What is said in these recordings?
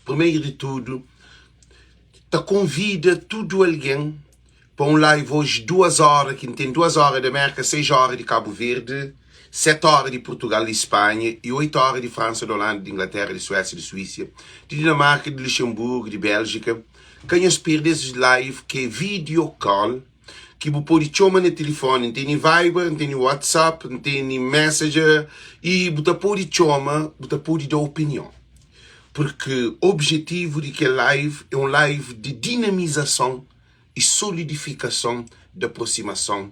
Primeiro di tudu, ta konvida tudu algen pa un live oji duas óra ki N ten duas óra di Mérka, seis óra di Kabu Verdi, seti óra di Purtugal i Spanha i oitu óra di Fransa, di Olanda, di Inglatéra, di Suésia, di Suísia, di Dinamarka, di Luxenburgu, di Béljika. Ka nhos perde es live ki é video call ki bu pode txoma na tilifoni. N tene Viber, N tene WhatsApp, N tene Messenger i bu ta pode txoma, bu ta pode da opinion. Purki objetivu di kel live é un live di dinamizason i solidifikason di aprosimason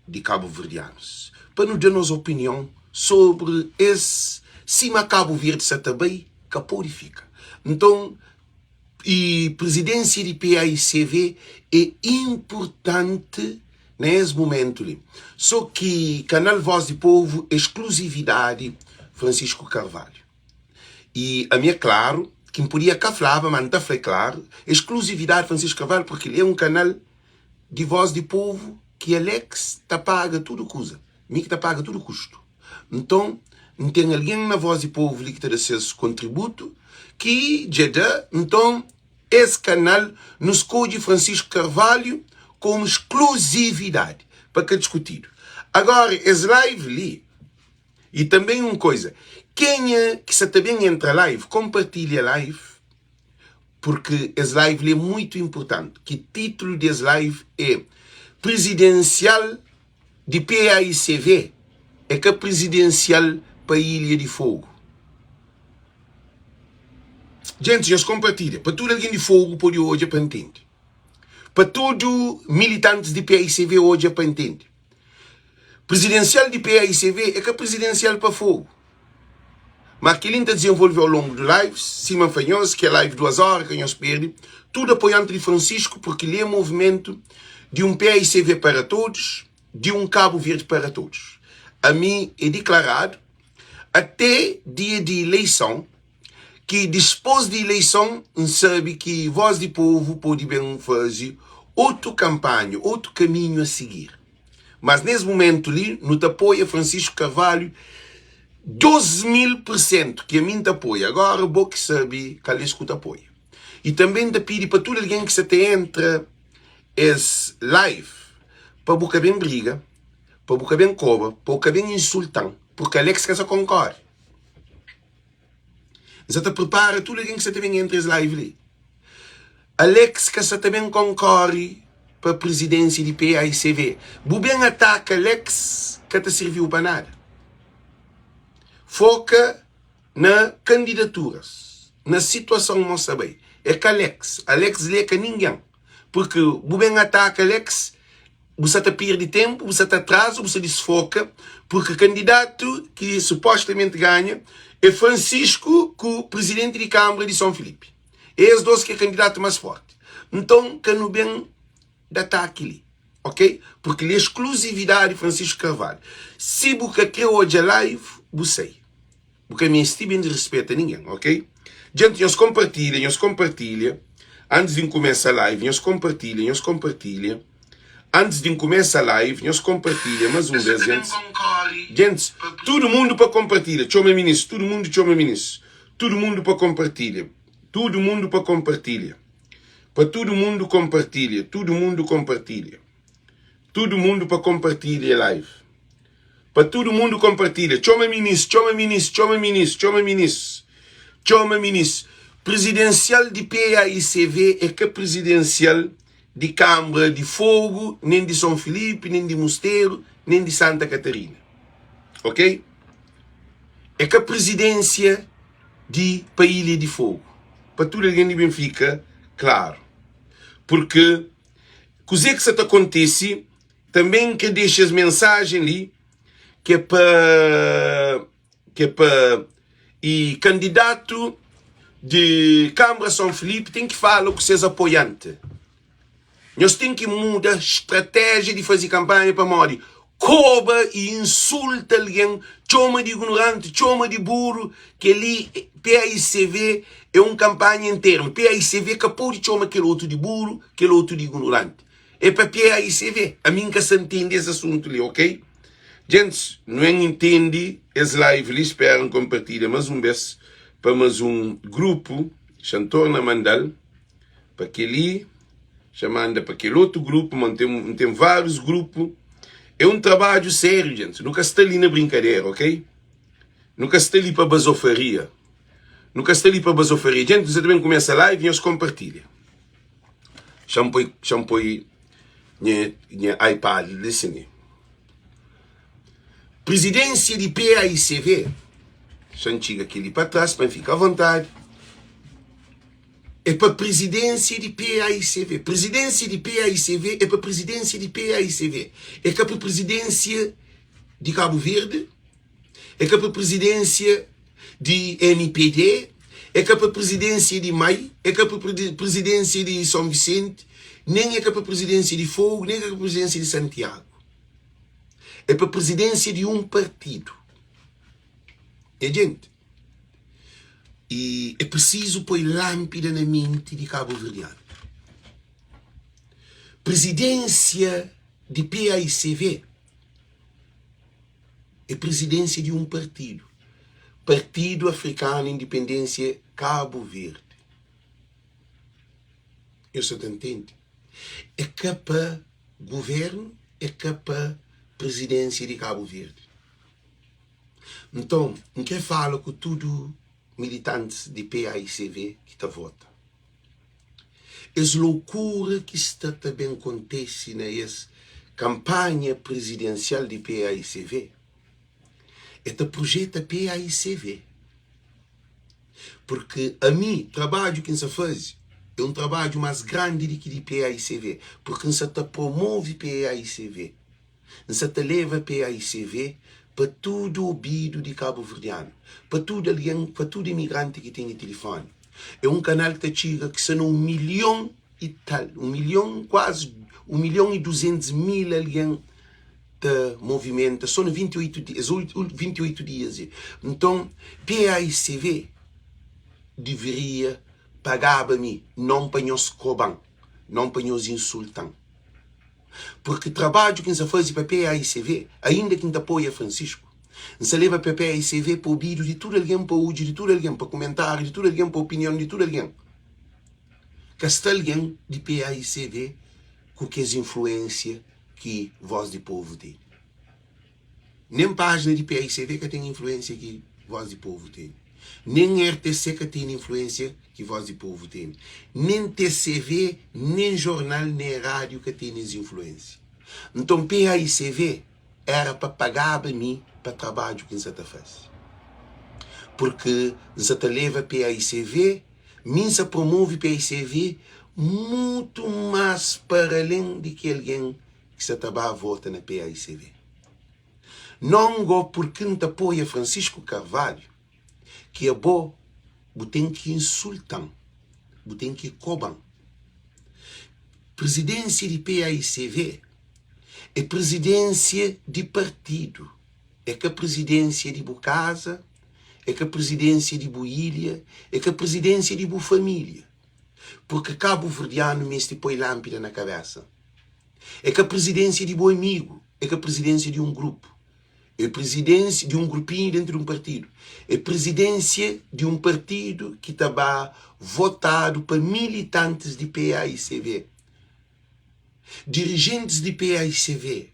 di kabuverdianus. Pa nu da nos opinion sobri es sima Kabu Verdi sa ta bai, ka pode fika. Nton, i prizidensia di PAICV é inpurtanti na es mumentu li. So ki kanal Voz di Povu é skluzividadi Francisco Carvalho. I ami é klaru ki N podia ka flaba, ma N ta fla é klaru, eskluzividadi Francisco Carvalho porque li é un kanal di voz di povu ki Alex ta paga tudu kuza, mi ki ta paga tudu kustu. Nton, N ten algen na voz di povu li ki ta da ses kontributu ki dja da, nton es kanal nu skodje Francisco Carvalho komu eskluzividadi pa ka diskutidu. Agora es live li. I tanbê un koza, kenha ki sa ta ben entra live, konpartilha live, purki es live li é muitu inpurtanti, ki titulu di es live é Prizidensial di PAICV é ka prizidensial pa Ilha di Fogu. Gentis, nhos konpartilha pa tudu algen di Fogu pode odja pa ntende, pa tudu militantis di PAICV odja pa ntende. Prizidensial di PAICV é ka prizidensial pa Fogu. Ma kel-li N ta dizenvolve au longu di lives, sima N fla nhos, ki é live duas óra, ka nhos perde. Tudu apoianti di Francisco, purki li é movimentu di un PAICV para todos, di un Kabu Verdi para todos. Ami é diklaradu, até dia di ileison, ki dispôs di ileison, N sabe ki Voz di Povu pode ben faze otu kanpanha, otu kaminhu a sigir. Mas nes mumentu li nu ta apoia Francisco Carvalho 2000 por sentu ki ami nta apoia. Agora bo ki sabi kal es ku ta apoia. I tanbe nta pidi pa tudu algen ki sa ta entra es live pa bu ka ben briga, pa bu ka ben koba, pa bu ka ben insultan, purki Alex ka sa konkori. N sa ta pripara tudu algen ki sa ta ben entra es live li. Alex ka sa ta ben konkori pa prizidensia di PAICV. Bu ben ataka Alex ka ta sirviu pa nada. Foka na kandidaturas, na situason mo sa bai. É ka Alex. Alex li é ka ningen. Purki bu ben ataka Alex, bu sa ta pirdi tenpu, bu sa ta atraza, bu sa disfoka, purki kandidatu ki supostamenti ganha é Francisco ku prizidenti di Kanbra di Son Filipi. É es dos ki é kandidatu más fórti. Nton, ka nu ben da ataki li, ok? Purki li é skluzividadi Francisco Carvalho. Si bu ka kre odja live, bu sai. Bu ka meste ben disrespeta ningen, ok? Djenti, nhos konpartilha, nhos konpartilha. Antis di N kumesa live, nhos konpartilha, nhos konpartilha. Antis di N kumesa live, nhos konpartilha más un bês, djentis. Djentis, tudu mundu pa konpartilha. Txoma minis, tudu mundu txoma minis. Tudu mundu pa konpartilha. Tudu mundu pa konpartilha. Pa tudu mundu konpartilha, tudu mundu konpartilha. Tudu mundu pa konpartilha live. Pa tudu mundu konpartilha. Txoma minis, txoma minis, txoma minis, txoma minis. Txoma minis. Prizidensial di PAICV é ka prizidensial di Kanbra di Fogu, nen di Son Filipi, nen di Musteru, nen di Santa Katarina. Ok? É ka prizidensia di pa Ilha di Fogu. Pa tudu algen di ben fika klaru. Purki kuzê ki sa ta kontise Tanbê N krê dexa es mensajen li ki é pa ki é pa i kandidatu di Kanbra Son Filipi ten ki fala ku ses apoianti. Nhos ten ki muda stratéjia di faze kanpanha pamodi koba i insulta algen, txoma di ignoranti, txoma di buru, kel-li PAICV é un kanpanha internu. PAICV ka pode txoma kel otu di buru, kel otu di ignoranti. É pa PAICV. Ami N ka sa ntende es asuntu li, ok? Gentis, nu N intende es live li, spera N konpartilha mas un bes pa mas un grupu. Xa N torna manda-l pa kel-li, xa manda pa kel otu grupu, ma N ten, N ten várius grupu. É un trabadju sériu, djentis. Nu ka sta li na brinkadera, ok? Nu ka sta li pa bazofaria. Nu ka sta li pa bazofaria. Djentis, nu sta ta ben kumesa live, nhos konpartilha. Xa N poi, xa N poi nha, nha iPad li sin li. Prizidénsia di PAICV, Xa N txiga kel-li pa tras pa N fika avontadi, é pa prizidénsia di PAICV. Prizidénsia di PAICV é pa prizidénsia di PAICV. É ka pa prizidénsia di Kabu Verdi, é ka pa prizidénsia di mpd, é ka pa prizidénsia di mai, é ka pa prizidénsia di Son Visenti, nen é ka pa prizidénsia di Fogu, nen é ka pa prizidénsia di Santiagu. É pa prizidénsia di un partidu. Nha jenti, i é prisizu poi lánpida na menti di kabuverdianu. Prizidénsia di paicv é prizidénsia di un partidu, Partidu Afrikanu Indipendénsia Kabu Verdi. Nhos sa ta ntende? É ka pa Guvernu é ka pa Prizidénsia di Kabu Verdi. Nton, N kre fala ku tudu militantis di paicv ki ta vota. Es loukura ki sta ta ben kontese na es kanpanha prizidensial di paicv, e ta prujeta paicv. Purki ami, trabadju ki N sa faze é un trabadju más grandi di ki di paicv, purki N sa ta promove paicv. N sa ta leba paicv pa tudu obidu di kabuverdianu, pa tudu algen, pa tudu imigranti ki tene tilifoni. É un kanal ki ta txiga ki sta na un milhon i tal, un milhon, kuazi un milhon i duzentus mil algen ta movimenta so na 28 di, es 28 dias li. Nton, paicv diviria pagaba mi, non pa nhos koba-m, non pa nhos insulta-m. Purki trabadju ki N sa faze pa PAICV, ainda ki N ta apoia Francisco, N sa leba pa PAICV pa obidu di tudu algen, pa odju di tudu algen, pa kumentariu di tudu algen, pa opinion di tudu algen. Ka sta algen di PAICV ku kes influensia ki Voz di Povu tene. Nen pájina di PAICV ka ten influensia ki Voz di Povu tene. Nen RTC ka tene influensia ki Voz di Povu tene. Nen TCV, nen jornal, nen rádiu ka tene es influensia. Nton PAICV éra pa pagaba mi pa trabadju ki N sa ta fase. Purki N sa ta leba PAICV, mi N sa promove PAICV mutu más paralen di ki algen ki sa ta ba vota na paicv. Non go purki N ta apoia Francisco Carvalho ki abo bu ten ki insulta-m, bu ten ki koba-m. Prizidensia di paicv é prizidensia di partidu, é ka prizidensia di bu kaza, é ka prizidensia di bu ilha, é ka prizidensia di bu familia. Purki kabuverdianu meste poi lanpida na kabesa. É ka prizidénsia di bu amigu, é ka prizidénsia di un grupu, é prizidénsia di un grupinhu déntu di un partidu. É prizidénsia di un partidu ki ta ba votadu pa militantis di paicv, dirijentis di paicv,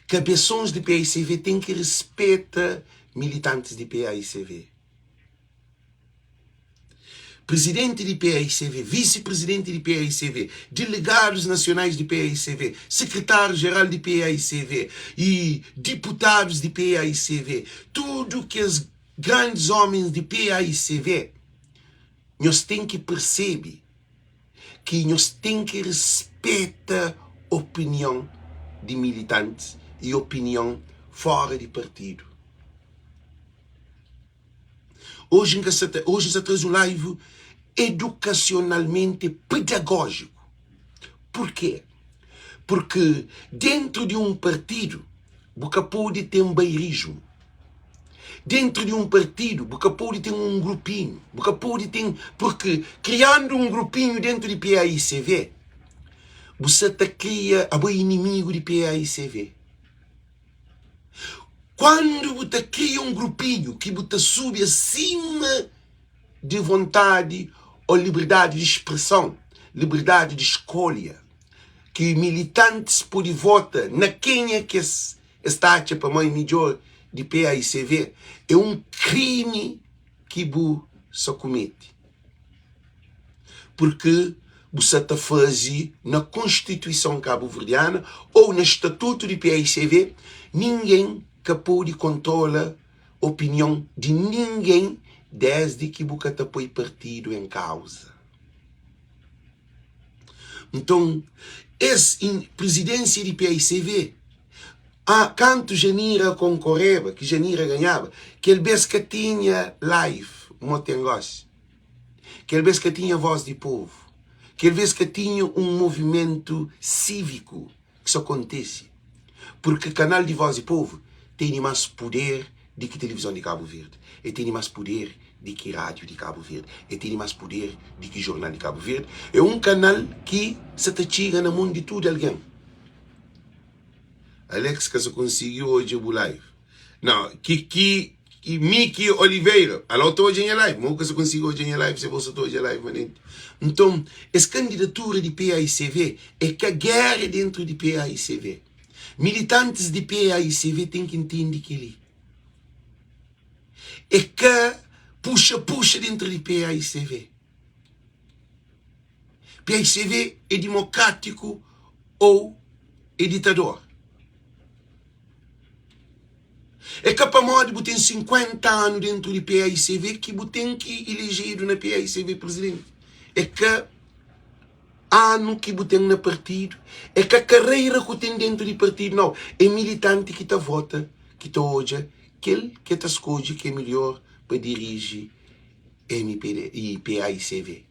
kabesons di paicv ten ki rispeta militantis di paicv. Prizidenti di paicv, visi-prizidenti di paicv, delegadus nasionais di paicv, sekretáriu-jeral di paicv y diputadus di paicv, tudu kes grandis ómis di paicv, nhos ten ki persebe ki nhos ten ki rispeta opinion di militantis y opinion fóra di partidu. Oji N ka sa ta, oji N sa traze un live edukasionalmente pedagojiku. Purkê? Purki dentru di un partidu bu ka pode ten bairismu. Dentru di un partidu bu ka pode ten un grupinhu, bu ka pode ten, purki kriandu un grupinhu dentru di PAICV, bu sa ta kria, abo é inimigu di PAICV. Kuandu bu ta kria un grupinhu ki bu ta subi asima di vontadi. ô liberdadi di spreson, liberdadi di skolha, ki militantis pode vota na kenha ki es es ta atxa pa ma é midjór di paicv, é un krimi ki bu sa kumete. Purki bu sa ta faze na Konstituison Kabuverdiana ô na Statutu di paicv, ningen ka pode kontrola opinion di ningen desdi ki bu ka ta poi partidu en kauza. Nton, es prizidensia di paicv, a kantu Janira konkoreba, ki Janira ganhaba, kel bes ka tinha live mo ten gosi, kel bes ka tinha voz di povu, kel bes ka tinha un movimentu siviku ki sa kontese, purki kanal di Voz di Povu tene mas puder di ki tilivizon di Kabu Verdi, e tene mas puder di ki rádiu di Kabu Verdi, e tene mas puder di ki jornal di Kabu Verdi. É un kanal ki sa ta txiga na mon di tudu algen. Alex ka sa konsigi odja bu live. Não, ki ki ki Miki Oliveira, ala ta odja nha live, ma bu ka sa konsigi odja nha live se bo sa ta odja live manenti. Nton, es kandidatura di PAICV é ka géra dentru di PAICV. Militantis di PAICV ten ki ntende kel-li. É ka puxa-puxa dentru di PAICV. PAICV é dimokrátiku ou é ditador? É ka pamodi bu ten 50 anu dentru di paicv ki bu ten ki ilejedu na paicv prizidenti. É ka anu ki bu ten na partidu, é ka kareira ku ten dentru di partidu, nau. É militanti ki ta vota, ki ta odja kel ki el ta skodje ki é midjór pa diriji MPD i paicv.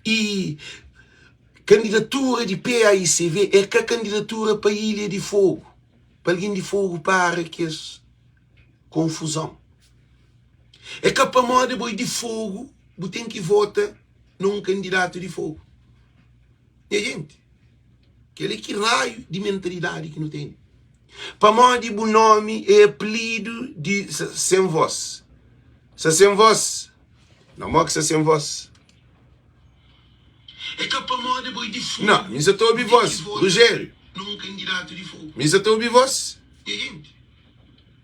I kandidatura di paicv é ka kandidatura pa ilha di Fogu, pa algen di Fogu para ki es konfuzon. É ka pamodi bo é di Fogu bu ten ki vota na un kandidatu di Fogu. Nha jenti, kel é ki raiu di mentalidadi ki nu tene. Pamodi bu nomi é apelidu di sen vos. Sa sen vos. Não mo ki sa sen vos. É ka pamodi bo é di Fogo. Não, mi sa ta obi vos, Rogério. Num candidato di Fogo. Mi sa ta obi vos. Nha gente,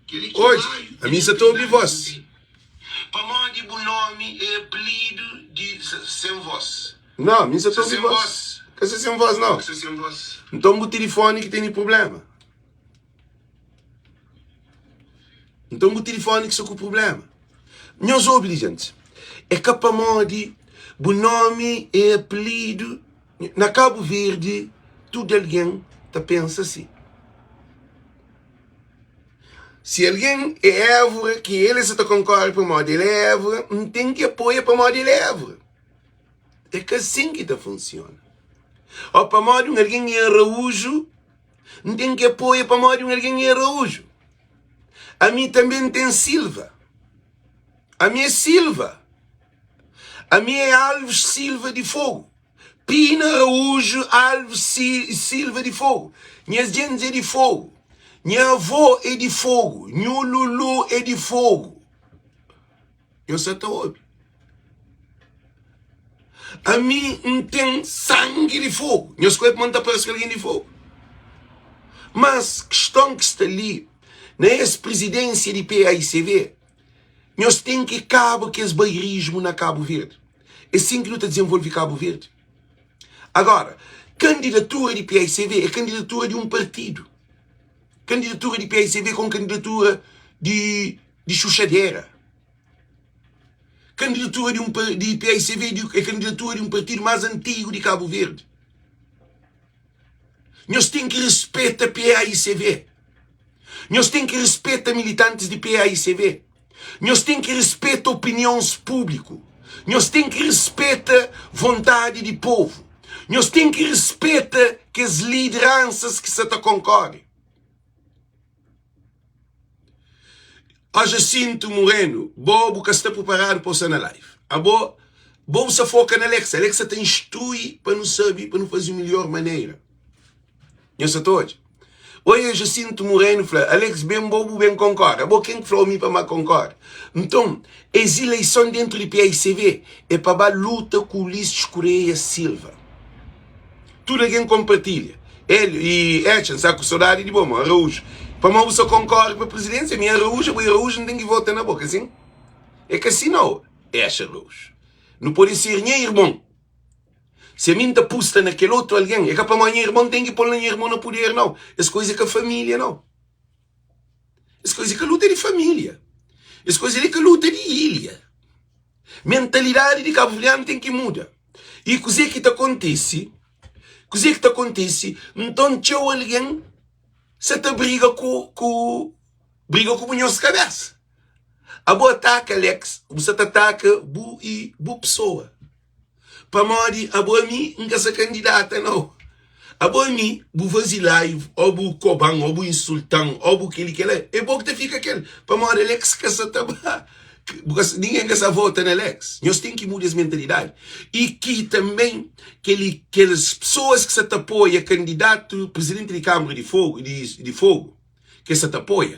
kel é ki Odja, raio a mi sa ta obi vos. Pamodi bu nomi é apelidu di sen vos. Não, mi sa ta Sa obi sen vos. vos. Ka sa sen vos, não. Sa sen vos. Nton bu tilifoni ki tene problema. Nton bu tilifoni ki sta ku problema. Nhos obi li gentis, é ka pamodi bu nomi é apelidu. Na Kabu Verdi tudu algen ta pensa si. Si algen é Évora ki el sa ta konkore pamodi el é Évora, N ten ki apoia pamodi el é Évora. É ka asin ki ta funsiona. Ô pamodi un algen é Araújo, N ten ki apoia pamodi un algen é Araújo. Ami tanbe N ten Silva. Ami é Silva. Ami é Alves Silva di Fogo. Pina Araújo Alves Silva di Fogo. Nhas djentis é di Fogo. Nha avô é di Fogo. Nhu Lulu é di Fogo. Nhos sa ta obi? Ami N ten sangi di Fogo. Nhos ka obi ma N ta parse ku algen di Fogo? Mas kiston ki sta li, na es prizidensia di paicv, nhos ten ki kaba ku es bairismu na Kabu Verdi. É sin ki nu ta dizenvolve Kabu Verdi. Agora, kandidatura di paicv é kandidatura di un partidu. Kandidatura di paicv é ka un kandidatura di di xuxadera. Kandidatura di un di paicv é kandidatura di un partidu más antigu di Kabu Verdi. Nhos ten ki rispeta paicv. Nhos ten ki rispeta militantis di paicv. Nhos ten ki rispeta opinions públiku. Nhos ten ki rispeta vontadi di povu. Nhos ten ki rispeta kes lideransas ki sa ta konkore. Ó Jacinto Moreno, bo bu ka sta preparadu pa bu sta na live. Abo, bo bu sta foka na Alexa. Alexa ta instrui pa nu sabe, pa nu faze di melhor manera. Nhos sa ta odja? Oia Jacinto Moreno fla, Alex ben bo bu ben konkorda. Abo ken ki fla omi pa ma konkorda? Nton, es ileison dentru di paicv é pa ba luta ku Ulisses Correia Silva. Tudu algen konpartilha. Hélio i Etcha, N sta ku sodadi di bo, mo Araújo. Pamodi bu sta konkorre pa prizidensia? Mi é Araújo, abo é Araújo, N ten ki vota na bo, ka sin? É ka si nau, Etcha Araújo. Nu pode ser nha irmon. Si ami N ta pusta na kel otu algen, é ka pamodi nha irmon ten ki pô-l na nha irmon na puder, nau. Es koza é ka família, nau. Es koza é ka luta di família. Es koza li é ka luta di ilha. Mentalidadi di kabuverdianu ten ki muda. I kuzê ki ta kontise? Kuzê ki ta kontise? Nton txeu algen sa ta briga ku ku briga ku bu nhos kabésa. Abo ataka Alex, bu sa ta ataka bu i bu pesoa. Pamodi abo ami N ka sa kandidata nau. Abo ami bu fazi live o bu koban o bu insultan o bu keli kela e bo ki ta fika kel pamodi Alex ka sa ta ba bu ka ningen ka sa vota na Alex. Nhos ten ki muda es mentalidadi i ki tanben keli keles pesoas ki sa ta apoia kandidatu presidenti di kamara di fogu di fogu ke sa ta apoia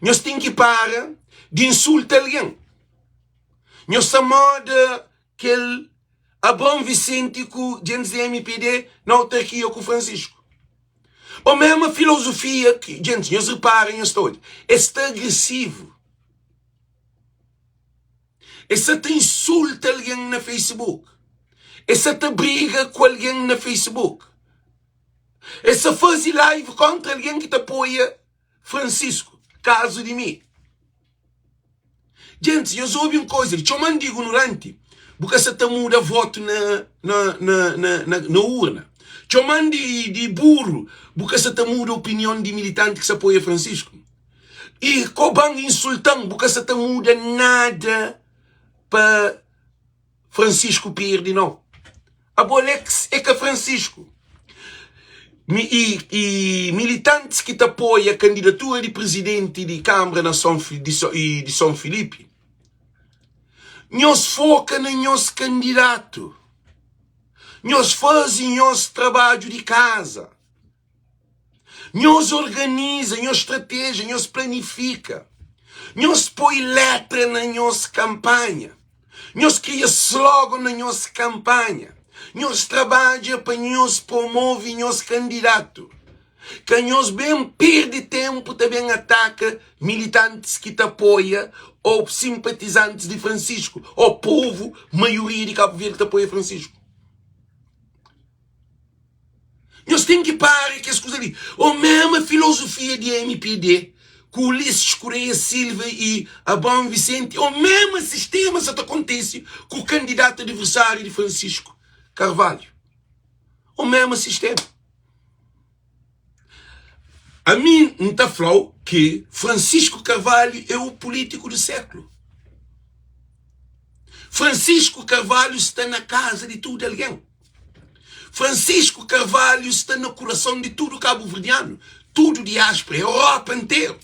nhos ten ki para di insulta algen. Nhos ta moda kel Abraão Vicente ku djentis di mpd na autarkia ku Francisco. O mesma filosofia ki djentis, nhos repara nhos ta odja, es sta agresivo. Es sa ta insulta algen na Facebook. Es sa ta briga ku algen na Facebook. Es sa fazi live kontra algen ki ta apoia Francisco, kazu di mi. Djentis, nhos obi un koza li, txoma-m di ignoranti, bu ka sa ta muda votu na, na, na, na, na, na urna. Txoma-m di, di buru, bu ka sa ta muda opinion di militanti ki sa apoia Francisco. I koba-m, insulta-m, bu ka sa ta muda nada pa Francisco perde, nau. Abo Alex é ka Francisco. Mi, i, i militantis ki ta apoia kandidatura di prizidenti di Kambra na Son, di, i di Son Filipi, nhos foka na nhos kandidatu. Nhos faze nhos trabadju di kaza. Nhos organiza nhos stratéjia, nhos planifika, nhos poi létra na nhos kanpanha, nhos kria slogan na nhos kanpanha, nhos trabadja pa nhos promove nhos kandidatu. Ka nhos ben perde ténpu ta ben ataka militantis ki ta apoia ô sinpatizantis di Francisco ô povu, maioria di Kabu Verdi ta apoia Francisco. Nhos ten ki para kes kuza li. O mema filosofia di mpd ku Ulisses Correia Silva i Abraão Vicente, o mema sistema sa ta kontise ku kandidatu adversáriu di Francisco Carvalho. O mema sistema. Ami N ta fla-u ki Francisco Carvalho é o político do século. Francisco Carvalho sta na kaza di tudu algen. Francisco Carvalho sta na kurason di tudu kabuverdianu, tudu diáspora, Europa nteru.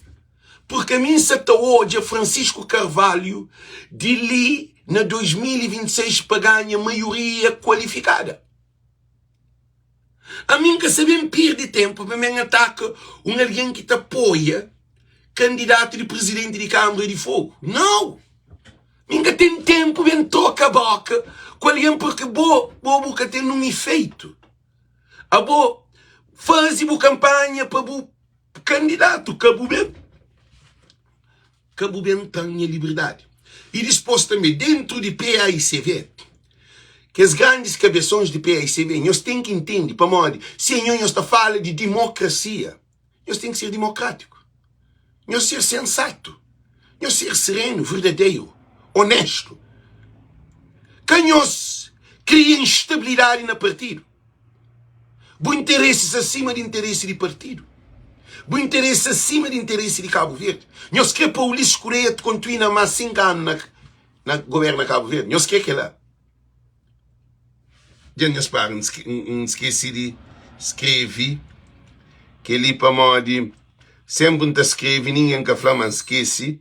Purki ami N sa ta odja Francisco Carvalho di li na 2026 pa ganha maioria kualifikada. Ami N ka sa ben pirdi tenpu pa ben ataka un algen ki ta apoia kandidatu di prizidenti di Kambra di Fogu. Nau! Mi N ka ten tenpu ben troka boka ku algen purki bo, bo bu ka ten nun ifeitu. Abo faze bu kanpanha pa bu kandidatu, ka bu ben ka bu ben tra nha liberdadi. I dispos tanbe, dentru di PAICV, kes grandis kabesons di PAICV, nhos ten ki intende pamodi si anho nhos ta fala di dimokrasia, nhos ten ki ser dimokratiku, nhos ser sensatu, nhos ser serenu, verdaderu, onestu. Ka nhos kria instabilidadi na partidu. Bu interesi sta sima di interesi di partidu. Bu interesi sta sima di interesi di Kabu Verdi. Nhos kre pa Ulisses Correia kontuina mas 5 anu na na governa Kabu Verdi? Nhos kre kela? Dja nhos para, N skesi di skrevi keli pamodi senpri N ta skrevi ningen ka fla ma N skesi.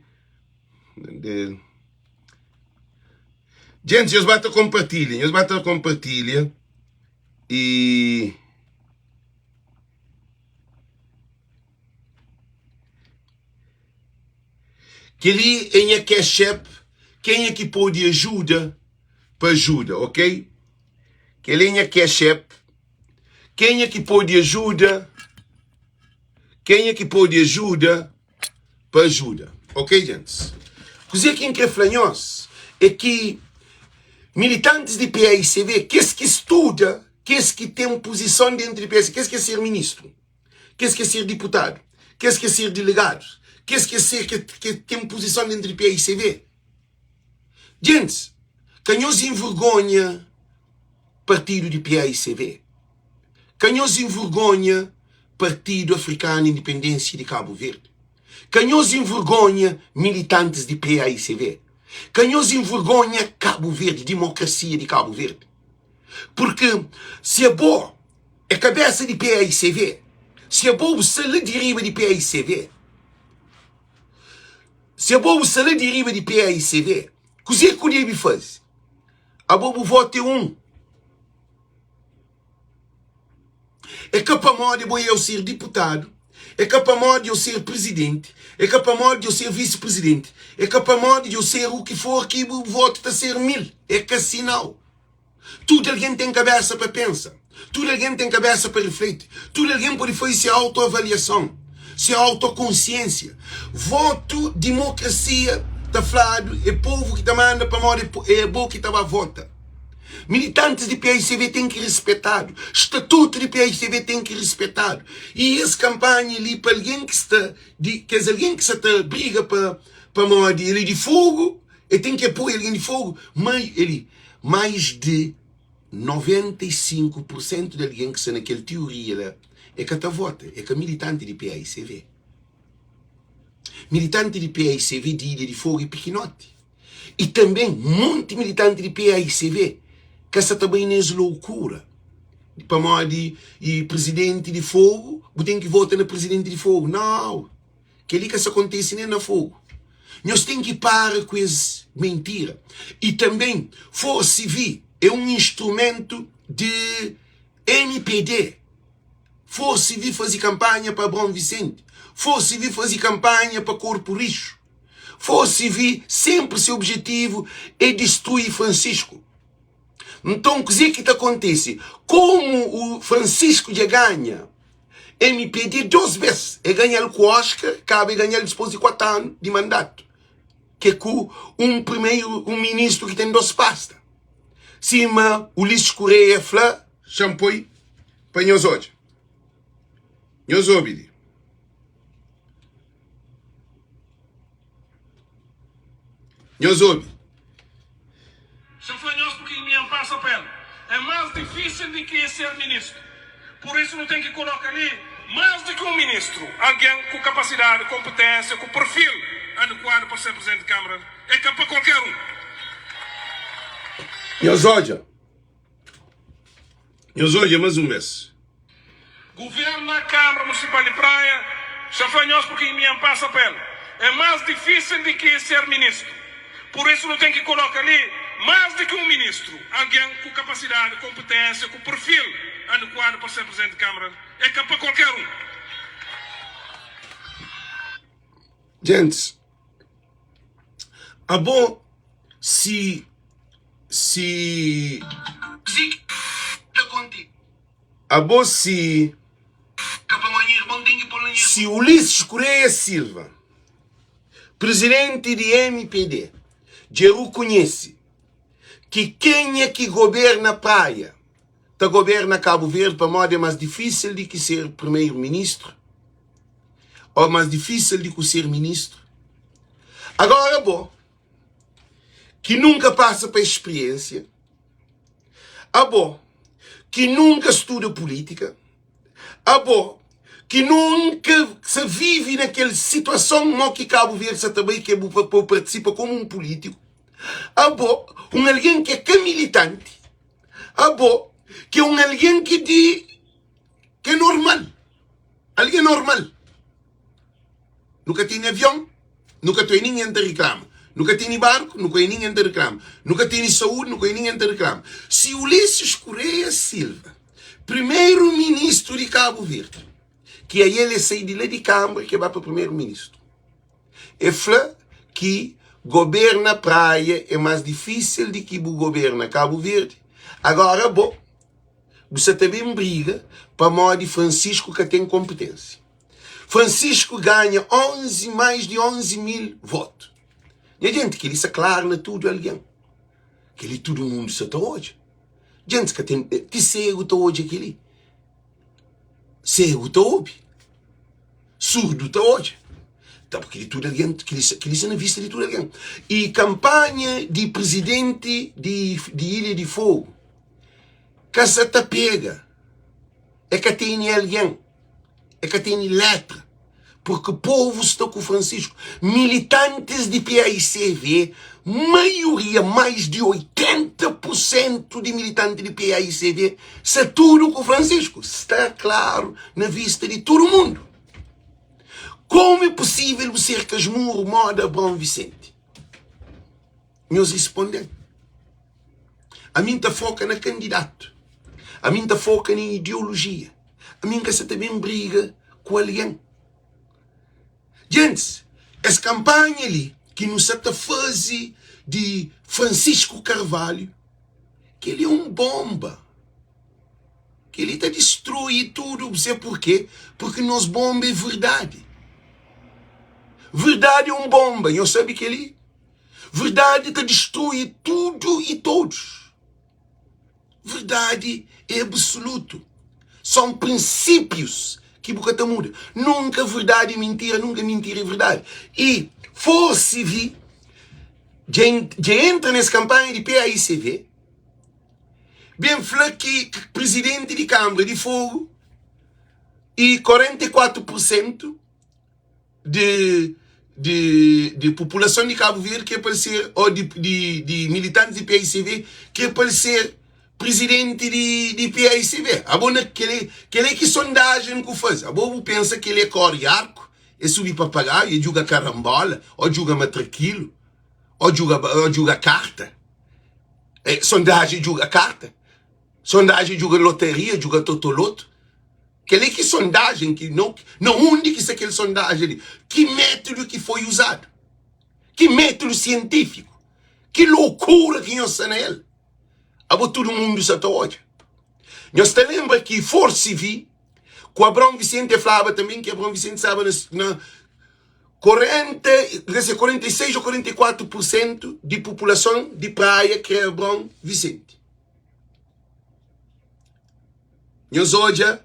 Djentis, nhos ba ta konpartilha, nhos ba ta konpartilha i. Kel-li é nha Cash App, kenha ki pode ajuda pa ajuda, ok? Kel-li é nha Cash App, kenha ki pode ajuda, kenha ki pode ajuda pa ajuda, ok gentis? Kuzê ki N krê fla nhos é ki militantis di PAICV, kes ki studa, kes ki ten puzison dentru di PAICV, kes ki é ser ministru, kes ki é ser diputadu, kes ki é ser delegadus, kes ki é ser ki ten puzison dentru di PAICV, gentis, ka nhos invergonha partidu di PAICV, ka nhos invergonha Partidu Afrikanu Indipendênsia di Kabu Verdi, ka nhos invergonha militantis di PAICV, ka nhos invergonha Kabu Verdi, dimokrasia di Kabu Verdi. Purki si abo é kabésa di PAICV, si abo bu sta la di riba di PAICV, si abo bu sta la di riba di PAICV, kuzê ku debe faze? Abo bu votu é un. É ka pamodi bo eu ser diputadu, é ka pamodi eu ser prizidenti, é ka pamodi eu ser visi-prizidenti, é ka pamodi eu ser u ki for ki bu votu ta ser mil. É ka si nau. Tudu algen ten kabésa pa pensa, tudu algen ten kabésa pa rifleti, tudu algen pode faze se autoavaliason, se autokonsiénsia. Votu, dimokrasia, ta fladu é povu ki ta manda pamodi é bo ki ta ba vota. Militantis di paicv ten ki rispetadu, statutu di paicv ten ki rispetadu. I es kanpanha li pa algen ki sta di kes algen ki sa ta briga pa pamodi el é di Fogu, el ten ki apoia algen di Fogu, ma el mais di 95 pur sentu di algen ki sta na kel tioria la e ka ta vota, e ka militanti di paicv. Militanti di paicv di Ilha di Fogu é pikinoti. I tanbe monti militanti di paicv ka sa ta bai nes loukura pamodi i prizidenti di Fogu bu ten ki vota na prizidenti di Fogu. Nau! Kel-li ka sa kontise nen na Fogu. Nhos ten ki para ku es mentira. I tanbe Forsivi é un instrumentu di mpd. Forsivi faze kanpanha pa Abraon Visenti. Forsivi faze kanpanha pa Korpu Rixu. Forsivi senpri se objetivu é distrui Francisco. Nton kuzê ki ta kontise? Komu u Francisco dja ganha mpd 2 bes, e ganha-l ku Oscar, kaba e ganha-l dispos di 4 anu di mandatu, ke ku un primeru un ministru ki ten 2 pasta. Sima Ulisses Correia fla, xa-m poi pa nhos odja. Nhos obi li. Nhos obi. Se N fla nhos purki mi N pasa pa el, é más difísil di ki ser ministru. Pur isu nu ten ki koloka li más di ki un ministru, algen ku kapasidadi, konpeténsia, ku perfil adekuadu pa ser prizidenti di Kámara. É ka pa kualker un. Nhos odja. Nhos odja más un bês. Governa Câmara Municipal di Praia, xa fla nhos purki mi N pasa pa el, é más difísil di ki ser ministru. Pur isu nu ten ki koloka li más di ki un ministru, algen ku kapasidadi, konpeténsia, ku perfil adekuadu pa ser prizidenti di Câmara. É ka pa kualker un. Gentis, abo si si. Kuzê ki ta kontise? Abo si. Ka pamodi nha irmon ten ki pô-l na nha. Si Ulisses Correia Silva, prizidenti di mpd, dja rukonhese ki kenha ki goberna Praia ta goberna Kabu Verdi pamodi é más difísil di ki ser primeru-ministru ô más difísil di ku ser ministru. Agora bo, ki nunka pasa pa es spriensia, Abo ki nunka studa pulítika, abo ki nunka sa vive na kel situason mo ki Kabu Verdi sa ta bai ke bu pa bu partisipa komu un pulítiku, abo un algen ki é ka militanti, abo ki é un algen ki di ki é normal, algen normal. Nu ka tene avion, nu ka tene ningen ta riklama. Nu ka tene barku, nu ka ningen ta riklama. Nu ka tene saúdi, nu ka ningen ta riklama. Si Ulisses Correia Silva, primeru ministru di Kabu Verdi, ki a el e sai di la di Kambra ki e ba pa primeru ministru, e fla. ki goberna Praia é más difísil di ki bu goberna Kabu Verdi. Agora bo, bu sa ta ben briga pamodi Francisco ka ten konpetensia. Francisco ganha 11, mais di 11 mil votu. Nha jenti, kel-li sta klaru na tudu algen. Kel-li tudu mundu sa ta odja. Gentis ka ten, ti segu ta odja kel-li. Segu ta obi, surdu ta odja. Ta kel-li tudu algen, kel-li sta na vista di tudu algen. I kanpanha di prizidenti di Ilha di Fogu ka sa ta pega. E ka tene algen. E ka tene letra. Porque povo sta ku Francisco. Militantes di PAICV, maioria, mais di 80% di militante di PAICV sta tudo ku Francisco. Sta claro na vista di tudo mundo. Como é possível bu ser casmurro moda Abraão Vicente? Nhos responde-m. Ami N ta foka na kandidatu. Ami N ta foka na ideolojia. Ami N ka sa ta ben briga ku algen. Gentis, es kanpanha li ki nu sa ta faze di Francisco Carvalho, kel-li é un bonba. Kel-li ta distrui tudu. Bu sabe purkê? Purki nos bonba é verdadi. Verdadi é un bonba. Nhos sabe kel-li? Verdadi ta distrui tudu i todos. Verdadi é absolutu. São prinsípius ki bu ka ta muda. Nunka verdadi é mintira, nunka mintira é verdadi. I forsi vi dja entra nes kanpanha di PAICV, ben fla ki prizidenti di Kanbra di Fogu i 44 pursentu di di di populason di Kabu Verdi kre pa el ser ô di di di militantis di PAICV kre pa el ser prizidenti di di PAICV. Abo na kel kel é ki sondajen ku faze. Abo bu pensa kel é kori arku, é subi papagaiu, é djuga karanbola, ô djuga matrakilu, ô djuga ô djuga karta. É sondajen djuga karta, sondajen djuga loteria, djuga totoloto. Kel-li ki sondajen ki no na undi ki sta kel sondajen li? Ki métodu ki foi uzadu? Ki métodu sientífiku? Ki lokura ki nhos sta na el? Abo tudu mundu sa ta odja. Nhos ta lenbra ki Forsi Vi ku Abraon Vicente flaba tanbê ki Abraon Vicente staba na, na 40, quer dizer, 46 ou 44% di populason di Praia kre Abraon Vicente. Nhos odja,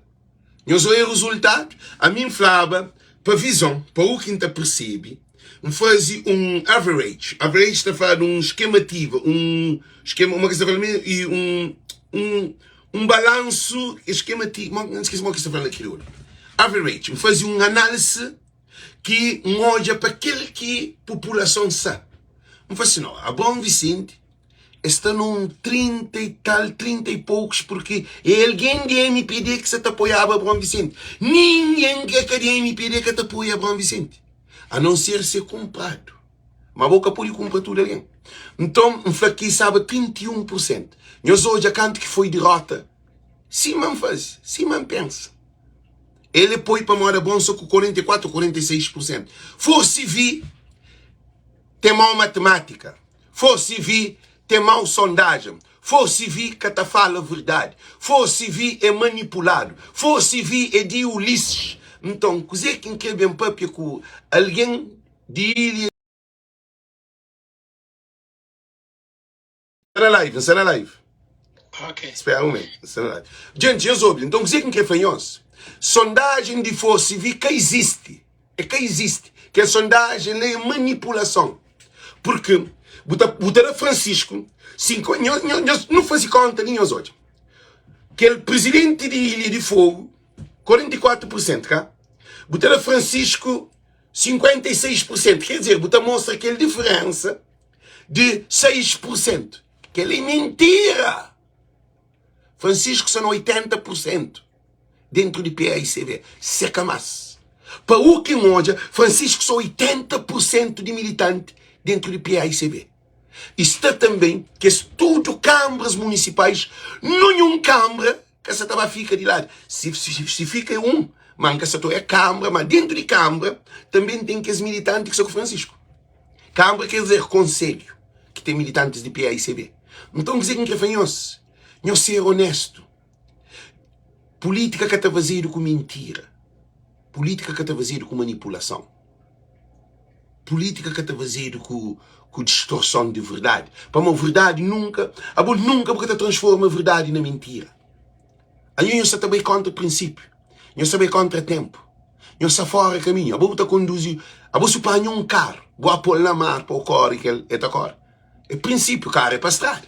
nhos oia rezultadu. Ami N flaba pa vizon, pa u ki N ta persebe, N faze un average. Average ta fladu un skemativa, un skema, uma ki sta fla mi, i un, un, un balansu eskemati, N skese mo ki sta fla na kriolu. Average, N faze un analisi ki N odja pa kel ki populason sa. N fla si, no, Abraon Vicente Es sta na un 30 e tal, 30 e poucos, porque é alguém di MPD ki sa ta apoiaba Abraão Vicente. Ninguém ki é ka di MPD ka ta apoia Abraão Vicente. A não ser se é comprado. Ma bo ka pode cumpra tudo alguém. Nton, N fla ki staba 31 por cento. Nhos odja kantu ki foi derrota. Sima N faze, sima N pensa. Ele poi pamodi Abraão só ku 44 ou 46 por cento. Forse vi tem mau matemática. Forsi vi ten mau sondajen. Forsi vi ka ta fala verdadi. Forsi vi é manipuladu. Forsi vi é di Ulisses. Nton, kuzê ki N krê ben pâpia ku algen di ilha? N sta na live, N sta na live. Ok. Spera un momentu, N sta na live. Djenti, nhos obi. Nton, kuzê ki N krê fla nhos? Sondajen di forsi vi ka izisti. É ka izisti. Kel sondajen la é manipulason. Purki bu ta, bu ta da Francisco 5, nhos, nhos, nhos nu faze konta li nhos odja. Kel prizidenti di Ilha di Fogo, 44%, ka? Bu ta da Francisco 56%, quer dizer, bu ta mostra kel diferensa di 6%. Kel é mentira! Francisco sta na 80% dentro di PAICV, se ka mas. Pa u ki N odja, Francisco sta 80% di militanti dentro di PAICV. E sta também kes tudu kambras municipais, nunhun kambra ka sa ta ba fika di ladu. Si, si, si fika é un, ma N ka sa ta oia kambra, ma dentro di kambra também ten kes militanti ki sta ku Francisco. Kanbra ker dizer konselhu ki ten militantis di paicv. Nton kuzê ki N kre fla nhos? Nhos ser onéstu. Pulítika ka ta fazedu ku mintira. Pulítika ka ta fazedu ku manipulason. Pulítika ka ta fazedu ku ku distorson di verdadi. Pamodi verdadi nunka, abo nunka bu ka ta transforma verdadi na mintira. Anho nhos sa ta bai kontra prinsípiu, nhos sa bai kontra ténpu, nhos sa fora kaminhu. Abo bu ta konduzi, abo si bu panha un karu, bu a pô-l na mar pa bu kóre kel, el ta kóre. É prinsípiu, karu é pa strada.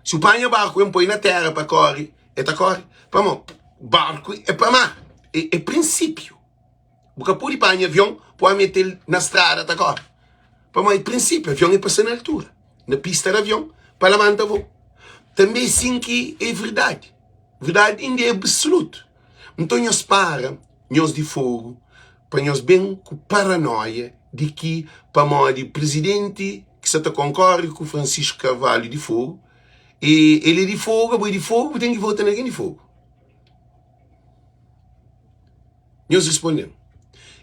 Si bu panha barku en poi na téra pa kóre, el ta kóre. Pamodi barku é pa mar, é prinsípiu. Bu ka pode panha avion pa bu mete-l na strada ta kóre. Pamodi é prinsípiu, avion é pa sta na altura, na pista di avion, pa labanta vôu. Tanbê é sin ki é verdadi. Verdadi inda é absolutu. Nton nhos para nhos di fogu pa nhos ben ku paranoia di ki pamodi prizidenti ki sa ta konkore ku Francisco Carvalho di Fogu e el é di Fogu, abo é di Fogu, bu ten ki vota na algen di Fogu. Nhos responde-m,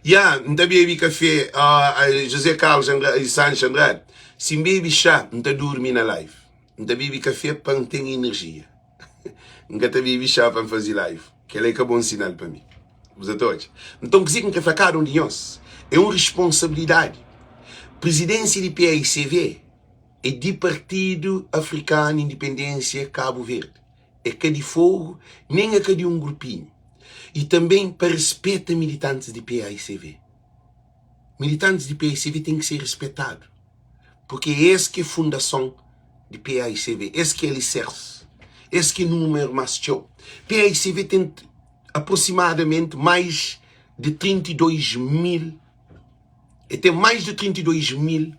Ya, N ta bebe kafé. José Carlos Andrade, Sanches Andrade, Si N bebe xá, N ta durmi na live. N ta bebe kafé pa N ten inerjia. N ka ta bebe xá pa N faze live. Kel-la é ka bon sinal pa mi. Bu sa ta odja? Nton, kuzê ki N krê fla kada un di nhos é un responsabilidadi. Prizidénsia di PAICV é di Partidu Afrikanu Indipendénsia Kabu Verdi. É ka di Fogu, nen é ka di un grupinhu. I tanben pa rispeta militantis di paicv. Militantis di paicv ten ki ser rispetadu, purki é es ki é fundason di paicv, es ki é alisersi, es ki é numeru más txeu. Paicv ten aproximadamenti mais di 32 mil, el ten mais di 32 mil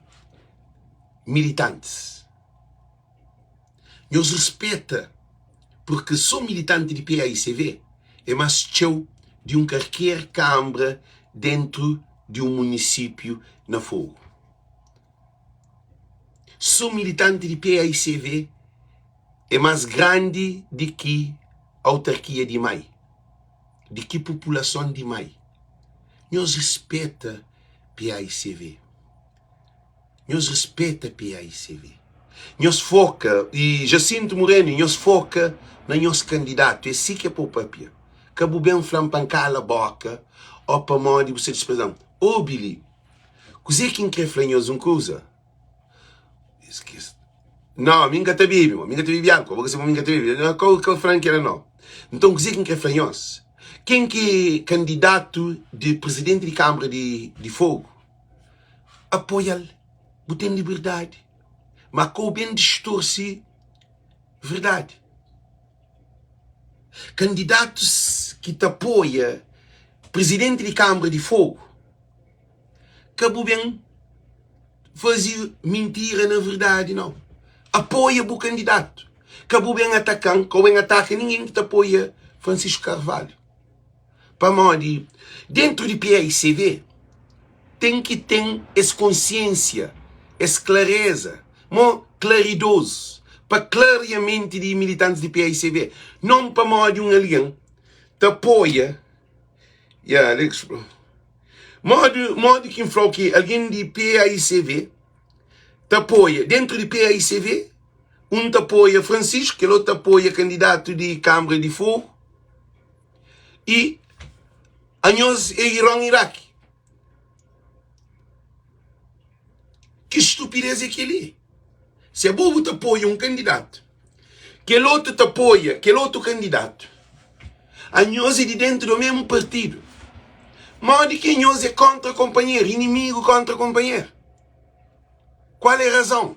militantis. Nhos rispeta purki so militanti di paicv é mas txeu di un karker kanbra dentru di un munisipiu na Fogu. So militanti di paicv é mas grandi di ki autarkia di Mai, di ki populason di Mai. Nhos rispeta paicv. Nhos rispeta PAICV. Nhos foka, e Jacinto Moreno, nhos foka na nhos kandidatu. É si ki é pa bu papia. Ka bu ben fla-m pa N kala boka o pamodi bu sta dispreza-m. Obi li, kuzê ki N krê fla nhos un kuza. Nau, mi N ka ta bebe, mi N ka ta bebe álkol. Bo ka sabe ma mi N ka ta bebe. Nau, ka fla-m kel-la nau. Nton, kuzê ki N krê fla nhos? Ken ki é kandidatu di prizidenti di Kanbra di Fogu? Apoia-l, bu ten liberdadi, ma ka-u ben distorse verdadi. Kandidatus ki ta apoia prizidenti di Kanbra di Fogu, ka bu ben faze mintira na verdadi, nau. Apoia bu kandidatu. Ka bu ben ataka-m, ka bu ben ataka ningen ki ta apoia Francisco Carvalho. Pamodi dentru di PAICV ten ki ten es konsiensia, es klareza, mo klaridozu pa klaria menti di militantis di PAICV. Non pamodi un algen ta apoia, ya, Alex, modi, modi ki N fla-u ki algen di PAICV ta apoia, dentru di PAICV, un ta apoia Francisco, kel otu ta apoia kandidatu di Kanbra di Fogu, I anhos é Iron Iraki. Ki stupidez é keli? Se abo bu ta apoia un kandidatu, kel otu ta apoia kel otu kandidatu, anhos é di dentu do mesmu partidu. Modi ki anhos é kontra konpanheru, inimigu kontra konpanheru? Kual é razon?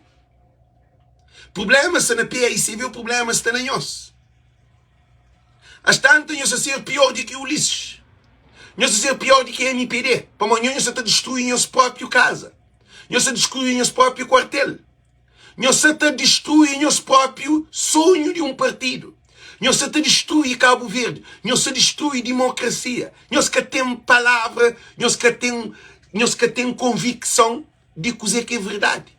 Prublema sta na PAICV, prublema sta na nhos. As tanta nhos ta ser pior di ki Ulisses. Nhos ta ser pior di ki MPD. Pamodi nhos sa ta destrui nhos propriu kaza. Nhos ta destrui nhos propriu kuartel. Nhos sa ta destrui nhos propriu sonhu di un partidu. Nhos sa ta destrui Kabu Verdi. Nhos sa destrui dimokrasia. Nhos ka ten palavra, nhos ka ten, nhos ka ten konvikson di kuzê ki é verdadi.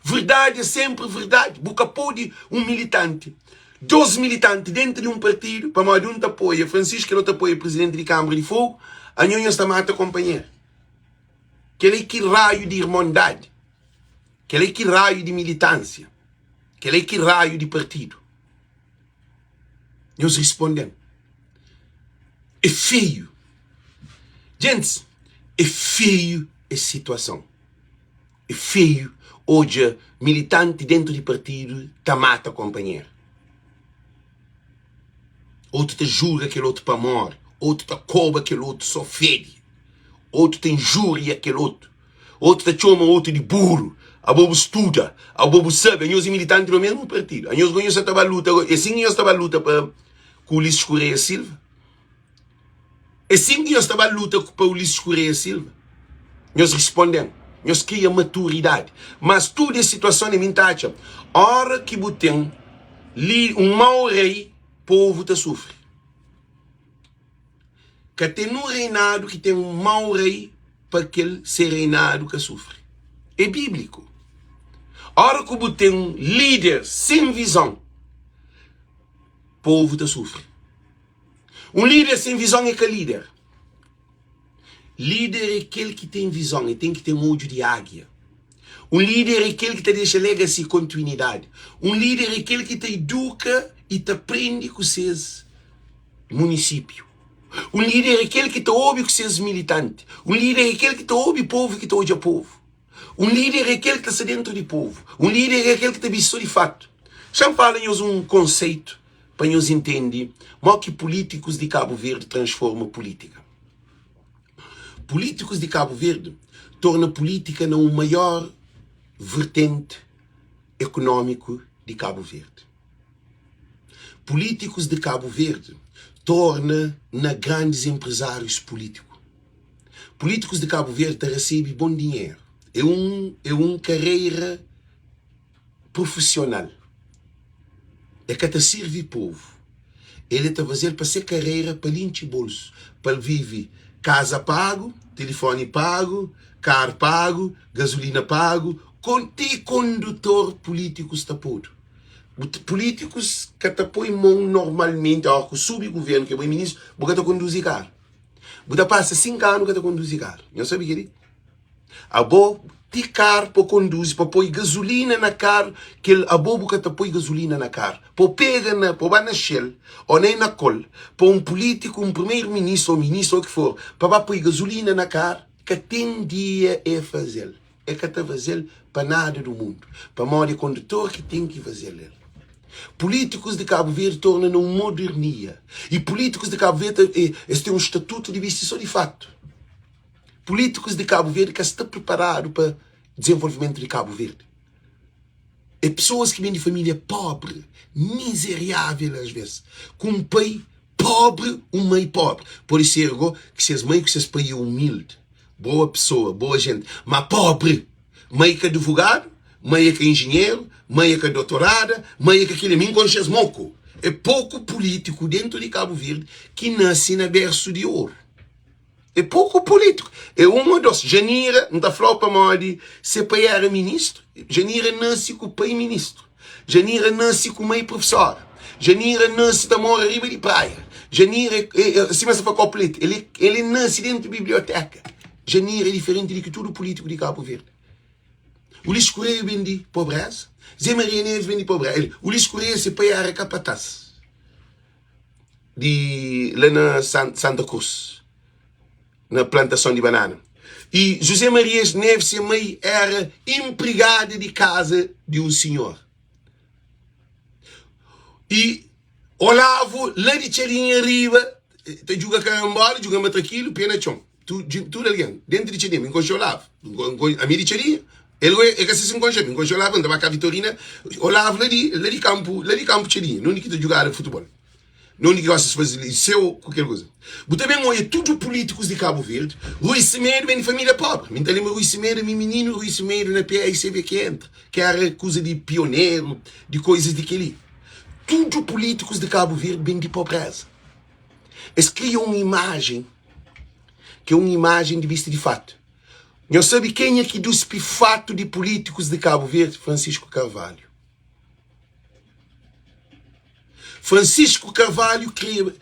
Verdadi é senpri verdadi. Bu ka pode un militanti, dos militanti dentu di un partidu, pamodi un ta apoia Francisco, kel otu ta apoia prizidenti di Kanbra di Fogu, anho nhos ta mata konpanheru. Kel-la é ki raiu di irmondadi? Kel-la é ki raiu di militánsia? Kel-la é ki raiu di partidu? Nhos responde-m. É feiu. Gentis, é feiu es situason. É feiu odja militanti dentu di partidu ta mata konpanheru. Otu ta julga kel otu pa móre, otu ta koba kel otu sô fedi, otu ta injúria kel otu, otu ta txoma otu di buru. Abo bu studa, abo bu sabe, anhos é militanti di mésmu partidu, anhos gó nhos sa ta ba luta, é sin ki nhos ta ba luta pa ku Ulisses Correia Silva? É sin ki nhos ta ba luta pa Ulisses Correia Silva? Nhos responde-m, nhos kria maturidadi. Mas tudu es situason li mi N ta atxa, ora ki bu ten li un mau rei, povu ta sufri. Ka ten un reinadu ki ten un mau rei pa kel se reinadu ka sufri. É bíbliku. Ora ku bu ten un líder sen vizon, povu ta sufri. Un líder sen vizon é ka líder. Líder é kel ki ten vizon, el ten ki ten odju di águia. Un líder é kel ki ta dexa legacy, kontinuidadi. Un líder é kel ki ta iduka i ta prende ku ses munisípiu. Un líder é kel ki ta obi ku ses militanti. Un líder é kel ki ta obi povu i ki ta odja povu. Un líder é kel ki ta sta déntu di povu. Un líder é kel ki ta bisti sô di fatu. Xa-m fala nhos un konseitu pa nhos intende mo ki pulítikus di Kabu Verdi transforma pulítika. Pulítikus di Kabu Verdi torna pulítika na un maior vertenti ekunómiku di Kabu Verdi. Pulítikus di Kabu Verdi torna na grandis enprezárius pulítiku. Pulítikus di Kabu Verdi ta resebe bon dinheru. É un é un karera prufisional. E ka ta sirvi povu. El e ta faze-l pa se karera, pa el intxi bolsu, pa el vive kaza pagu, tilifoni pagu, karu pagu, gazulina pagu, ti kondutor pulítikus ta podu. Pulítikus ka ta poi mon normalmenti óras ku subi guvernu, ki é bai ministru, bu ka ta konduzi karu. Bu ta pasa 5 anu ka ta konduzi karu. Nhos sabe kel-li? Abo ti karu pa konduzi, pa poi gazulina na karu, kel abo bu ka ta poi gazulina na karu. Pa bu pega na, pa bu ba na Shell ô na Enacol, pa un pulítiku, un primeru ministru ô ministru ô ki for, pa ba poi gazulina na karu, ka ten dia e faze-l. E ka ta faze-l pa nada du mundu, pamodi é kondutor ki ten ki faze-l el. Pulítikus di Kabu Verdi torna na un modernia y pulítikus di Kabu Verdi es ten un statutu di bisti so di fatu. Pulítikus di Kabu Verdi ka sta priparadu pa dizenvolvimentu di Kabu Verdi. É pesoas ki ben di família pobri, mizeriável as ves, ku un pai pobri, un mai pobri. Pode ser go ki ses mai ku ses pai é umildi, boa pesoa, boa jenti, ma pobri. Mai ka advogadu, mai é ka enjinheru, mai é ka dotorada, mai é ka kila. Mi N konxe-s moku. É poku pulítiku dentu di Kabu Verdi ki nase na bersu di oru. É poku pulítiku. É un ô dos. Janira, N ta fla-u pamodi se pai éra ministru. Janira nase ku pai ministru. Janira nase ku mai profesóra. Janira nase ta mora riba di praia. Janira é, sima se fla kopu leti, el é, el nase dentu bibliotéka. Janira é diferenti di ki tudu pulítiku di Kabu Verdi. Ulisses Correia ben di pobreza, Zé Maria Neves ben di pobreza. Ulisses Correia se pai éra kapatás di la na Santa Cruz, na plantason di banana. I José Maria Neves se mai éra inprigada di kaza di un sinhor. I Olavo la di Txadinha riba ta djuga karambola, djuga matrakilu, pé na txon. Tudu algen dentu di Txadinha, mi N konxe Olavo, ami di Txadinha, el e ka se si N konxe, mi N konxe Olavo, N ta ba ka Vitorina, Olavo la di la di kanpu, la di kanpu Txadinha, nunde ki ta djugadu futebol, nunde ki gosta di faze liseu ku kel kuza. Bu ta ben oia tudu pulítikus di Kabu Verdi, Rui Semedo ben di família pobri, mi N ta lenbra Rui Semedo, mi mininu Rui Semedo na PAICV ki entra, ki era kuza di pioneru, di koizas di kel-li. Tudu pulítikus di Kabu Verdi ben di pobreza. Es kria un imajen ki é un imajen di bisti di fatu. Nhos sabe kenha ki duspi fatu di pulítikus di Kabu Verdi? Francisco Carvalho. Francisco Carvalho kria,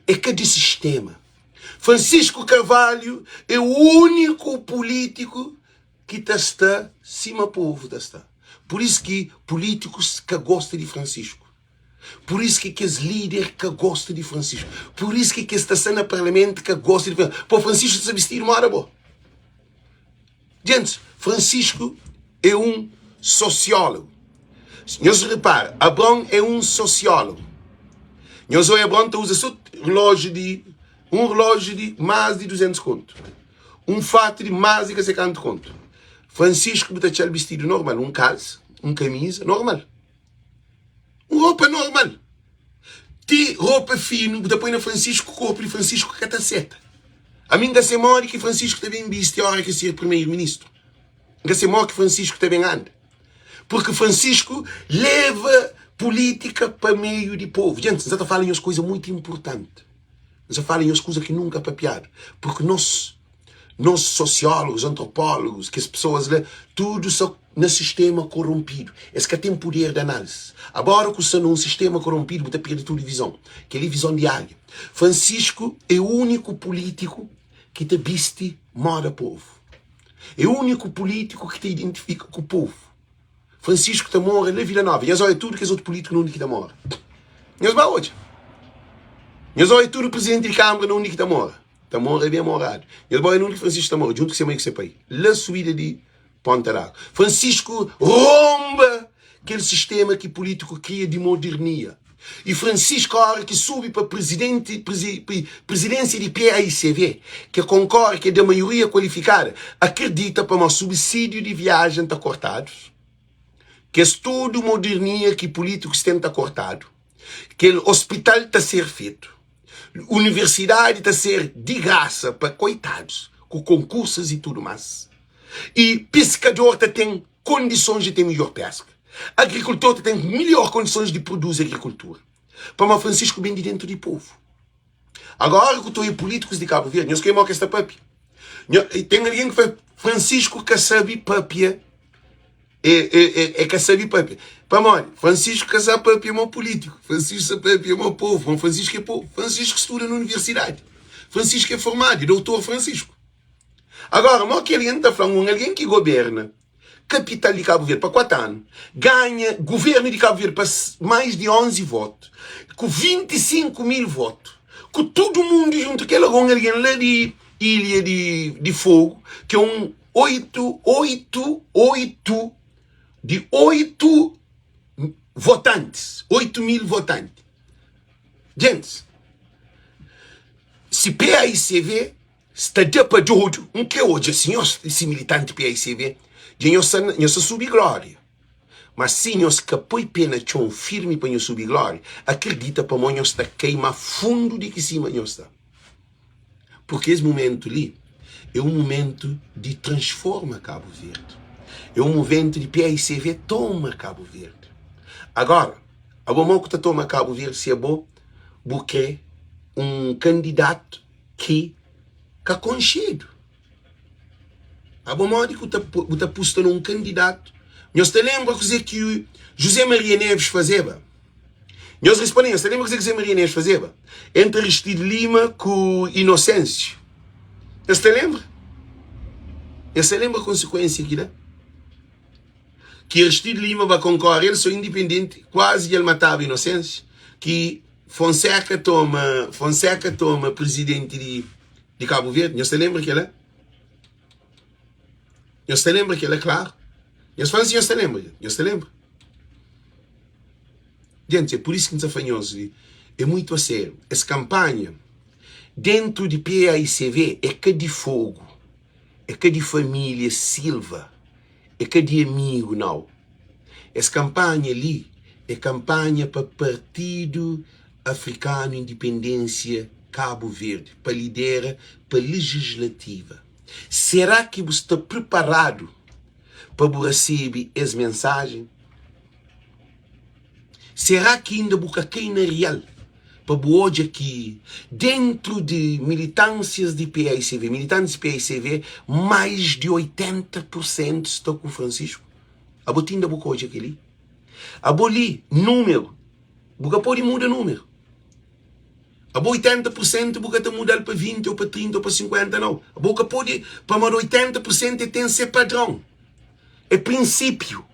é ka di sistema. Francisco Carvalho é úniku pulítiku ki ta sta sima povu ta sta. Pur isu ki pulítikus ka gosta di Francisco. Pur isu ki kes líder ka gosta di Francisco. Pur isu ki kes ta sta na parlamentu ka gosta di Francisco. Po Francisco sta bistidu moda bo. Gentis, Francisco é un sosiólogu. Nhos repara, Abraon é un sosiólogu. Nhos oia Abraon ta uza so relójiu di un relójiu di más di 200 kontu. Un fatu di más di ka sei kantu kontu. Francisco bu ta atxa-l bistidu normal, un kalsa, un kamiza, normal. Un ropa normal. Ti ropa finu bu ta poi na Francisco, korpu di Francisco ka ta seta. Ami N ka se modi ki Francisco ta ben bisti ora ki ser primeiro ministro. N ka se modi ki Francisco ta ben anda. Porque Francisco leva política pa meio di povo. Gente, N sa ta fala nhos coisa muito importante. N sa fala nhos kuza ki nunka papiadu. Porque nos Nos sosiólogos, antropólogos, kes pesoas la, tudu sa na sistema koronpidu. Es ka ten puder di análise. Agora ku sta na un sistema koronpidu, bu ta perde tudu vizon. Kel-li vizon di águia. Francisco é úniku pulítiku ki ta bisti moda povu. É úniku pulítiku ki ta identifika ku povu. Francisco ta mora na Vila Nova. Nhos odja tudu kes otu pulítiku na undi ki ta mora. Nhos ba odja. Nhos odja tudu prizidenti di Kâmara na undi ki ta mora. Ta mora ben moradu. Nhos ba odja na undi ki Francisco ta mora, djuntu ku se mai ku se pai. La subida di Ponta d'Água. Francisco ronba kel sistema ki pulítiku kria di modernia. I Francisco ora ki subi pa prizidenti, prizidênsia di PAICV, ke konkore ke da maioria kualifikada, akredita pamó subsídiu di viajen ta kortadus, kes tudu modernia ki pulítikus ten ta kortadu, kel ospital ta ser fetu, universidadi ta ser di grasa pa koitadus, ku konkursas i tudu mas, i piskador ta ten kondisons di ten midjor peska. Agrikultor ta ten midjor kondisons di produzi agrikultura. Pamodi Francisco ben di dentu di povu. Agora ku ta oia pulitikus di Kabu Verdi, nhos ka é mo ki es ta papia. Nho, ten algen ki fla Francisco ka sabi papia, e, e, e, e ka sabi papia. Pamodi Francisco ka sabi papia mo pulitiku, Francisco sa papia mo povu, pamodi Francisco é povu. Francisco studa na universidadi, Francisco é formadu, é doutor Francisco. Agora, mo ki algen ta fla un algen ki goberna kapital di Kabu Verdi pa 4 anu, ganha guvernu di Kabu Verdi pa mais di 11 votu, ku 25 mil votu, ku tudu mundu juntu, kel agon algen la di ilha di, di Fogo, ki é un 8, 8, 8, di 8 votantes, 8 mil votantes. Gentis, si PAICV Sta da pa dodu. N kre odja si nhos, si militanti PAICV, dja nhos sta, nhos sta subi glória. Ma si nhos ka poi pé na txon firmi pa nhos subi glória, akredita pamó nhos ta kai má fundu di ki sima nhos sta. Purki es mumentu li é un mumentu di transforma Kabu Verdi. É un muventu di PAICV toma Kabu Verdi. Agora, abo mó ku ta toma Kabu Verdi si abo bu kre un kandidatu ki ka konxedu. Abo modi ku ta bu ta pusta na un kandidatu? Nhos ta lenbra kuzê ki José Maria Neves fazeba? Nhos responde, nhos ta lenbra kuzê ki José Maria Neves fazeba? Entre Aristide Lima ku Inocêncio. Nhos ta lenbra? Nhos ta lenbra konsekuensia ki da? Ki Aristide Lima ba konkore el so indipendenti, kuazi dja el mataba Inocêncio, ki Fonseca toma Fonseca toma presidente di di Cabo Verde, nhos ta lembra kela? Nhos ta lembra kela, claro. Nhos fala si nhos ta lembra, nhos ta lembra? Gente, é por isso que N ta fla nhos li, é muito a sério. Es campanha dentro di PAICV é ka di fogo, é ka di família Silva. É ka di amigu nau. Es kanpanha li é kanpanha pa Partidu Afrikanu Indipendênsia Kabu Verdi pa lidera pa lejislativa. Será ki bu sta preparadu pa bu rasebe es mensajen? Será ki inda bu ka kai na real pa bu odja ki dentru di militansias di paicv, militantis di paicv, mais di 80 por sentu sta ku Francisco? Abo ti inda bu ka odja keli? Abo li, numeru, bu ka podi muda numeru. Abo 80 pur sentu bu ka ta muda-l pa 20 ô pa 30 ô pa 50 nau. Abo ka pode, pamodi 80 pur sentu e ten se padron, é prinsípiu.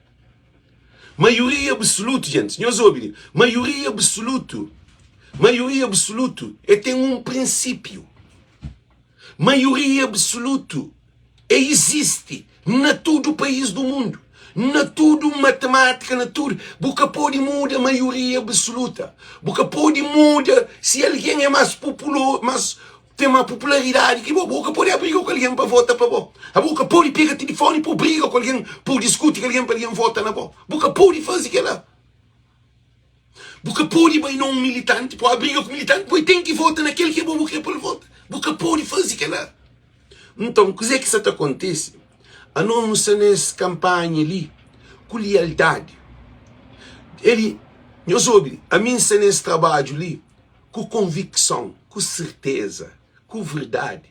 Maioria absolutu, gentis, nhos obi li, maioria absolutu, maioria absolutu e ten un prinsípiu. Maioria absolutu e izisti na tudu país du mundu, na tudu matemátika, na tudu. Bu ka pode muda maioria absoluta. Bu ka pode muda si algen é más populo, más ten más popularidadi ki bo. Bu ka pode abriga ku algen pa vota pa bo. Bu ka pode pega tilifoni pa briga ku algen, pa diskuti ku algen pa algen vota na bo. Bu ka pode faze kela. Bu ka pode bai na un militanti pa briga ku militanti, bo ten ki vota na kel ki bo bu kre pa el vota. Bu ka pode faze kela. Nton, kuzê ki sta ta kontise? Anos nu sta na es kanpanha li ku lialdadi. El, nhos obi, ami N sta na es trabadju li ku konvikson, ku serteza, ku verdadi.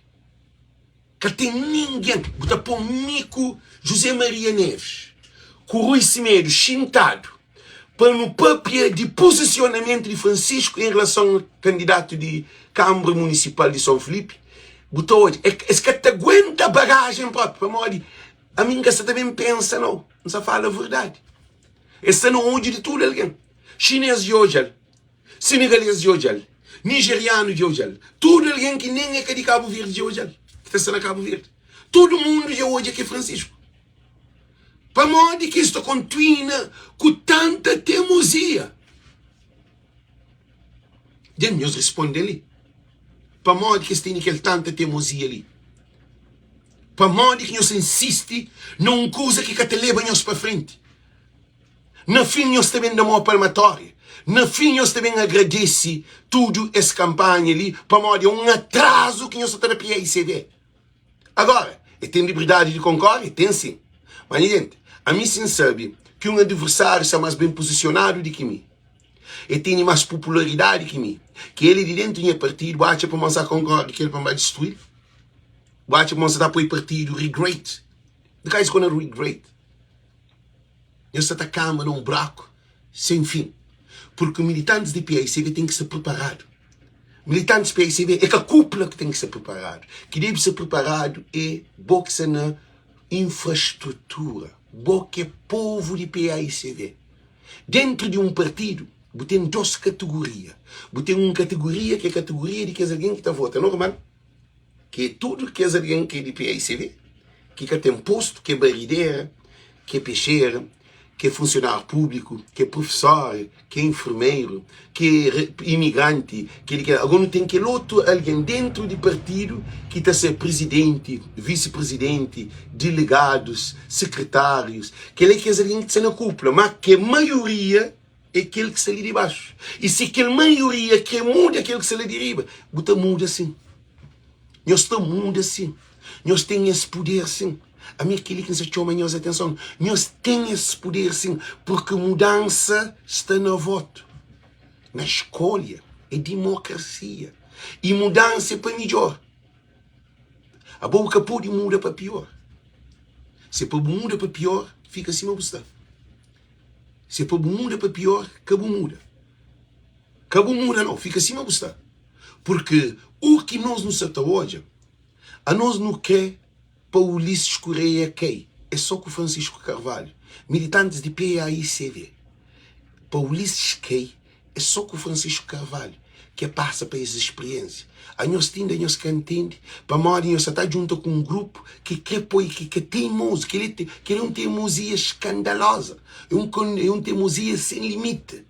Ka ten ningen. Bu ta pô mi ku José Maria Neves, ku Rui Semedo xintadu pa nu papia di pozisionamentu di Francisco en relason a kandidatu di Kanbra Munisipal di Son Filipi, bu ta odja, es ka ta aguenta bagajen propi, pamodi ami N ka sta ta ben pensa nau, N sta fala verdadi. Es sta na odju di tudu algen. Xinês dja odja-l. Senegalês dja odja-l, nigerianu dja odja-l, tudu algen ki nen é ka di Kabu Verdi dja odja-l, ki ta sta na Kabu Verdi. Tudu mundu dja odja ki é Francisco. Pamodi ki es ta kontuina ku tanta temozia? Dja nhos responde li. Pamodi ki es tene kel tanta temozia li? Pamodi ki nhos ta insisti na un kuza ki ka ta leba nhos pa frenti? Na fin nhos ta ben da mô palmatória. Na fin nhos ta ben agradese tudu es kanpanha li pamodi é un atrazu ki nhos sa ta da PAICV. Agora, e ten liberdadi di konkore? Ten sin. Ma nha jenti, ami si N sabe ki un adversáriu sta más ben pozisionadu di ki mi, e tene más popularidadi ki mi, ki el é di dentu nha partidu, bu atxa pamodi N sa konkore ku el pa N ba distrui-l? Bu atxa pamodi N sa ta poi partidu regret? The guy's gonna regret. Nhos sta ta kamba na un buraku sen fin. Purki militantis di paicv ten ki sta priparadu. Militantis paicv é ka kupla ki ten ki sta priparadu. Ki debe sta priparadu é bo ki sta na infrastrutura, bo ki é povu di paicv. Dentru di un partidu bu ten dos kategoria. Bu ten un kategoria ki é kategoria di kes algen ki ta vota normal. ki é tudu kes algen ki é di PAICV, ki ka ten postu, ki é baridera, ki é pexera, ki é funsionáriu públiku, ki é prufesor, ki é infermeru, ki é imigranti, ki é di kel. Agora nu ten kel otu algen dentu di partidu ki ta ser prizidenti, visi-prizidenti, delegadus, sekretárius. Kel-la é kes algen ki ta sta na kúpula, má ki é maioria. É kel ki sta li di baxu. I si kel maioria kre muda kel ki sta la di riba, bu ta muda sin. Nhos ta muda sin. Nhos ten es puder sin. Ami é kel-li ki N sta txoma nhos atenson. Nhos ten es puder sin, purki mudansa sta na votu, na skolha. É dimokrasia. I mudansa é pa midjór. Abo bu ka pode muda pa piór. Si é pa bu muda pa piór, fika sima bu sta. Si é pa bu muda pa pior, ka bu muda. Ka bu muda nau, fika sima bu sta. Purki u ki nos nu sa ta odja, anos nu kre pa Ulisses Correia kai, é so ku Francisco Carvalho. Militantis di PAICV, pa Ulisses kai, é so ku Francisco Carvalho ki é pasa pa es spiriensia. Anhos ti inda nhos ka ntende pamodi nhos sa ta djunta ku un grupu ki kre poi ki ka teimozu. Kel-li kel-li é un teimozia skandaloza, é un é un teimozia sen limiti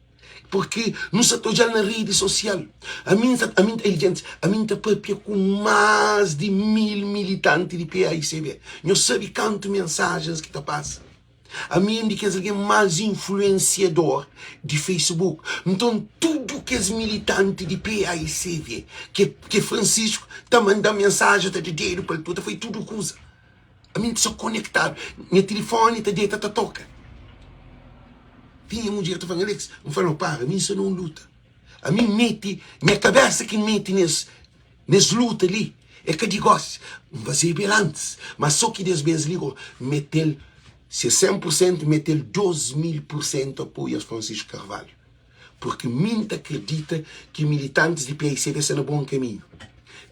purki nu sa ta odja-l na redi sosial. Ami N sa ami N ta ami N ta papia ku más di 1000 militanti di PAICB. Nhos sabe kantu mensajens ki ta pasa? Ami é un di kes algen más influensiador di Facebook. Nton, tudu kes militanti di PAICV ki é Francisco ta manda-m mensajen, ta da dedu pa altura, ta faze tudu kuza. Ami N sta konektadu. Nha tilifoni ta deta ta toka. Ti nha mudjer ta fla-m, Alex, N fla, no, para, ami N sta na un luta. Ami N mete, nha kabésa ki N mete nes. Nes luta li é ka di gosi, N fazeba el antis, ma so ki des bes li go N mete-l se 100 pur sentu, N mete-l 2000 pur sentu apoia Francisco Carvalho. Purki mi N ta kridita ki militantis di paicv sta na bon kaminhu.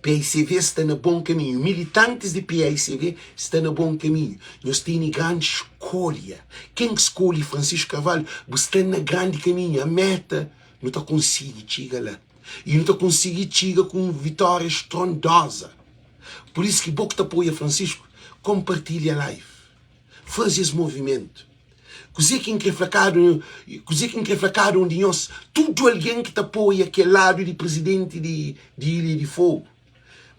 Paicv sta na bon kaminhu. Militantis di paicv sta na bon kaminhu. Nhos tene grandi skolha. Ken ki skolhe Francisco Carvalho, bu sta na grandi kaminhu. A meta nu ta konsigi txiga la. I nu ta konsigi txiga ku un vitória strondoza. Pur isu ki bo ki ta apoia Francisco, konpartilha live. Faze es movimentu. Kuzê ki N krê fla kada kuzê ki N krê fla kada un di nhos, tudu algen ki ta apoia kel ladu di prizidenti di di Ilha di Fogu,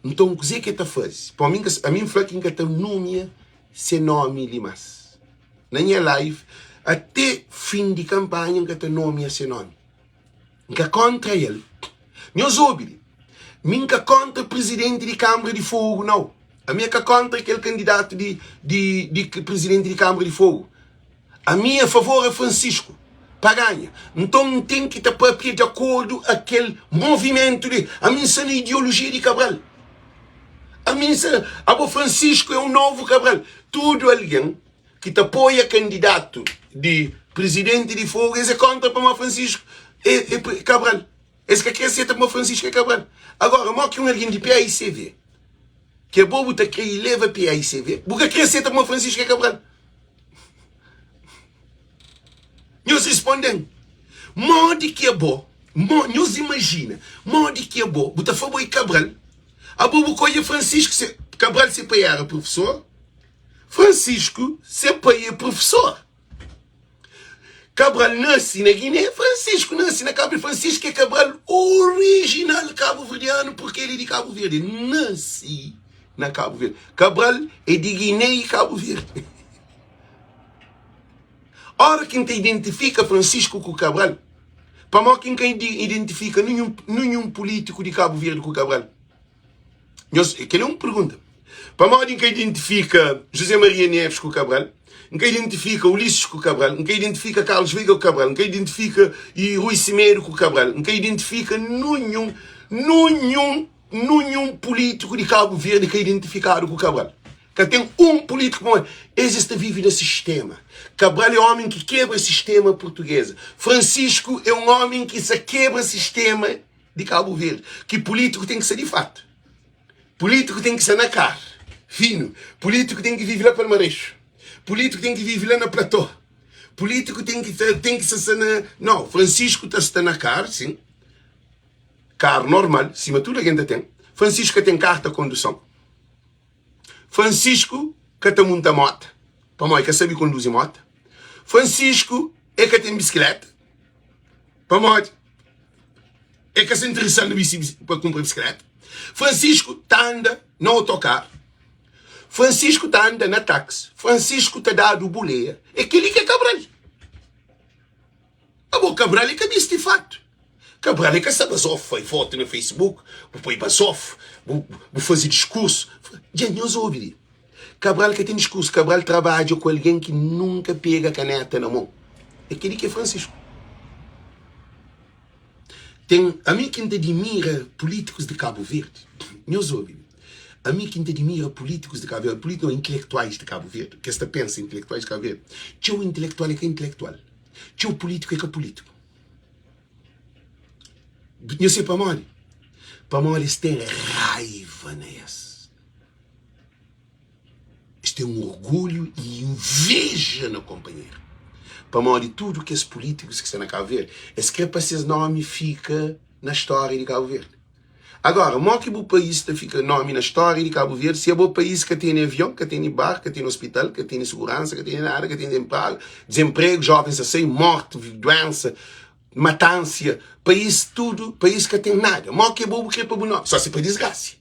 nton kuzê ki el ta faze? Pô, ami N ka ami N fla ki N ka ta númia se nómi li más. Na nha live, até fin di kanpanha N ka ta númia se nómi. N ka kóntra el. Nhos obi li, mi N ka kóntra prizidenti di Kanbra di Fogu, nau. Ami é ka kóntra kel kandidatu di, di, di prizidenti di Kanbra di Fogu. Ami a favor é Francisco pa ganha. Nton N ten ki ta papia di akordu a kel movimentu li. Ami N sta na ideolojia di Cabral. Ami N sta, abo Francisco é un novu Cabral. Tudu algen ki ta apoia kandidatu di prizidenti di Fogu, es é kóntra pamodi Francisco é, é Cabral. Es ka krê seta pamodi Francisco é Cabral. Agora, mó ki un algen di PAICV, ki abo bu ta krê ileva PAICV, bu ka krê seta pamodi Francisco é Cabral? Nhos responde-m, modi ki abo, mo, nhos imajina, modi ki abo, bu ta fla bo é Cabral, abo bu ka odja Francisco, se, Cabral se pai éra profesor, Francisco se pai é profesor. Cabral nase na Guiné, Francisco nase na Cabo Verde. Francisco é Cabral original cabo-verdiano porque ele é de Cabo Verde. Nase na Cabo Verde. Cabral é de Guiné e Cabo Verde. Ora ki N ta identifika Francisco ku Cabral, pamodi ki N ka identifika ninhun, ninhun polítiku di Cabo Verde ku Cabral? Nhos, kel é un pergunta. Pamodi N ka identifika José Maria Neves ku Cabral, N ka identifika Ulisses ku Cabral, N ka identifika Carlos Veiga ku Cabral, N ka identifika e Rui Semedo ku Cabral, N ka identifika nunhun, nunhun, nunhun polítiku di Cabo Verde ka identifikadu ku Cabral. Ka ten un polítiku pamodi es es ta vive na sistema. Cabral é omi ki kebra sistema portuguesa. Francisco é un omi ki sa kebra sistema di Cabo Verde, ki político tem ki ser di fato, político tem ki ser na kar fino, político tem ki vive la Palmarexo, político tem ki vive la na Platô, político tem ki tem ki ser na, não, Francisco ta sta na kar, sim, kar normal, sima tudo algen ta tem, Francisco ka tem karta konduson, Francisco ka ta munta mota, pamodi ka sabe konduzi mota, Francisco e ka tem bisikleta, Pamodi e ka sa interesal na bisi pa kunpra bisikleta. Francisco ta anda na otokar, Francisco ta anda na taxi, Francisco ta dadu buleia. É kel-li ki é Cabral. Abo Cabral é ka bisti fatu. Cabral é ka sa bazofa e fotu na Facebook, bu poi bazofa, bu, bu faze diskursu. Dja nhos obi li. Cabral ka ten diskursu, Cabral trabadja ku algen ki nunka pega kaneta na mon. É kel-li ki é Francisco. Ten ami ki N ta dimira pulítikus di Kabu Verdi. Nhos obi, ami ki N ta dimira pulítikus di Kabu Verdi, pulítikus nau, intelektuais di Kabu Verdi, kes ta pensa intelektuais di Kabu Verdi. Txeu intelektual é ka intelektual, txeu pulítiku é ka pulítiku. Nhos sabe pamodi? Pamodi es ten raiva na es. Es ten orgulhu i inveja na konpanheru. Pamodi tudu kes pulítikus ki sta na Kabu Verdi, es kre pa ses nómi fika na stória di Kabu Verdi. Agora, mo ki bu país ta fika nómi na stória di Kabu Verdi si abo país ka tene avion, ka tene bar, ka tene ospital, ka tene suguransa, ka tene nada, ka tene dezenpregu, jovens ta sai, morti, duensa, matansia, país tudu, país ka ten nada. Mo ki abo bu kre pa bu nómi? Só si pa disgrasi.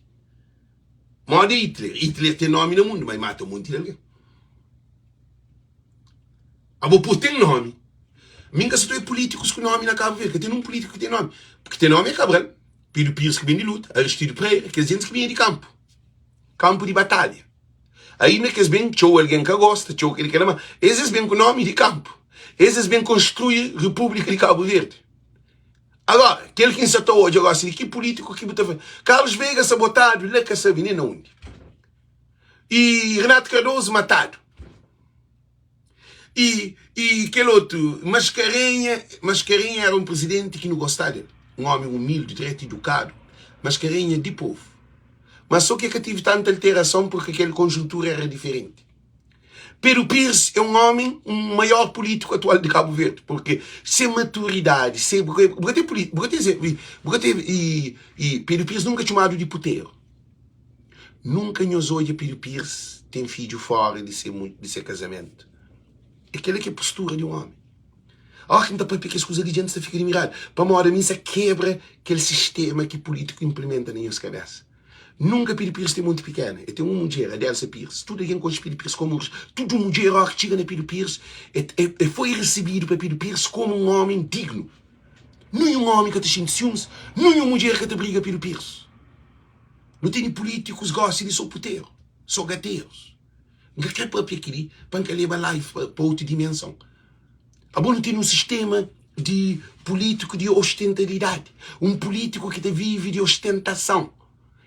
Modi Hitler? Hitler ten nomi na mundu, ma i mata un monti di algen. Abo por ten nomi. Mi nka sa ta obi pulítikus ku nomi na Kabu Verdi. Ka ten un pulítiku ki ten nomi. Ki ten nomi é Cabral, Pedro Pires ki ben di luta, Aristides Pereira, kes jentis ki binha di kanpu, kanpu di batalha. Ainda ki es ben, txeu algen ka gosta, txeu kel kel ma es es ben ku nomi di kanpu. Es es ben konstrui Repúblika di Kabu Verdi. Agora, kel ki N sa ta odja gosi li, ki pulítiku ki bu ta fla? Carlos Veiga sabotadu la ka sabe nen na undi. I Renato Cardoso matadu. I, i kel otu, Mascarenha, Mascarenha era un prizidenti ki nu gostá del. Un omi umildi, dretu, idukadu. Mascarenha di povu. Mas so ki e ka tive tanta alterason purki kel konjuntura era diferenti. Pedro Pires é un omi, un maior pulítiku atual di Kabu Verdi, purki se maturidadi, se, bu ka ten pulítiku, bu ka ten, bu ka ten, i, i Pedro Pires nunka txumadu di puteru. Nunka nhos odja Pedro Pires ten fidju fora di se di se kazamentu. É kela ki é postura di un omi. Óras ki N ta papia kes kuza li, djentis ta fika dimiradu, pamodi ami N sa kebra kel sistema ki pulítiku inplimenta na nhos kabésa. Nunka Pedro Pires ten monti pikena. El ten un mudjer, Adelsa Pires. Tudu algen konxe Pedro Pires komu tudu mudjer óras ki txiga na Pedro Pires, el foi risibidu pa Pedro Pires komu un omi dignu. Ninhun omi ka ta xinti siumis, ninhun mudjer ka ta briga Pedro Pires. Nu tene pulítikus gósi li so puteru, so gaterus. N ka kre papia kili pa N ka leba live pa otu dimenson. Abo nu tene un sistema di pulítiku di ostentalidadi, un pulítiku ki ta vive di ostentason,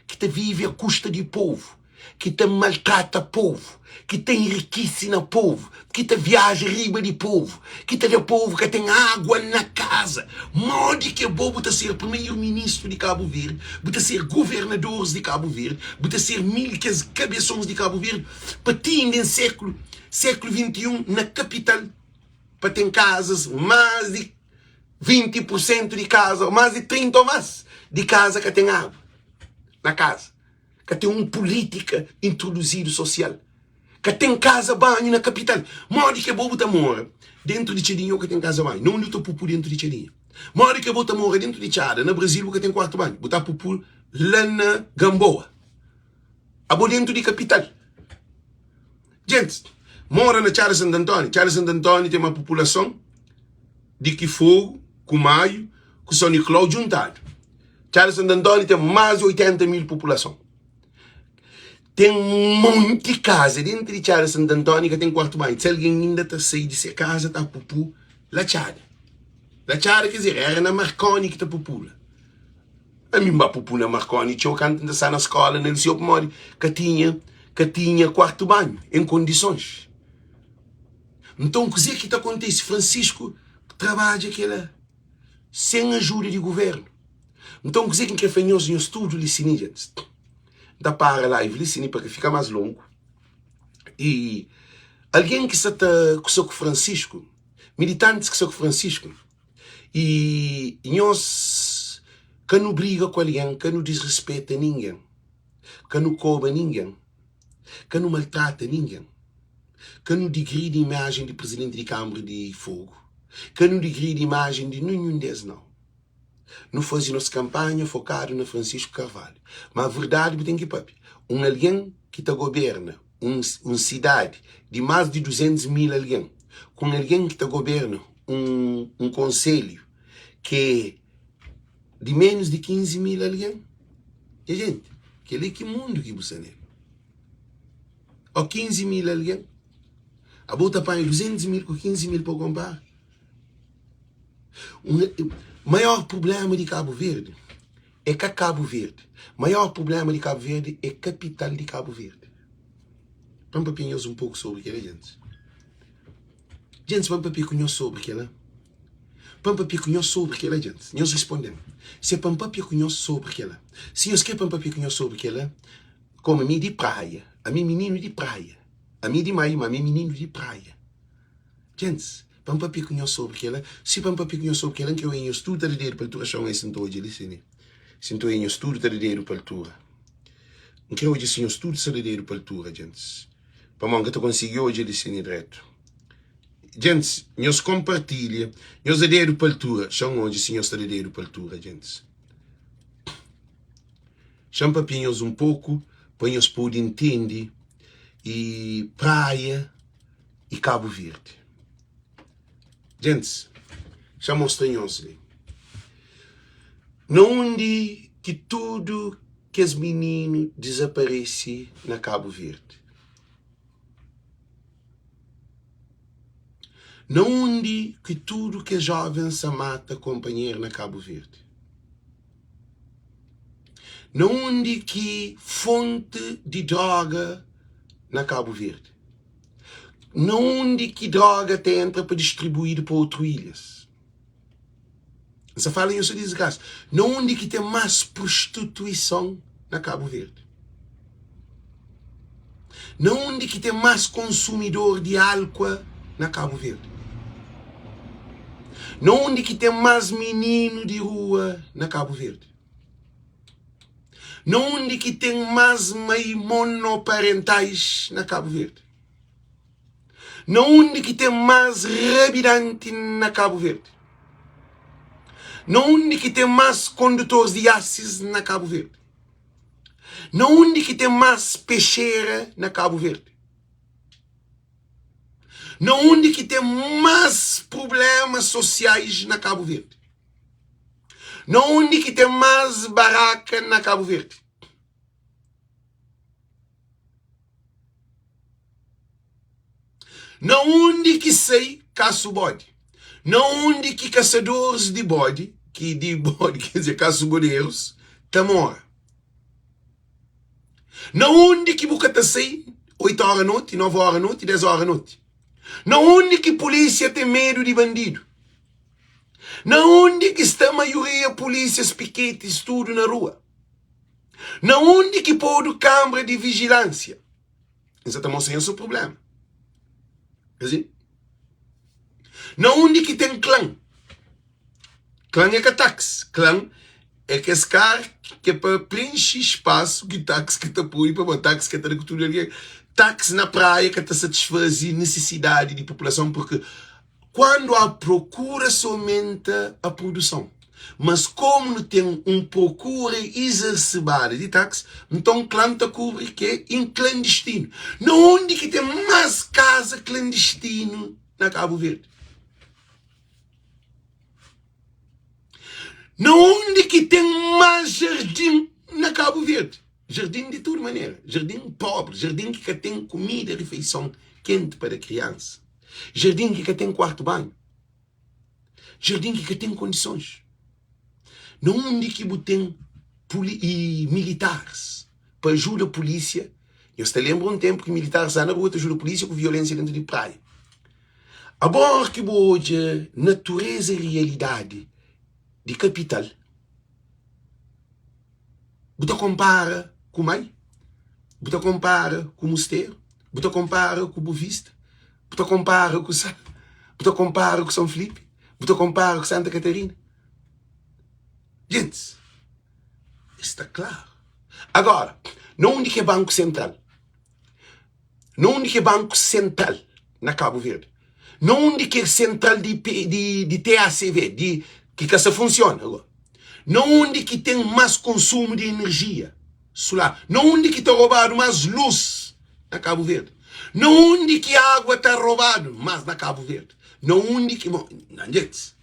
ki ta vive a kusta di povu, ki ta maltrata povu, ki ta enrikise na povu, ki ta viaja riba di povu, ki ta da povu ka ten agua na kaza. Modi ki abo bu ta ser primeru ministru di Kabu Verdi, bu ta ser governadoris di Kabu Verdi, bu ta ser mil kes kabesons di Kabu Verdi pa ti inda en sekulu sekulu 21 na kapital pa ten kazas mas di 20 pursentu di kaza, mas di 30 o mas di kaza ka ten agua na kaza. Ka ten un pulítika introduzidu sosial. Ka ten kaza banhu na kapital. Modi ki abo bu ta mora dentu di txadinha bu ka ten kaza banhu? Na undi bu ta pupu dentu di txadinha? Modi ki abo ta mora dentu di txada na Brazil bu ka ten kuartu banhu? Bu ta pupu la na Gamboa. Abo dentu di kapital. Gentis, mora na Txada Santu Antóniu. Txada Santu Antóniu ten ma populason di ki Fogu ku Maiu ku São Nicolau djuntadu. Txada Santu Antóniu ten más di 80 mil populason. Ten monti kaza dentru di Txada Santu Antóniu ka ten kuartu banhu. Si algen inda ta sai di se kaza ta pupu la Txada. La Txada quer dizer, era na Marconi ki ta pupula. Ami N ba pupu na Marconi txeu kantu N ta sta na skola na liseu pamodi ka tinha ka tinha kuartu banhu en kondisons. Nton kuzê ki ta kontise? Francisco trabadja kela sen ajuda di guvernu. Nton kuzê ki N kre fla nhos, nhos tudu li si nidja N ta para live li si pa ka fika más longu i algen ki sta ta kusa ku Francisco, militantis ki sta ku Francisco, I nhos ka nu briga ku algen, ka nu disrispeta ningen, ka nu koba ningen, ka nu maltrata ningen, ka nu digridi imajen di prizidenti di Kanbra di Fogu, ka nu digridi imajen di ninhun des, nau. Nu faze nos kanpanha fokadu na Francisco Carvalho. Ma verdadi bu ten ki papia. Un algen ki ta goberna un un sidadi di más di 200 mil algen, ku un algen ki ta goberna un un konselhu ki é di ménus di 15 mil algen, nha jenti, kel-li ki mundu ki bu sta nel? Ô 15 mil algen, abo ta panha 200 mil ku 15 mil pa bu konpara? Un maior prubléma di Kabu Verdi é ka Kabu Verdi. Maior prubléma di Kabu Verdi é kapital di Kabu Verdi. Pa N papia nhos un poku sobri kel-la, gentis. Gentis, pa N papia ku nhos sobri kel-la. Pa N papia ku nhos sobri kel-la, gentis. Nhos responde-m. Si é pa N papia ku nhos sobri kel-la. Si nhos krê pa N papia ku nhos sobri kel-la, komu ami di Praia, ami mininu di Praia, ami di Mai, ma ami mininu di Praia. Gentis, pa N papia ku nhos sobri kel-la, si pa N papia ku nhos sobri kel-la, N krê oia nhos tudu ta da dedu pa altura Xon, es N ta odja li si ne. Si N ta oia nhos tudu ta da dedu pa altura. N krê odja si nhos tudu sta da dedu pa altura, gentis. Pamodi N ka ta konsigi odja li si ne dretu. Gentis, nhos konpartilha, nhos da dedu pa altura. Xa-m odja si nhos ta da dedu pa altura, gentis. Xa-m papia nhos un poku pa nhos pode ntende i Praia i Kabu Verdi. Gentis, xa-m mostra nhos li. Na undi ki tudu kes mininu dizaparese na Kabu Verdi? Na undi ki tudu kes joven sa mata konpanheru na Kabu Verdi? Na undi ki fonti di droga na Kabu Verdi? Na undi ki droga ta entra pa distribuídu pa otru ilhas? N sa fala nhos so disgrasa. Na undi ki ten más prostituison na Kabu Verdi? Na undi ki ten más konsumidor di álkua na Kabu Verdi? Na undi ki ten más mininu di rua na Kabu Verdi? Na undi ki ten más mai monoparentais na Kabu Verdi? Na undi ki ten más rabidanti na Kabu Verdi? Na undi ki ten más kondutoris di asis na Kabu Verdi? Na undi ki ten más pexera na Kabu Verdi? Na undi ki ten más prublémas sosiais na Kabu Verdi? Na undi ki ten más baraka na Kabu Verdi? Na undi ki sai kasu bodi? Na undi ki kasadoris di bodi, ki di bodi, ker dizer, kasu boderus, ta mora? Na undi ki bu ka ta sai 8 ora noti, 9 ora noti, 10 ora noti? Na undi ki pulisia ten medu di bandidu? Na undi ki sta maioria pulisias, piketis, tudu na rua? Na undi ki podu kanbra di vijilansia? N sa ta mostra nhos so prubléma. Asi? Na undi ki ten klan? Klan é ka taxi. Klan é kes kar ki é pa prenxi spasu ki taxi ki ta poi pa bo. Taxi ka ta da ku tudu algen. Taxi na praia ka ta satisfaze nisisidadi di populason purki Quando há procura se aumenta a produção. Mas como nu tem um procura exacerbada di taxi, nton klan ta kubri ke in clandestino. Na undi ki tem mas casa clandestino na Cabo Verde? Na undi ki tem mas jardim na Cabo Verde? Jardim di tudu manera, jardim pobre, jardim ki ka tem kumida, refeição kenti pa da criança. Jardin ki ka ten kuartu banhu. Jardin ki ka ten kondisons. Na undi ki bu ten i militaris pa ajuda pulisia. Nhos ta lenbra un tenpu ki militaris sta na rua ta ajuda pulisia ku violensia dentu di praia. Abor ki bu odja natureza i rialidadi di kapital, bu ta konpara ku mai? Bu ta konpara ku Musteru? Bu ta konpara ku Bovista? Bu ta konpara ku Sal? Bu ta konpara ku São Filipe? Bu ta konpara ku Santa Catarina? Gentis, sta klaru. Agora, na undi ki é Banku Sentral? Na undi ki é Banku Sentral na Kabu Verdi? Na undi ki é sentral di, di, di TACV, di, ki ka sta funsiona agora? Na undi ki ten más konsumu di enerjia sular? Na undi ki ta robadu más lus na Kabu Verdi? Na undi ki agua ta robadu más na Kabu Verdi? Na undi ki, bon, nan djentis,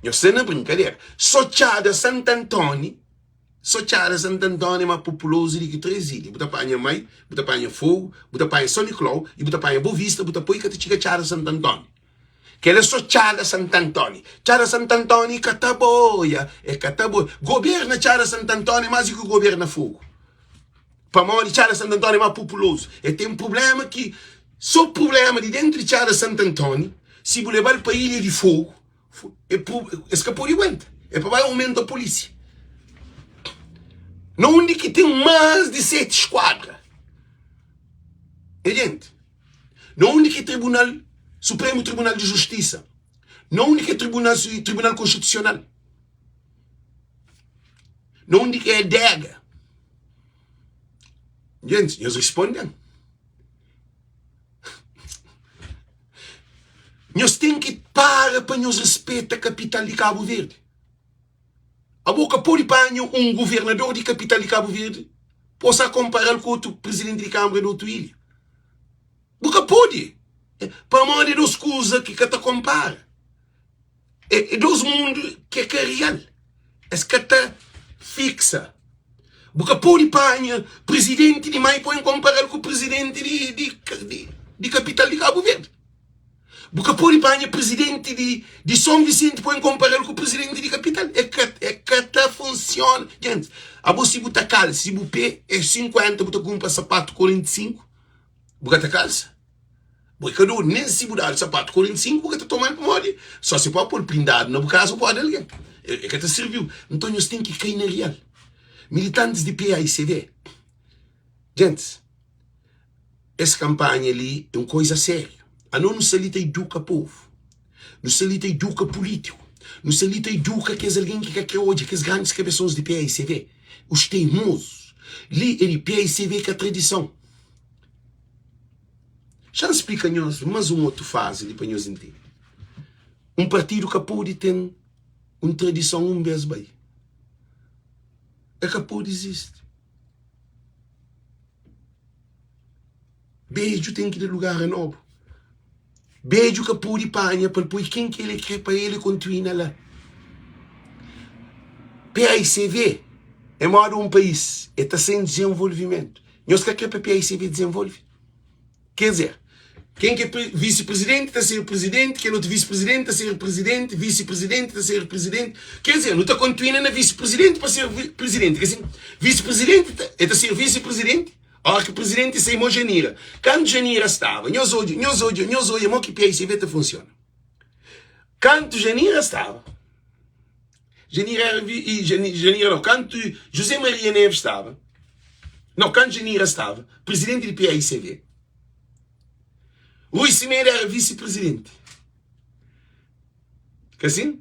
nhos sta na brinkadera. So txada Santantoni So txada Santu Antóniu é ma populozu di ki 3 ilha. Bu ta panha Mai, bu ta panha Fogu, bu ta panha São Nicolau y bu ta panha Boa Vista, bu ta poi ka ta txiga txada Santu Antóniu. Kel é so txada Santu Antóniu. Txada Santu Antóniu ka ta boia, é ka ta boia. Goberna txada Santu Antóniu é más di ki goberna Fogu. Pamodi txada Santu Antóniu é ma populozu. É ten prublema ki so prublema di dentu di txada Santu Antóniu, si bu leba-l pa ilha di Fogu, Es ka pode aguenta. É pa bai aumenta polícia. Na undi ki ten más di 7 esquadra. É gente. Na undi ki tribunal, Supremo Tribunal de Justiça. Na undi ki tribunal, Tribunal Constitucional. Na undi ki é adega. Gente, nhos respondem. Nhos ten ki para pa nhos respeta kapital di Kabu Verdi. Abo ka pode panha un governador di kapital di Kabu Verdi pa sa konpara-l ku otu prizidenti di kanbra di otu ilha. Bu ka pode. Pamodi é dos kuza ki ka ta konpara. É dos mundu ki é ka real. Es ka ta fiksa. Bu ka pode panha prizidenti di Mai pa konpara-l ku prizidenti di kapital di Kabu Verdi. Bu ka pode panha prizidenti di Son Visenti pa konpara-l ku prizidenti di kapital. É ka, é ka ta funsiona. Gentis, abo si bu ta kalsa, si bu pé é 50, bu ta kunpra sapatu 45, bu ka ta kalsa? Bo é ka dodu, nen si bu dadu sapatu 45 bu ka ta toma-l pamodi só si pode pô-l prindadu na bu kaza bu pode algen. E ka ta sirbi-u. Nton nhos ten ki kai na rial. Militantis di paicv, gentis, es kanpanha li é un koiza sériu. Anos nu sta li ta iduka povu, nu sta li ta iduka pulítiku, nu sta li ta iduka kes algen ki ka kre odja kes grandis kabesons di paicv, os teimozus. Li é di paicv ka tradison. Xa-m splika nhos más un otu fazi li pa nhos intende. Un partidu ka pode ten un tradison un bês bai. El ka pode izisti. Bedju ten ki da lugar a nobu. Bedju ka pode panha pa el poi ken ki el kre pa el kontinua la. PAICV é moda un país, el ta sen dizenvolvimentu. Nhos ka kre pa PAICV dizenvolve? Ker dizer, ken ki é visi-prizidenti ta ser prizidenti, kel otu visi-prizidenti ta ser prizidenti, visi-prizidenti ta ser prizidenti. Ker dizer, nu ta kontinua na visi-prizidenti pa ser prizidenti. Ka sin? Visi-prizidenti ta, el ta ser visi-prizidenti óra ki prizidenti sai mo Janira. Kantu Janira staba, nhos odja, nhos odja, nhos odja mo ki PAICV ta funsiona. Kantu Janira staba, Janira era vi, i Janira não, kantu José Maria Neves staba, não, kantu Janira staba, presidenti di PAICV, Rui Semedo era vice-presidenti. Ka sin?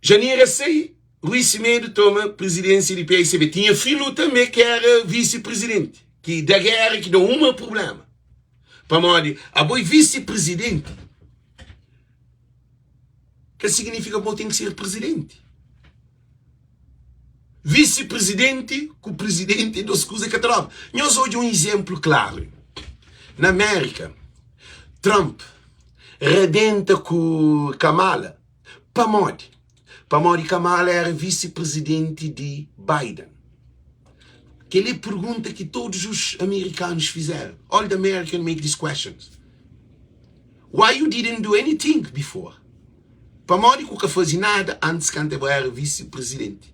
Janira sai, Rui Semedo toma presidência di PAICV. Tinha Filu també ki era vice-presidenti, ki da guerra, ki da uma problema. Pamodi, abo é vice-presidenti. Ka signifika ma bo ten ki ser prizidenti. Visi-prizidenti ku prizidenti é dos kuza ki ka ta daba. Nhos odja un izénplu klaru. Na Mérika, Trump rabenta ku Kamala. Pamodi? Pamodi Kamala éra visi-prizidenti di Biden. Kel-li é pergunta ki todos os americanos fizeram. All the American make these questions. Why you didn't do anything before? Pamodi ku ka fazi nada antis kantu bo era visi presidenti?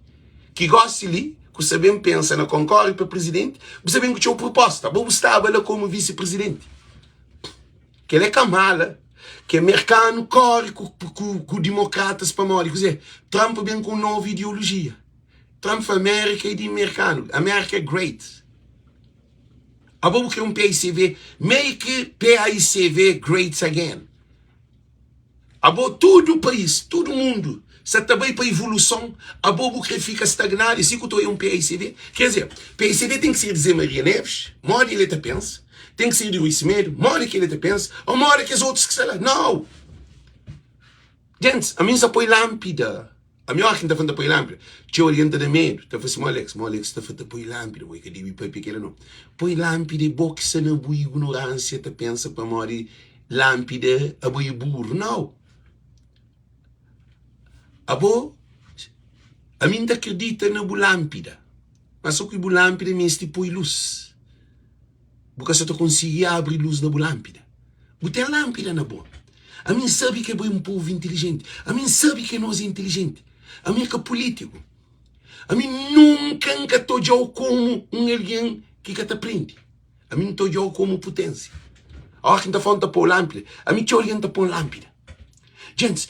Ki gosi li ku sa ben pensa na konkori pa presidenti, bu sa ben ku txeu proposta, bo bu staba la komu visi presidenti. Kel é ka mala ke merkanu kori ku, ku, ku dimokratas pamodi kuze? Trump ben ku un novu ideolojia. Trump fla Amerika é di merkanu, Amerika é great. Abo bu kre un PAICV make PAICV great again Abo tudu país, tudu mundu sa ta bai pa evoluson Abo bu kre fika stagnadu e si ku ta oia un PAICV Ker dizer, PAICV ten ki ser di Zé Maria Neves, modi el ta pensa Ten ki ser di Rui Semedo, modi ki el ta pensa Ou modi kes otus ki sta la Nau! Gentis, ami N sa poi lanpida Ami óras ki N ta fla N ta poi lánpida, txeu algen ta da medu, ta fla si, Mo Alex, mo Alex ta fla ta poi lánpida, bo e ka debe papia kel-la nau. Poi lánpida é bo ki sta na bu ignoránsia ta pensa pamodi lánpida abo é buru. Nau! Abo, ami N ta kridita na bu lánpida, ma so ki bu lánpida meste poi lus. Bu ka sa ta konsigi abri lus na bu lánpida. Bu ten lánpida na bo. Ami N sabe ke bo é un povu intilijenti. Ami N sabe ke nos é intilijenti. Ami é ka pulítiku. Ami nunka N ka ta odja-u komu un algen ki ka ta prende. Ami N ta odja-u komu puténsia. Óras ki N ta fla-u N ta pô-u lánpida, ami txeu algen ta pô-m lánpida. Gentis,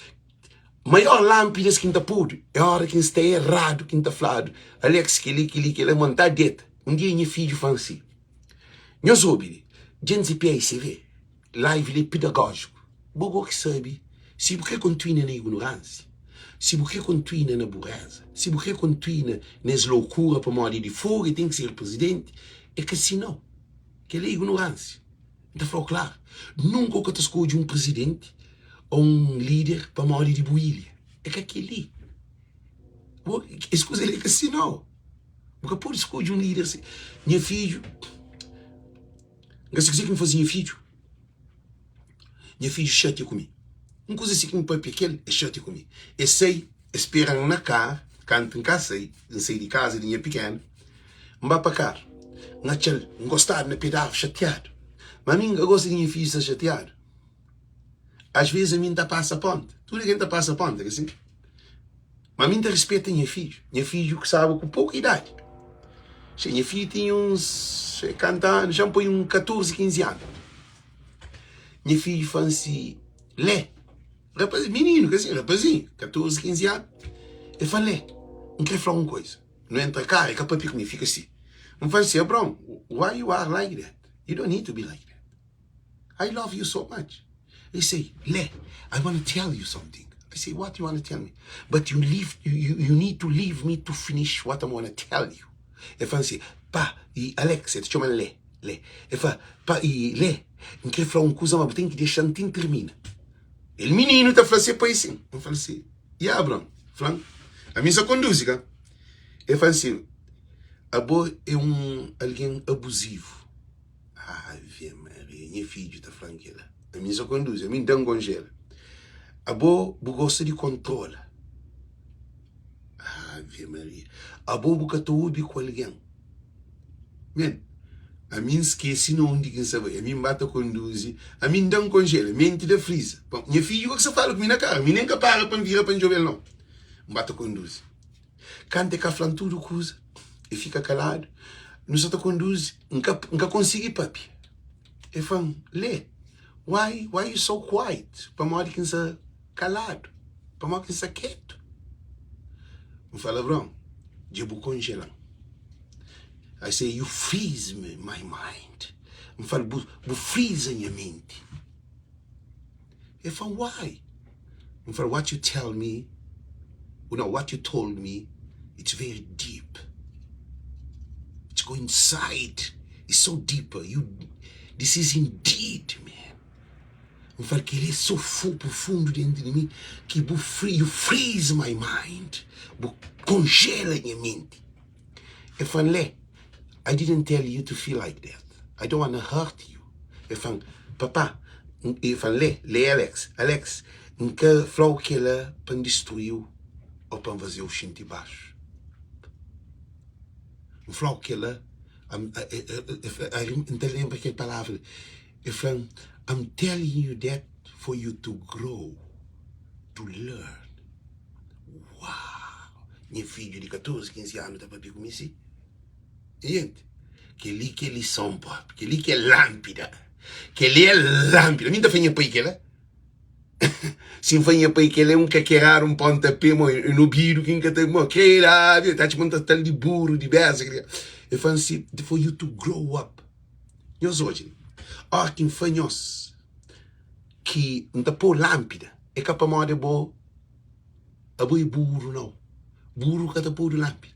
maior lánpidas ki N ta podu é óras ki N sta eradu ki N ta fladu, Alex, kel-li, kel-li, kel-la, ma N ta deta. Un dia nha fidju fla-m si, Nhos obi li, dja N PICV, live li é pedagójiku. Bo go ki sabe si bu kre kontinua na ignoránsia, si bu kre kontinua na bureza, si bu kre kontinua na es lokura pamodi di fogu e ten ki ser prizidenti, é ka si nau. Kel-li é ignoránsia. N ta fla-u klaru, nunka bu ka ta skodje un prizidenti ô un líder pamodi di bu ilha. É ka kel-li. Bo, es kuza li é ka si nau. Bu ka pode skodje un líder si. Nha fidju, N ka si kuzê ki N faze nha fidju. Nha fidju xatia ku mi. Un kuza si ki N papia ku el, el xatia ku mi. El sai, el spera-m na kar, kantu N ka sai, N sai di kaza di nha pikenu, N ba pa kar, N atxa-l ngostadu na pé di arvi, xatiadu. Ma mi N ka gosta di nha fidju sta xatiadu. Às vezes ami N ta pasa ponta. Tudu algen ta pasa ponta, ka si? Ma mi N ta rispeta nha fidju. Nha fidju ku staba ku poku idadi. Xe, nha fidju tinha uns, xe, kantu anu? Xa N poi un 14, 15 anu. Nha fidju fla-m si, Lé, rapaz, mininu, ka si, rapazinhu, 14, 15 anu, el fla, Lé, N krê fla-u un kuza. Nu entra karu, el ka papia ku mi, el fika si. N fla-l si, Abraon, why you are like that? You don't need to be like that. I love you so much. He say, Lé, I wanna tell you something. I say, what you wanna tell me? But you leave, you, you, you need to leave me to finish what I'm wanna tell you. El fla si, pa, i Alex, el ta txoma Lé, Lé. El fla, pa, i Lé, N kre fla un kuza, ma bu ten ki dexa-m ti N termina. El mininu ta fla se pai sin. N fla si, ya, Abraon, fla-m. Ami N sa konduzi, ka? El fla si, abo é un algen abuzivu. Ave Maria, nha fidju ta fla-m kel-la. Ami N sa konduzi, ami N da-m konjela. Abo bu gosta di kontrola. Ave Maria, abo bu ka ta obi ku algen. Men, ami N skese na undi ki N sa bai. Ami N ba ta konduzi, ami N da-m konjela, menti da friza. Bon, nha fidju ka ki sa fala ku mi na karu, mi nen ka para pa N vira pa N djobe-l nau. N ba ta konduzi. Kantu e ka fla-m tudu kuza, e fika kaladu. Nu sa ta konduzi, N ka, N ka konsigi papia. E fla-m, Lê, why, why you so quiet? Pamodi ki N sa kaladu? Pamodi ki N sa ketu? N fla-l, Abraon, dja bu konjela-m. I say, you freeze me, my mind. N fla-l, bu, bu friza nha menti. E fla-m, why? N fla, what you tell me, no, what you told me, it's very deep. It's go inside. It's so deeper. You, this is indeed, man. N fla, kel-li é so fu, profundu dentu di mi ki bu free, you freeze my mind. Bu konjela nha menti. E fla-m, Lé, I didn't tell you to feel like that. I don't wanna hurt you. E fla-m, Papá, e fla-m, Lé, Lé Alex, Alex, N ka fla-u kel-la pa N distrui-u ô pa N faze-u xinti baxu. N fla-u kel-la, N ta lenbra kel palavra li. E fla-m, I'm telling you that for you to grow, to learn. Uau! Nha fidju di 14, 15 anu ta papia ku mi si. Gente, kel-li ki é lison propi, kel-li ki é lánpida, kel-li é lánpida. Mi N ta fla nha pai kel-la. Si N fla nha pai kel-la, un kakerada, un pontapé, mo, é nobidu ki N ka ta, mo, kreda, ta atxa ma N ta tal di buru, di besa. El fla-m si, for you to grow up. Nhos odja li, óra ki N fla nhos ki N ta pô lánpida, é ka pamodi abo Abo é buru nau. Buru ka ta podu lanpida.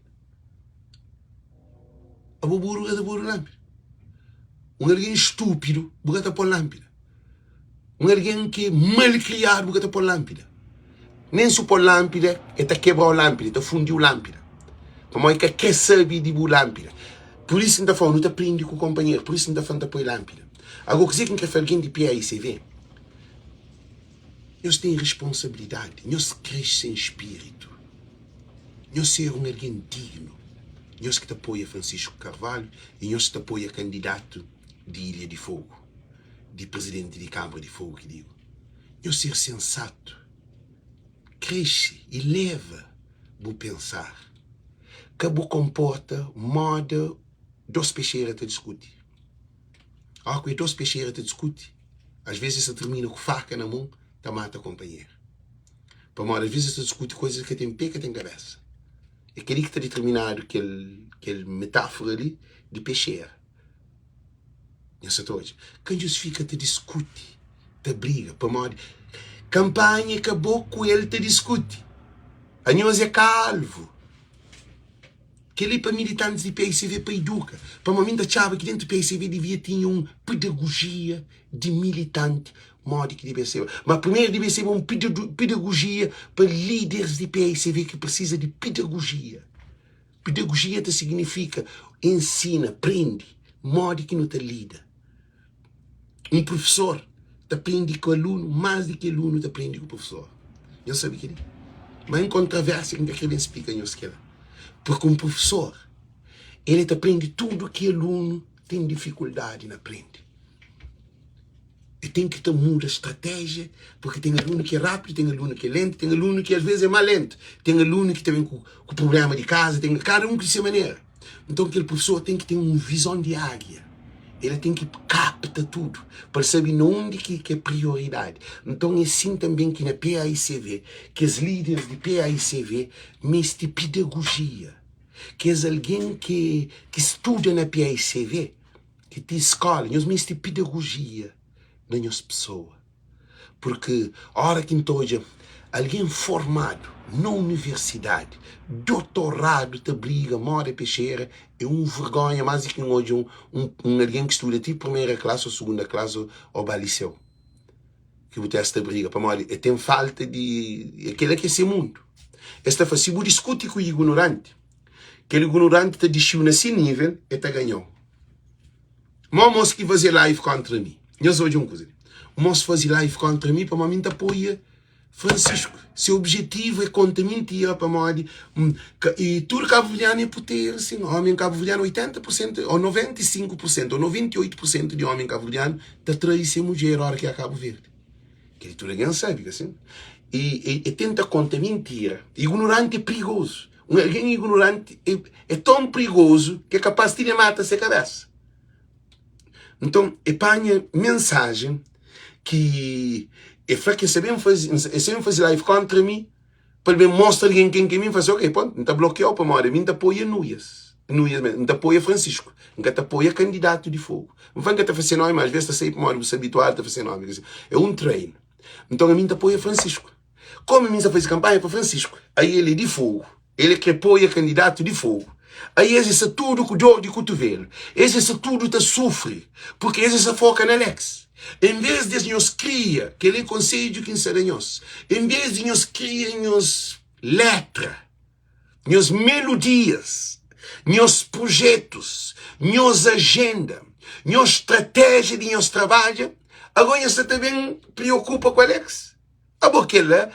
Abo buru ka ta podu lanpida. Un algen stúpidu bu ka ta pô lanpida. Un algen ki é malkriadu bu ka ta pô lanpida. Nen si bu pô lanpida, el ta kebra-u lanpida, el ta fundi-u lanpida. Pamodi el ka krê sabe di bu lanpida. Pur isu N ta fla-u, nu ta prende ku konpanheru. Pur isu N ta fla, N ta poi lanpida. Agora, kuzê ki N krê fla algen di PAICV? Nhos ten responsabilidadi, nhos kresce en spiritu, nhos ser un algen dignu, nhos ki ta apoia Francisco Carvalho y nhos ki ta apoia kandidatu di Ilha di Fogo, di presidenti di Kamara di Fogo ki digo, nhos ser sensatu, kresce y leva bu pensar, ka bu konporta moda dos pexera ta diskuti. Óras ku e dos pexera ta diskuti, asves es ta tirmina ku faka na mon ta mata konpanheru. Pamodi asves es ta diskuti kuizas ki ka ten pe ka ten kabesa. É kel-li ki ta ditirminadu kel kel metáfora li di pexera. Nhos sa ta odja? Ka nhos fika ta diskuti, ta briga, pamodi kanpanha é ka bo ku el ta diskuti. Anhos é ka alvu. Kel-li pa militantis di PICV pa iduka, pamodi mi N ta atxaba ki dentu PICV divia tinha un pedagojia di militanti modi ki dibia seba. Ma primeru dibia seba un pedagojia pa líderis di PICV ki prisiza di pedagojia. Pedagojia ta signifika ensina, prende modi ki nu ta lida. Un profesor ta prende ku alunu más di ki alunu ta prende ku profesor. Nhos sabe kel-li? Má é un kontravérsia ki N ka krê ben splika nhos kel-la. Purki un profesor, el ta prende tudu ki alunu ten difikuldadi na prende. El ten ki ta muda stratéjia, purki ten alunu ki é rápidu, ten alunu ki é lentu, ten alunu ki asvês é má lentu, ten alunu ki ta ben ku prubléma di kaza, ten kada un ku se manera. Nton kel profesor ten ki ten un vizon di ágia. El ten ki kapta tudu pa el sabe na undi ki ki é prioridadi. Nton é sin tanben ki na PAICV, kes líderes di PAICV meste pedagojia. Kes algen ki ki studa na PAICV, ki ti skóla, nhos meste pedagojia na nhos pesoa. Purki óra ki N ta odja algen formadu na universidadi, dotoradu ta briga móda pexera, é un vergónha más di ki N odja un algen ki studa ti primera klasi ô sugunda klasi ô ba liseu ki bu ta es ta briga pamodi el ten falta di é kel-la ki é se mundu. Es ta fla si bu diskuti ku ignoranti, kel ignoranti ta dixi-u na se nível, el ta ganha-u. Mó mos ki faze live kontra mi. Nhos odja un kuza li. Un mos faze live kontra mi pamodi mi n ta apoia Francisco. Se objetivu é konta mintira pamodi i tudu kabuverdianu é puteru sin. Omi kabuverdianu 80 pur sentu ô 95 pur sentu ô 98 pur sentu di omi kabuverdianu ta trai se mudjer ora ki é Kabu Verdi. Kel tudu algen sabe ka sin? I e tenta konta mintira. Ignoranti é prigozu. Un algen ignoranti é, é ton prigozu ki é kapaz ti di mata se kabesa. Nton, e panha mensajen ki e fla ki e sa ben faze, e sa ben faze live kontra mi pa el ben mostra algen ken ki é mi. N fla si, ok, pontu, N ta blokiau pamodi ami N ta apoia Nuias, Nuias mesmu, N ta apoia Francisco, N ka ta apoia kandidatu di Fogu. N fla N ka ta fla se nomi, ma asves ta sai pamodi bu sta abituadu ta fla se nomi. É un treinu. Nton, ami N ta apoia Francisco. Komu mi N sa faze kanpanha pa Francisco, aí el é di Fogu, el é kre poia kandidatu di Fogu. Aí es sta tudu ku dor di kutuvelu, es sta tudu ta sufri, purki es sta foka na Alex. En vez di es nhos kria, kel é konsedju ki N sta da nhos, en vez di nhos kria nhos letra, nhos melodias, nhos projetus, nhos ajenda, nhos stratéjia di nhos trabadja, ago nhos sta ta ben priokupa ku Alex? Abo kela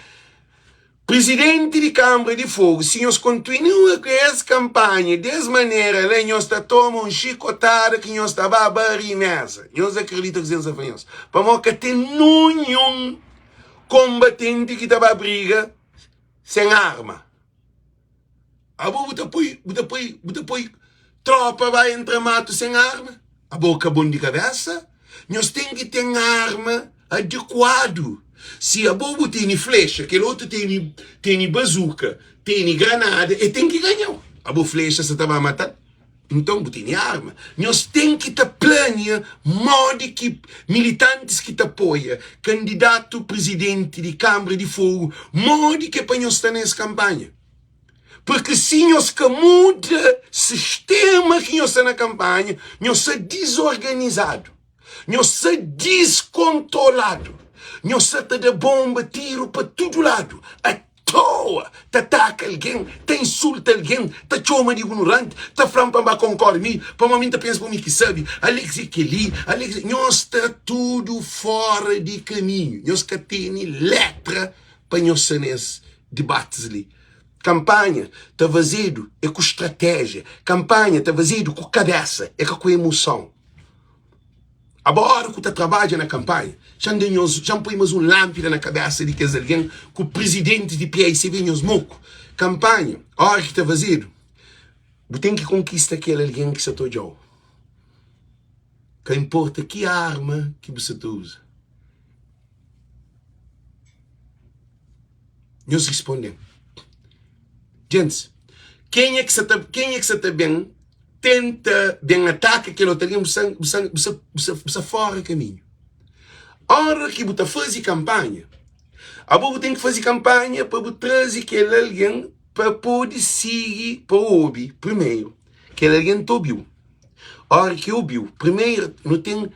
Presidente di Kambra di Fogo, si nhos kontinua ku es kampanha des manera la, nhos ta toma un xikotada ki nhos ta ba bari mesa. Nhos akredita kuzê N sta fla nhos? Pamodi ka ten ninhun konbatenti ki ta ba briga sen arma. Abo bu ta poi, bu ta poi, bu ta poi tropa ba entra matu sen arma? Abo ka bon di kabesa? Nhos ten ki ten arma adekuadu. Si abo bu tene flexa, kel otu tene tene bazuka, tene granada, e ten ki ganhau. Abo flexa sa ta ba matal? Nton bu tene arma. Nhos ten ki ta plania modi ki militantis ki ta apoia kandidatu prizidenti di Kambra di Fogu, modi ki é pa nhos sta na es kanpanha. Purki si nhos ka muda sistema ki nhos sta na kanpanha, nhos sta dizorganizadu, nhos sta diskontroladu, nhos sta ta da bonba, tiru pa tudu ladu, atoa, ta ataka algen, ta insulta algen, ta txoma di ignoranti, ta fla-m pa N ba konkorda mi, pamodi mi N ta pensa pa mi ki sabe, Alex é kel-li, Alex. Nhos sta tudu fóra di kaminhu, nhos ka tene létra pa nhos sta nes dibatis li. Kanpanha ta fazedu é ku stratéjia, kanpanha ta fazedu ku kabésa, é ka ku emoson. Abo óra ku ta trabadja na kanpanha, xa-m da nhos, xa-m poi mas un lánpida na kabésa di kes algen ku prizidentis di PAICB nhos moku. Kanpanha, óra ki ta fazedu, bu ten ki konkista kel algen ki sa ta odja-u. Ka inporta ki arma ki bu sa ta uza. Nhos responde-m. Gentis, kenha ki sa ta, kenha ki sa ta ben tenta ben ataka kel otu algen, bu sa, bu sa, bu sa, bu sa, bu sa fora kaminhu. Ora ki bu ta faze kanpanha, abo bu ten ki faze kanpanha pa bu traze kel algen pa pode sigi, pa obi primeru. Kel algen ta obi-u. Ora ki obi-u, primeru nu ten,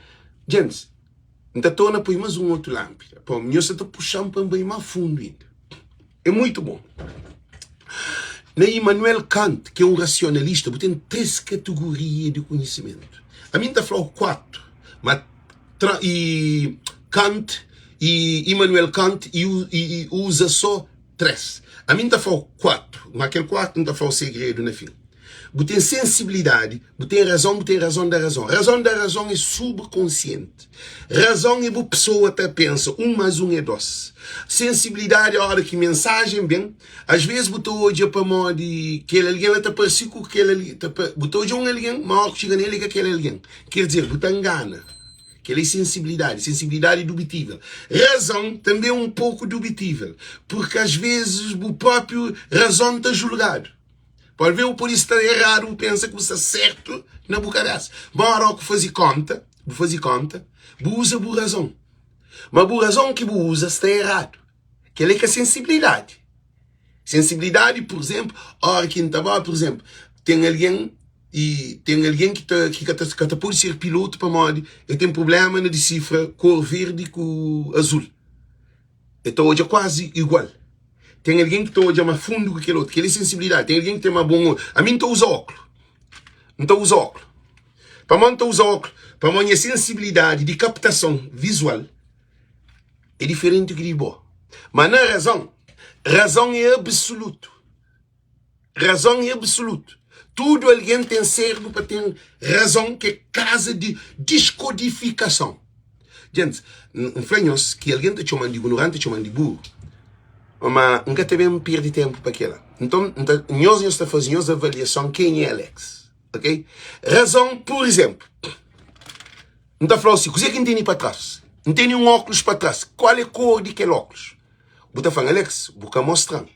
gentis, N ta torna poi más un otu lánpida. Pô, nhos sa ta puxa-m pa N bai más fundu inda. É muitu bon. Na Immanuel Kant, ki é un rasionalista, bu ten três kategoria di konhisimentu. Ami N ta fla-u kuatu, ma tra, i Kant, i Immanuel Kant i, i, i uza sô três. Ami N ta fla-u kuatu, ma kel kuatu N ta fla-u segredu na fin. Bu ten sensibilidadi, bu ten razon, bu ten razon da razon. Razon da razon é subkonsienti. Razon é bu pesoa ta pensa, un más un é dos. Sensibilidadi é óra ki mensajen ben, as ves bu ta odja pamodi kel algen la ta parse ku kel algen, bu ta odja un algen, ma óra ku txiga nel é ka kel algen. Ker dizer, bu ta ngana. Kel-li é sensibilidadi. Sensibilidadi é dubitível. Razon tanbê é un poku dubitível, purki as vezes bu própi razon ta julgadu. Pode ver, bu pode sta erradu, bu pensa ki bu sta sertu na bu kabesa. Ma ora ku faze konta, bu faze konta, bu uza bu razon. Ma bu razon ki bu uza sta erradu. Kel-li é ka sensibilidadi. Sensibilidadi, pur izenplu, ora ki N ta ba, pur izenplu, ten algen i ten algen ki ta ki ka ta ka ta pode ser pilotu pamodi el ten prubléma na disifra kor verdi ku azul. El ta odja kuazi igual. Ten algen ki ta odja ma fundu ki kel otu. Kel-li é sensibilidadi. Ten algen ki ten ma bon odju. Ami N ta uza óklu. N ta uza óklu. Pamodi N ta uza óklu? Pamodi nha sensibilidadi di kaptason vizual é diferenti ki di bo. Ma na razon, razon é absolutu. Razon é absolutu. Tudu algen ten sérbu pa ten razon ki é kaza di diskodifikason. Djentis, N fla nhos ki algen ta txoma-m di ignoranti, ta txoma-m di buru, ma N ka ta ben perde ténpu pa kel-la. Nton, N ta, nhos, nhos ta faze nhos avaliason kenha é Alex. Ok? Razon, pur izénplu, N ta fla-u si, kuzê ki N tene pa tras? N tene un óklus pa tras. Kual é kor di kel óklus? Bu ta fla-m, Alex, bu ka mostra-m.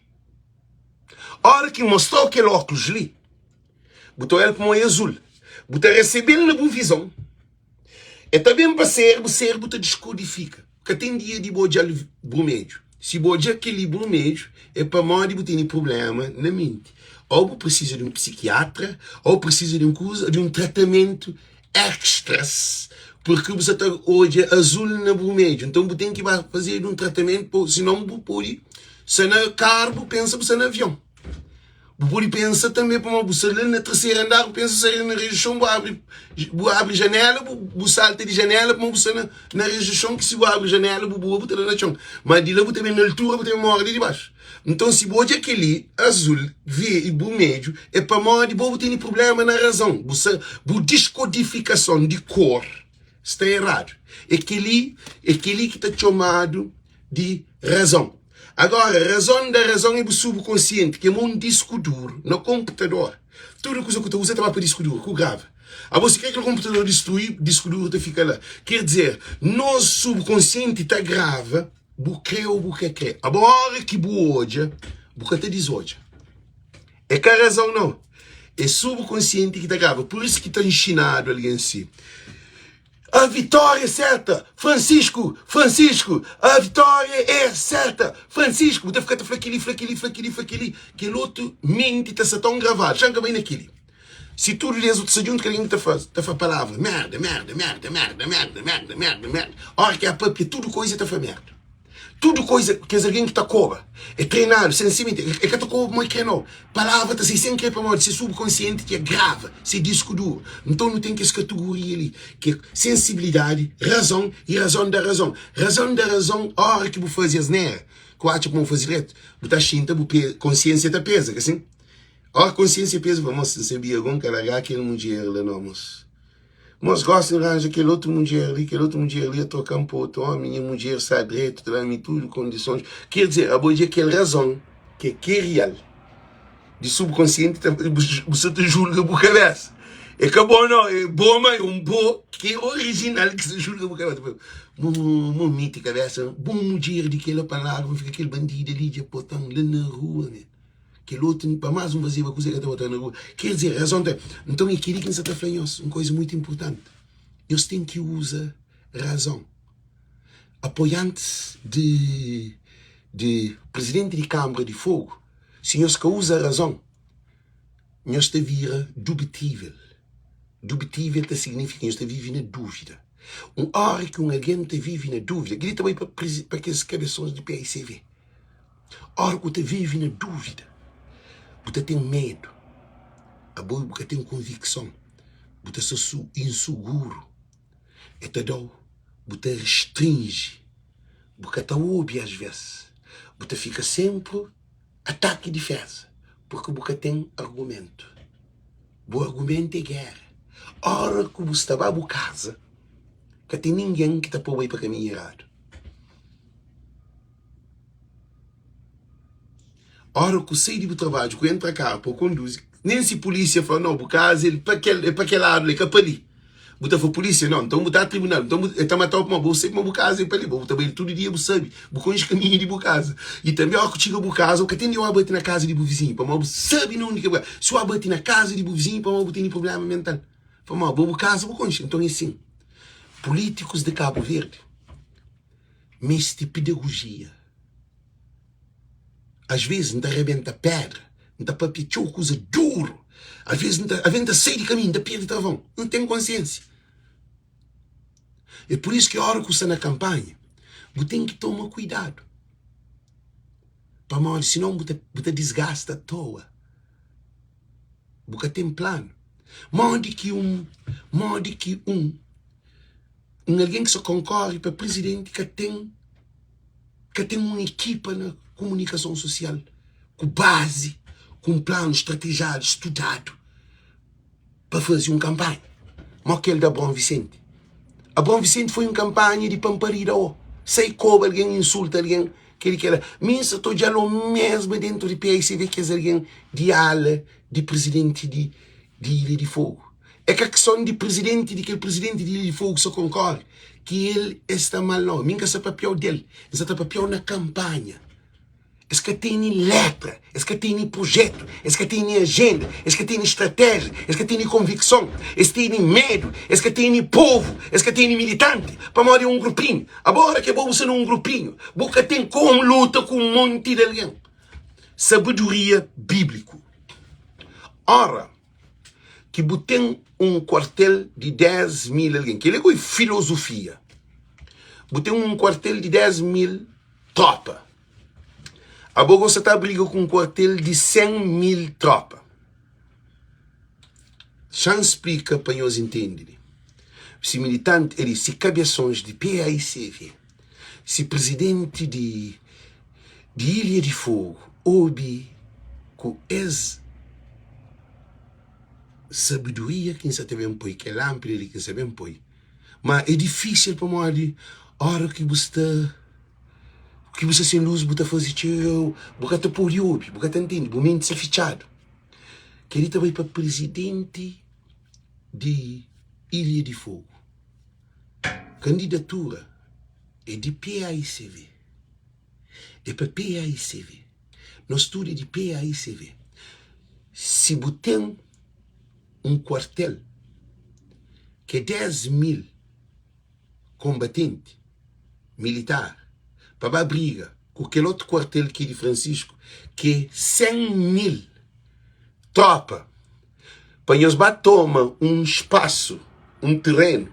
Óra ki N mostra-u kel óklus li, bu ta odja-l pamodi é azul. Bu ta resebe-l na bu vizon. El ta ben pa sérbu, sérbu ta diskodifika. Ka ten dia di bu odja-l brumedju. Si bu odja kel-li brumedju, é pamodi bu tene prubléma na menti. Ô bu prisiza di un psikiatra, ô prisiza di un kuza, di un tratamentu extras, purki bu sa ta odja azul na brumedju. Nton bu ten ki ba fazedu un tratamentu pa, sinon bu pode sta na karu bu pensa bu sta na avion. Bu pode pensa tanbe pamodi bu sta la na terseru andar bu pensa sta na rejion bu abri bu abri janela bu bu salta di janela pamodi bu sta na na rejion ki si bu abri janela bu bua bu ta da na txon ma di la bu ta ben na altura bu ta ben mora li dibaxu nton si bu odja keli azul ve i burmedju é pamodi bo bu tene prublema na razon bu sta bu diskodifikason di kor sta eradu é keli é keli ki ta txomadu di razon. Agora, razon da razon é bu subkonsienti, ki é mo un disku duru na konputador. Tudu kuza ku ta uza ta ba pa disku duru, ku grava. Abo si kre kel konputador distrui, disku duru ta fika la. Ker dizer, nos subkonsienti ta grava bu kre ou bu ka kre. Abo ora ki bu odja, bu ka ta dizodja. É ka razon nau, é subkonsienti ki ta grava. Pur isu ki ta nxinadu algen si. A vitória é certa! Francisco! Francisco! A vitória é certa! Francisco! Bu ta fika ta fla kel-li, fla kel-li, fla kel-li, fla kel-li. Kel otu menti ta sta tão gravadu. Xa N ka bai na kel-li. Si tudu des bu ta sta djuntu ku algen ki ta fla, ta fla palavra merda, merda, merda, merda, merda, merda, merda, merda. Óra ki el pâpia tudu kuza, el ta fla merda. Tudu koiza, kes algen ki ta koba é treinadu, sen simenti, e ka ta koba pamodi kre nau, palavra ta sai sen kre pamodi se subkonsienti ki é grava, se disku duru. Nton nu ten kes kategoria li, ki é sensibilidadi, razon i razon da razon. Razon da razon, óra ki bu faze asnera, ki bu atxa kuma bu faze dretu, bu ta xinta bu konsiensia ta peza, ka sin? Óra ki konsiensia peza, bu fla, Mos, N sabia gon ka larga kel mudjer la nau, mos. Mos gosi N ranja kel otu mudjer li, kel otu mudjer li a troka-m pa otu omi, nha mudjer sta dretu, ta da-mi tudu kondisons. Ker dizer, abo dja kel razon ki é ke rial di subkonsienti ta bu sa ta julga bu kabesa. É ka bo nau, é bo ma é un bo ki é orijinal ki sa julga bu kabesa. Mo mo miti kabesa, bon mudjer di kela pa larga, fika kel bandida li dja bota-m la na rua. Kel otu, pa más un fazeba kuza, el ka ta botaba na rua. Ker dizer, razon ta. Nton, é kel-li ki N sa ta fla nhos, un kuza mutu inportanti. Nhos ten ki uza razon. Apoiantis di di prizidenti di Kanbra di Fogu, si nhos ka uza razon, nhos ta vira dubitível. Dubitível ta signifika nhos ta vive na dúvida. Un óra ki un algen ta vive na dúvida, kel-li ta bai pa pa kes kabesons di PICV. Ora ku ta vive na dúvida, bu ta ten medu, abo bu ka ten konvikson, bu ta sta insuguru, e ta da-u, bu ta restringi, bu ka ta obi asves, bu ta fika senpri ataki diféza, purki bu ka ten argumentu. Bu argumentu é géra. Óra ku bu sta ba bu kaza, ka ten ningen ki ta pô-u bai pa kaminhu eradu. Óra ku sai di bu trabadju, ku entra karu pa bu konduzi, nen si pulísia fla, no, bu kaza é pa kel, é pa kel ladu li, é ka pa li. Bu ta fla pulísia, no, nton bu ta tribunal, nton bu, el ta matau pamodi bu sabe ma bu kaza é pa li, bo bu ta bai li tudu dia, bu sabe, bu konxe kaminhu di bu kaza. I tanbe óra ku txiga bu kaza, bu ka ten di oa bati na kaza di bu vizinhu, pamodi bu sabe na undi ki bu kaza. Si oa bati na kaza di bu vizinhu, pamodi bu tene prubléma mental, pamodi bo bu kaza bu konxe. Nton é sin, pulítikus di Kabu Verdi meste pedagojia. Às vezes N ta rebenta pedra, N ta papia txeu kuza duru, às vezes N ta, às vezes N ta sai di kaminhu, N ta perde travon. N ten konsiensia. É pur isu ki óra ku sta na kanpanha, bu ten ki toma kuidadu. Pamodi sinon bu ta, bu ta disgasta atoa. Bu ka ten planu. Modi ki un, modi ki un, un algen ki sta konkore pa prizidenti ka ten ka ten un ekipa na kumunikason sosial ku bazi, ku un planu stratejadu, studadu pa faze un kanpanha. Mo kel di Abraon Visenti. Abraon Visenti foi un kanpanha di panparida o sai koba algen, insulta algen, kel kela. Mi N sa ta odja-l omesma dentu di PICV kes algen di ala di prizidenti di Ilha di Fogu. É ka kison di prizidenti di kel prizidenti di Ilha di Fogu sa konkore ki el es sta mal no. Mi N ka sa papiau del, N sa ta papiau na kanpanha. Es ka tene letra, es ka tene projetu, es ka tene ajenda, es ka tene stratéjia, es ka tene konvikson, es tene medu, es ka tene povu, es ka tene militanti, pamodi é un grupinhu. Agora ke bo bu sta na un grupinhu, bu ka ten komu luta ku un monti di algen. Sabedoria bíbliku. Ora ki bu ten un kuartel di 10 mil algen, kel-li é filozofia, bu ten un kuartel di 10 mil trópa, abo gosi ta briga ku un kuartel di 100 mil trópa. Xa-m splika pa nhos intende li. Si militanti, el si kabesons di PAICV, si prizidenti di di Ilha di Fogu obi ku es sabedoria ki N sa ta ben poi, kel lánpida li ki N sa ben poi, ma é difísil pamodi óra ki bu sta ki bu sta sen lus bu ta faze txeu, bu ka ta pode obi, bu ka ta ntende, bu menti sta fitxadu. Kel-li ta bai pa prizidenti di Ilha di Fogu. Kandidatura é di PAICV. É pa PAICV. Nos tudu é di PAICV. Si bu ten un kuartel ki é 10 mil konbatenti militar pa ba briga ku kel otu kuartel ki é di Francisco ki é 100 mil tropa pa nhos ba toma un spasu, un terenu,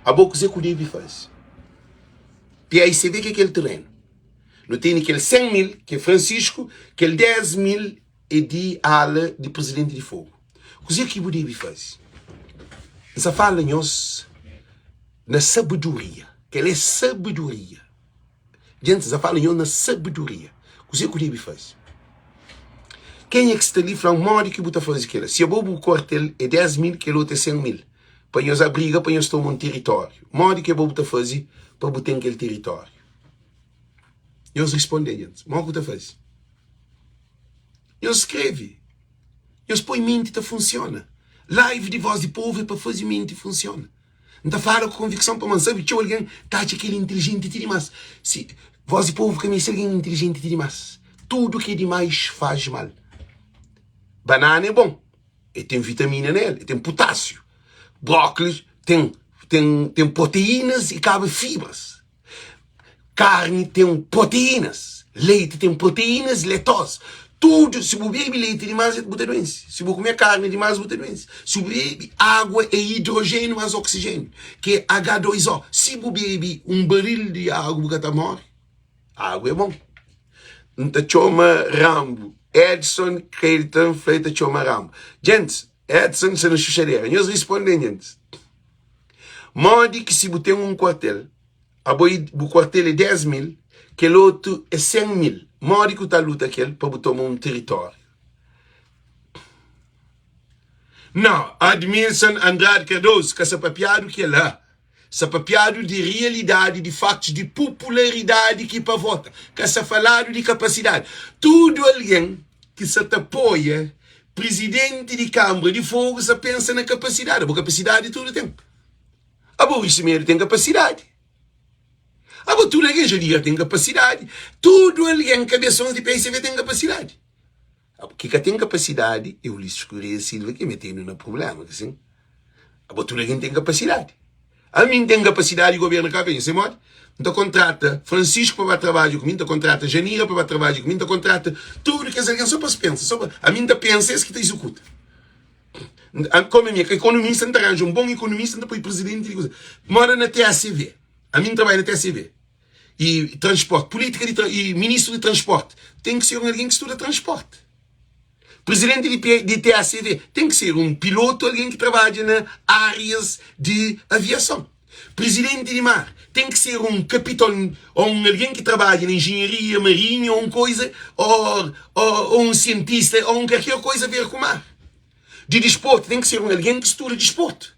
abo kuzê ku debe faze? PAICV ki é kel terenu. Nu tene kel 100 mil ki é Francisco, kel 10 mil é di ala di Presidenti di Fogu. Kuzê ki bu debe faze? N sa fala nhos na sabedoria. Kel é sabedoria. Djenti sa fala nhos na sabedoria. Kuzê ku debe faze? Kenha ki sta li fla-m modi ki bu ta faze kela. Si abo bu kuartel é 10 mil, kel otu é 100 mil. Pa nhos abriga pa nhos toma un tiritóriu. Modi ki abo bu ta faze pa bu ten kel tiritóriu? Nhos responde, djentis. Modi ku ta faze? Nhos skrebe. Nhos poi menti ta funsiona. Live di Voz di Povu é pa faze menti funsiona. N ta fala ku konvikson pamodi N sabe txeu algen ta atxa kel intilijenti ti dimás. Si Voz di Povu ka meste algen intilijenti ti dimás. Tudu ki é dimás faz mal. Banana é bon, el ten vitamina na el, el ten putásiu. Brókolis ten ten ten proteínas i kaba fibras. Karni ten proteínas, leiti ten proteínas, letoz. Tudu, si bu bebe leiti dimás, bu ta duense. Si bu kume karni dimás, bu ta duense. Si bu bebe água é idrojéniu más oksijéniu, ki é H2O. Si bu bebe un baril di água, bu ka ta móre. Água é bon. N ta txoma Rambo. Edson Cleiton fla el ta txoma Rambo. Djentis, Edson sta na xuxadera. Nhos responde-m, djentis. Modi ki si bu ten un kuartel, abo i bu kuartel é 10 mil, kel otu é 100 mil, modi ki bu ta luta kel pa bu toma un tiritóriu? Nau, Admilson Andrade Cardoso ka sa papiadu kel-la. Sa papiadu di rialidadi, di faktus, di pupularidadi ki pa vota. Ka sa faladu di kapasidadi. Tudu algen ki sa ta poia prizidenti di Kanbra di Fogu sa pensa na kapasidadi. Abo kapasidadi tudu ten. Abo Rui Semedo ten kapasidadi. Abo tudu algen Jadira ten kapasidadi. Tudu algen kabesons di PSV ten kapasidadi. Abo ki ka ten kapasidadi é Ulisses Correia Silva ki metenu na prublema, ka sin? Abo tudu algen ten kapasidadi. Ami N ten kapasidadi di governa Cabo Verde, se modi? N ta kontrata Francisco pa ba trabadja ku mi, N ta kontrata Janira pa ba trabadja ku mi, N ta kontrata tudu kes algen so pa es pensa, so pa ami N ta pensa es ki ta exekuta. Komu ami é ka ekonomista, N ta ranja un bon ekonomista, N ta poi presidenti di kuza. Mora na TACV, ami N trabadja na TACV. E transporte, polítika di e ministru di transporte ten ki ser un algen ki studa transporte. Presidenti di, P, di TACV ten ki ser un pilotu, algen ki trabadja na árias di aviason. Presidenti di mar ten ki ser un kapiton ou un algen ki trabadja na enjenharia marinha ou un koisa ou, ou, ou un sientista ou un kalker koisa a ver ku mar. Di disportu ten ki ser un algen ki studa disportu.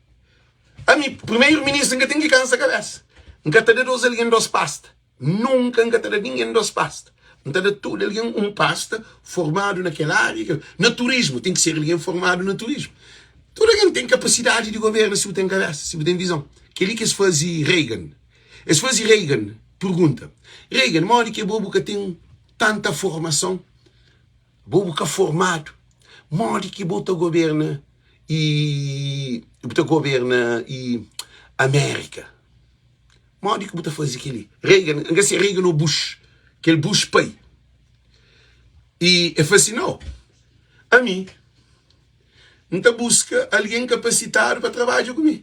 Ami, primeiro ministro, N ka ten ki kansa kabesa. N ka ta da dos algen dos pasta. Nunka N ka ta da ningen dos pasta. N ta da tudu algen un pasta formadu na kel ária. Na turismu, ten ki ser algen formadu na turismu. Tudu algen ten kapasidadi di governa si bu ten kabesa, si bu ten vizon. Kel-li ki es faze Reagan. Es faze Reagan pergunta, Reagan, modi ki bo bu ka ten tanta formason? Bo bu ka formadu, modi ki bo ta goberna i bu ta goberna i Amérika? Modi ki bu ta faze kel-li? Reagan, N ka se Reagan ô Bush, kel Bush pai. I el fla si, Nau, ami N ta buska algen kapasitadu pa trabadja ku mi.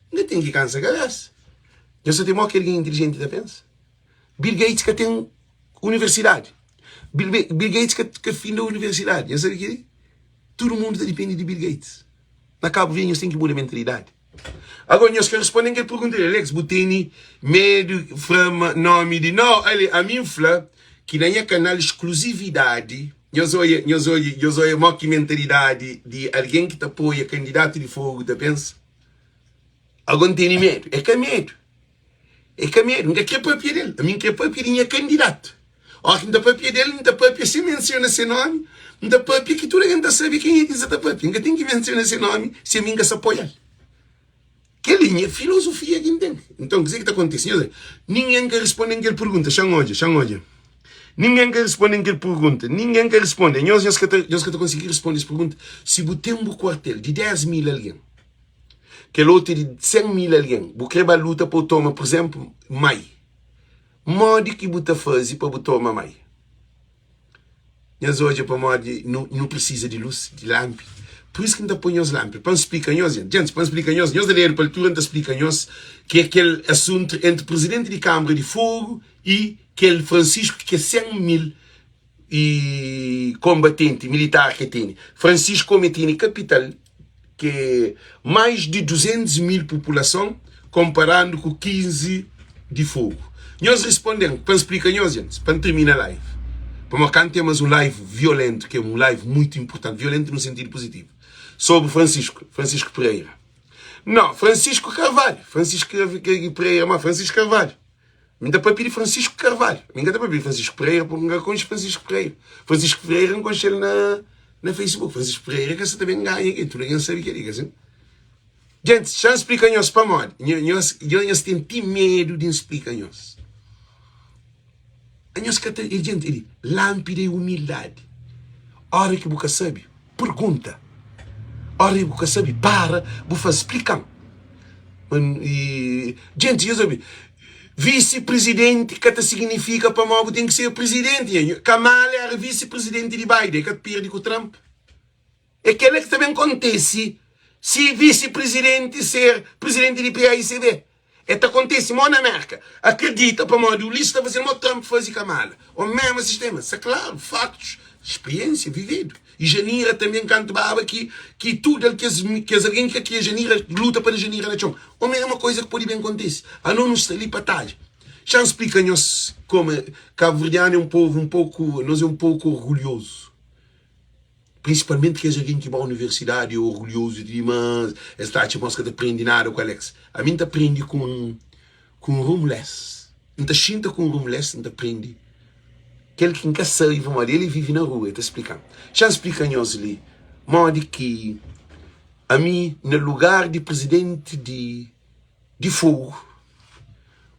N ka ten ki kansa kabésa. Nhos ta ten modi ki algen intilijenti ta pensa? Bill Gates ka ten universidadi. Bill, Bill Gates ka, ka finda universidadi. Nhos sabe ki tudu mundu ta dipende di Bill Gates. Na Cabo Verde nhos ten ki muda mentalidadi. Agora nhos ka responden kel pergunta li. Alex, bu teni medu fla ma nomi di no, ale a mi fla ki na nha kanal exclusividade nhos oia, nhos oia, nhos oia mo ki mentalidadi di algen ki ta apoia kandidatu di fogo ta pensa. Agora n teni medu. É ka medu. É ka medu, N ka kre papia del. Ami N kre papia di nha kandidatu. Óras ki N ta papia del, N ta papia sen mensiona se nómi. N ta papia ki tudu algen ta sabe kenha ki N sa ta papia. N ka ten ki mensiona se nómi si ami N ka sa apoia-l. Kel-li nha filozofia ki N ten. Nton, kuzê ki ta kontise? Nhos, ningen ka responde-m kel pergunta. Xa-m odja, xa-m odja. Ningen ka responde-m kel pergunta. Ningen ka responde. Nhos, nhos ka ta, nhos ka ta konsigi responde es pergunta. Si bu ten bu kuartel di 10 mil algen, Kel otu é di 100 mil algen. Bu krê ba luta pa bu toma, pur izénplu, mai. Modi ki bu ta faze pa bu toma mai? Nhos odja pamodi nu, nu prisiza di lus, di lanpi. Pur isu ki N ta poi nhos lanpi, pa N splika nhos. Gentis, pa N splika nhos, nhos da dedu pa altura, N ta splika nhos ki é kel asuntu entri prizidenti di Kanbra di Fogu i kel Francisco ki é 100 mil i konbatenti militar ke tene. Francisco kome tene kapital ke mais di 200 mil populason konparandu ku 15 di Fogo. Nhos risponden pa N splika nhos gentis, pa N termina live. Pamodi ka N ten mas un live violentu, ke un live muitu inpurtanti, violentu nu sentidu puzitivu, sobri Francisco, Francisco Pereira. Nau, Francisco Carvalho, Francisco Pereira, ma Francisco Carvalho. Mi ta papia di Francisco Carvalho. Mi ka ta papia di Francisco Pereira porque N ka konxe Francisco Pereira. Francisco Pereira N konxe-l na, na Facebook. Francisco Pereira ka sa ta ben ganha ki tudu algen sabe kel-li, ka sin? Gentis, xa N splika nhos pamodi. Nhos, nhos ten ti medu di N splika nhos. Nhos ka ta, e gente, e lámpida e humildadi. Ora ki bu ka sabe, pergunta. Ora ki bu ka sabe, para, bu fla, splika-m. E, gente, nhos obi, visi-presidenti ka ta signifika pamodi bu ten ki ser presidenti. Kamala era visi-presidenti di Biden, e ka perde ku Trump. É kela ki ta ben kontese si visi-prizidenti ser prizidenti di PAICB. É ta kontese mo na Merka. Akredita pamodi Ulisses ta faze-l mo Trump faze Kamala. O mesma sistema. Sa klaru, faktus, spriensia vivedu. I Janira tanben kantu baba ki ki tudu el kes kes algen ki ka kria Janira luta pa da Janira na txon. O mesma koisa ki pode ben kontese. Ano nu sta li pa tadja. Xa N splika nhos koma Kabuverdianu é un povu un poku nos é un poku orgulhozu. Prinsipalmenti kes algen ki ba universidadi é orgulhozu dimas, es ta atxa ma es ka ta prende nada ku Alex. Ami N ta prende ku un ku un rumless. N ta xinta ku un rumless N ta prende kel ki N ka sabe pamodi el vive na rua, el ta splika-m. Xa-m splika nhos li modi ki ami na lugar di prizidenti di di Fogu